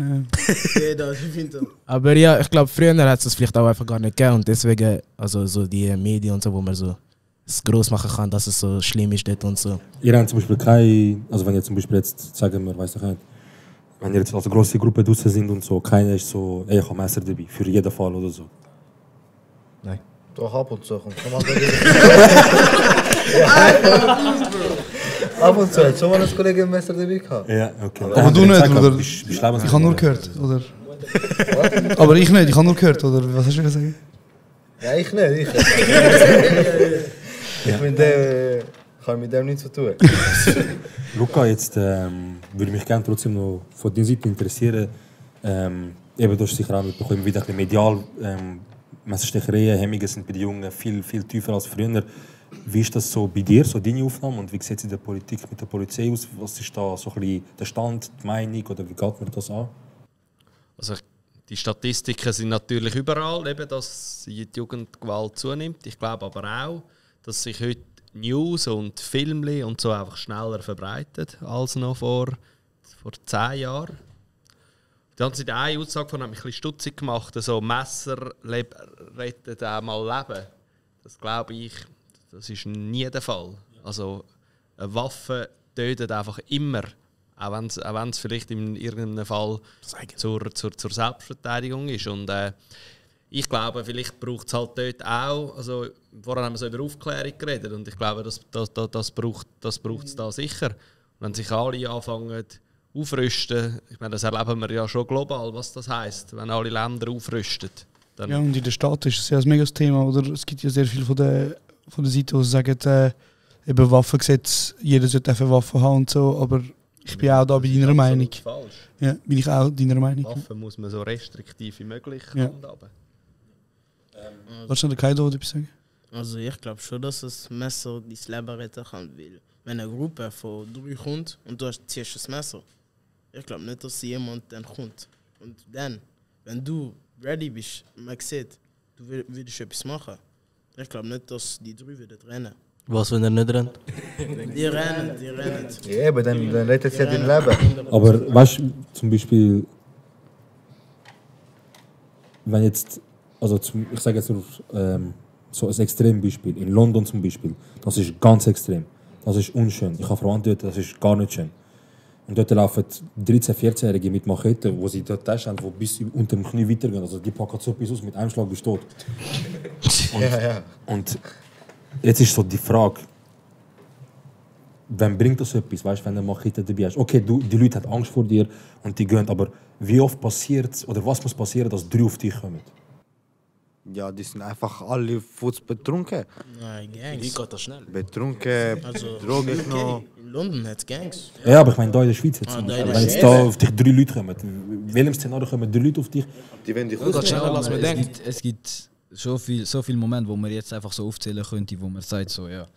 Aber ja, ich glaube, früher hat es das vielleicht auch einfach gar nicht gegeben und deswegen, also so die Medien und so, wo man so es groß machen kann, dass es so schlimm ist dort und so. Ihr habt zum Beispiel keine, also wenn ihr zum Beispiel jetzt, sagen wir, weiß ich nicht, wenn ihr jetzt als große Gruppe draußen sind und so, keiner ist so, ey, ich habe Messer dabei, für jeden Fall oder so. Nein. Doch, ab und zu kommt. Ab und zu hat schon mal ein Kollege ein Messer dabei gehabt. Ja, okay. Aber du nicht, oder? Ich habe nur gehört, oder? Aber ich nicht, ich habe nur gehört, oder? Was hast du gesagt? Ja, ich nicht. Ich bin der, ich habe mit dem nichts zu tun. Luca, jetzt würde mich gerne trotzdem noch von deiner Seite interessieren. Eben, du hast sicher auch mitbekommen, wieder ein bisschen medial. Messerstechereien, Hemmungen sind bei den Jungen viel tiefer als früher. Wie ist das so bei dir, so deine Aufnahme, und wie sieht es in der Politik mit der Polizei aus? Was ist da so ein bisschen der Stand, die Meinung, oder wie geht man das an? Also die Statistiken sind natürlich überall, eben, dass die Jugendgewalt zunimmt. Ich glaube aber auch, dass sich heute News und Filme und so einfach schneller verbreitet als noch vor 10 Jahren. Dann hat eine Aussage von mich ein bisschen stutzig gemacht, so Messer rettet auch mal Leben. Das glaube ich, das ist nie der Fall. Also eine Waffe tötet einfach immer, auch wenn es vielleicht in irgendeinem Fall zur Selbstverteidigung ist. Und ich glaube, vielleicht braucht es halt dort auch, also vorher haben wir so über Aufklärung geredet, und ich glaube, das braucht es da sicher. Und wenn sich alle anfangen aufrüsten, ich meine, das erleben wir ja schon global, was das heisst, wenn alle Länder aufrüsten. Dann ja, und in der Stadt ist es ja ein mega Thema, oder? Es gibt ja sehr viel von der Seite, die sagen, eben Waffengesetz, jeder sollte eine Waffe haben und so, aber ich bin auch da bei deiner Meinung. Falsch. Ja, bin ich auch deiner Meinung. Waffen muss man so restriktiv wie möglich handhaben. Was soll der Kaido etwas sagen? Also ich glaube schon, dass das Messer dein Leben retten kann, weil wenn eine Gruppe von 3 kommt und du ziehst das Messer, ich glaube nicht, dass jemand dann kommt. Und dann, wenn du ready bist, man sieht, du würdest etwas machen, ich glaube nicht, dass die 3 würden rennen. Was, wenn er nicht rennt? Die rennen. Ja, aber dann rettet es ja dein Leben. Aber weißt du, zum Beispiel, wenn jetzt, also ich sage jetzt nur so ein Extrembeispiel, in London zum Beispiel, das ist ganz extrem, das ist unschön. Ich habe Verwandte dort, das ist gar nicht schön. Und dort laufen 13-, 14-Jährige mit Macheten, wo sie dort haben, die bis unter dem Knie weitergehen. Also die packen so etwas aus, mit einem Schlag bist du tot. Und jetzt ist so die Frage, wem bringt das etwas, weißt, wenn du eine Machete dabei hast? Okay, die Leute haben Angst vor dir und die gehen, aber wie oft passiert es, oder was muss passieren, dass 3 auf dich kommen? Ja, die sind einfach alle futz betrunken. Nein, Gangs. Wie geht das schnell? Betrunken, Also, Drogen UK, genommen. in London hat es Gangs. Ja, aber ich meine, da in der Schweiz jetzt. Ah, Wenn jetzt da auf dich 3 Leute kommen, in welchem Szenario kommen 3 Leute auf dich? Die werden dich schneller, als man denkt. Es gibt so viele Momente, wo man jetzt einfach so aufzählen könnte, wo man sagt, so, ja,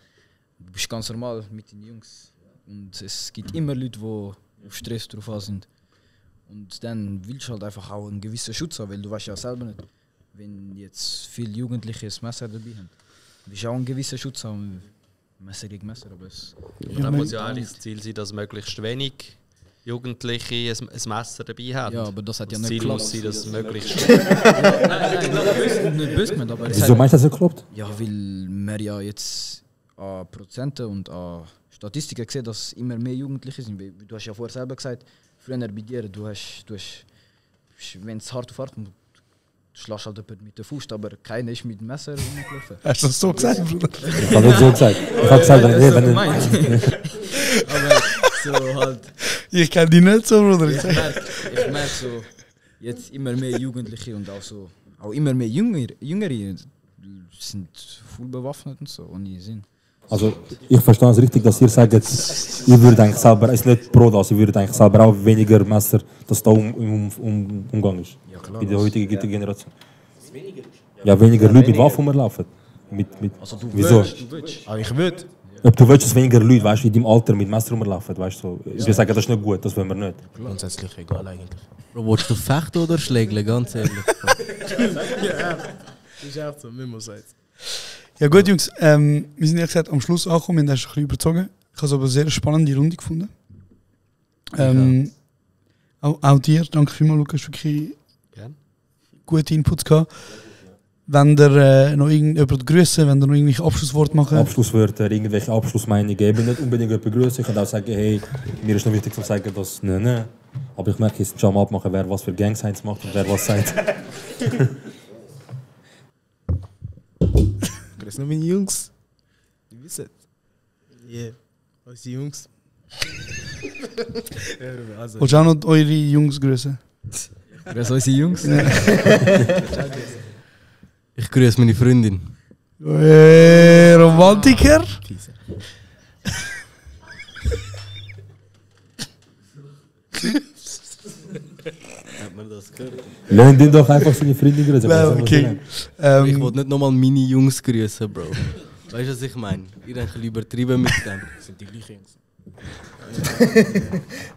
du bist ganz normal mit den Jungs. Und es gibt immer Leute, die auf Stress drauf sind. Und dann willst du halt einfach auch einen gewissen Schutz haben, weil du weißt ja selber nicht, wenn jetzt viele Jugendliche ein Messer dabei haben, willst du auch einen gewissen Schutz haben. Messer gegen Messer, aber es... Und dann muss ja eigentlich das Ziel sein, dass möglichst wenig Jugendliche ein Messer dabei haben. Ja, aber das hat ja nicht Ziel geklappt. muss sein, dass möglichst... Nein, nicht böse gemeint, aber... Wieso meinst du, dass es geklappt? Ja, weil man ja jetzt an Prozenten und an Statistiken sieht, dass immer mehr Jugendliche sind. Du hast ja vorher selber gesagt, früher bei dir, du hast wenn es hart auf hart kommt, du schlägst halt jemanden mit der Faust, aber keiner ist mit dem Messer rumgelaufen. Hast du das so gesagt, Bruder? Ich habe nicht so gesagt. Ich habe gesagt, wenn aber so halt... Ich kenne die nicht so, Bruder. Ich merke so, jetzt immer mehr Jugendliche und auch immer mehr Jüngere sind voll bewaffnet und so, ohne Sinn. Also ich verstehe es richtig, dass ihr sagt, ihr würdet eigentlich selber, es ist nicht pro das, ihr würdet eigentlich selber auch weniger Messer, dass da Umgang ist. Ja, klar, in der heutigen Generation. Ja, weniger Leute mit Waffen rumlaufen. Also du wieso? willst. Aber ich würde. Ob du willst, dass weniger Leute, weißt du, in deinem Alter mit Messer rumlaufen, weißt du, so. Wir sagen, das ist nicht gut, das wollen wir nicht. Grundsätzlich egal eigentlich. Bro, willst du fechten oder schlägeln, ganz ehrlich? Ja, das ist echt so, wie man sagt. Ja gut, Jungs, wir sind ehrlich gesagt am Schluss angekommen, wir haben das ein bisschen überzogen. Ich habe es aber eine sehr spannende Runde gefunden. Auch dir, danke vielmals, Lukas, wirklich gute Inputs gehabt. Wenn ihr noch irgendjemand grüßen, wenn ihr noch irgendwelche Abschlussworte machen. Abschlusswörter, irgendwelche Abschlussmeinungen geben, nicht unbedingt jemanden grüßen. Ich kann auch sagen, hey, mir ist noch wichtig zu sagen, dass ne. Aber ich merke, jetzt schon mal abmachen, wer was für Gang-Signs macht und wer was sagt. Grüß noch meine Jungs. Die wissen. Yeah, unsere Jungs. Willst du auch noch eure Jungs grüßen? Grüß unsere Jungs. Ich grüße meine Freundin. Romantiker? Hat man das gehört? Lernt ihn doch einfach seine Freundin grüßen. Okay. Ich wollte nicht nochmal meine Jungs grüßen, Bro. Weißt du, was ich meine? Ihr habt ein bisschen übertrieben mit dem. Das sind die gleichen Jungs.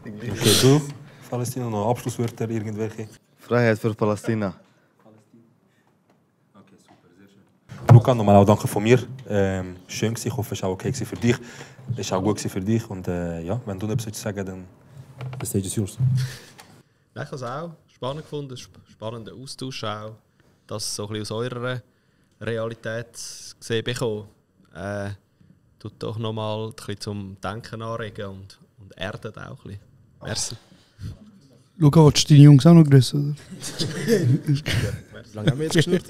Okay, du? Palästina, noch Abschlusswörter, irgendwelche? Freiheit für Palästina. Luca, nochmal auch danke von mir. Schön gewesen, ich hoffe, es war auch okay für dich. Es war auch gut für dich. Und ja, wenn du noch etwas sagen willst, dann the stage is yours. Ich habe es auch spannend gefunden, spannender Austausch auch, das so ein bisschen aus eurer Realität gesehen bekommen. Tut doch nochmal ein bisschen zum Denken anregen und erdet auch ein bisschen. Merci. Luca, willst du deine Jungs auch noch grüßen? Wie lange haben wir jetzt geschnurrt?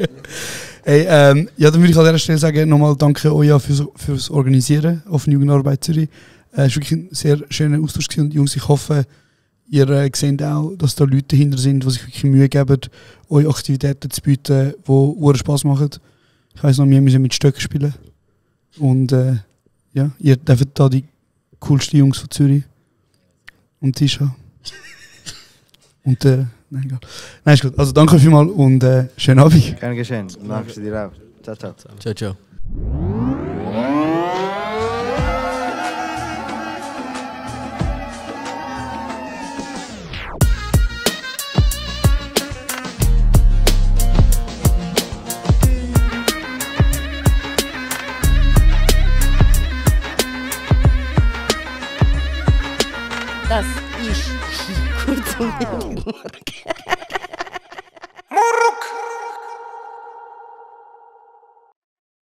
Hey, ja, dann würde ich an dieser Stelle sagen, nochmal danke euch fürs Organisieren auf der Jugendarbeit Zürich. Es war wirklich ein sehr schöner Austausch gewesen. Und Jungs, ich hoffe, ihr seht auch, dass da Leute dahinter sind, die sich wirklich Mühe geben, euch Aktivitäten zu bieten, die Spaß machen. Ich weiss noch, wir müssen mit Stöcken spielen. Und ja, ihr dürft da die coolsten Jungs von Zürich und Tisha. Und nein, egal. Nein, ist gut. Also danke vielmals und schönen Abend. Gern geschehen. Danke dir auch. Ciao, ciao. Ciao, ciao. Das ist kurz und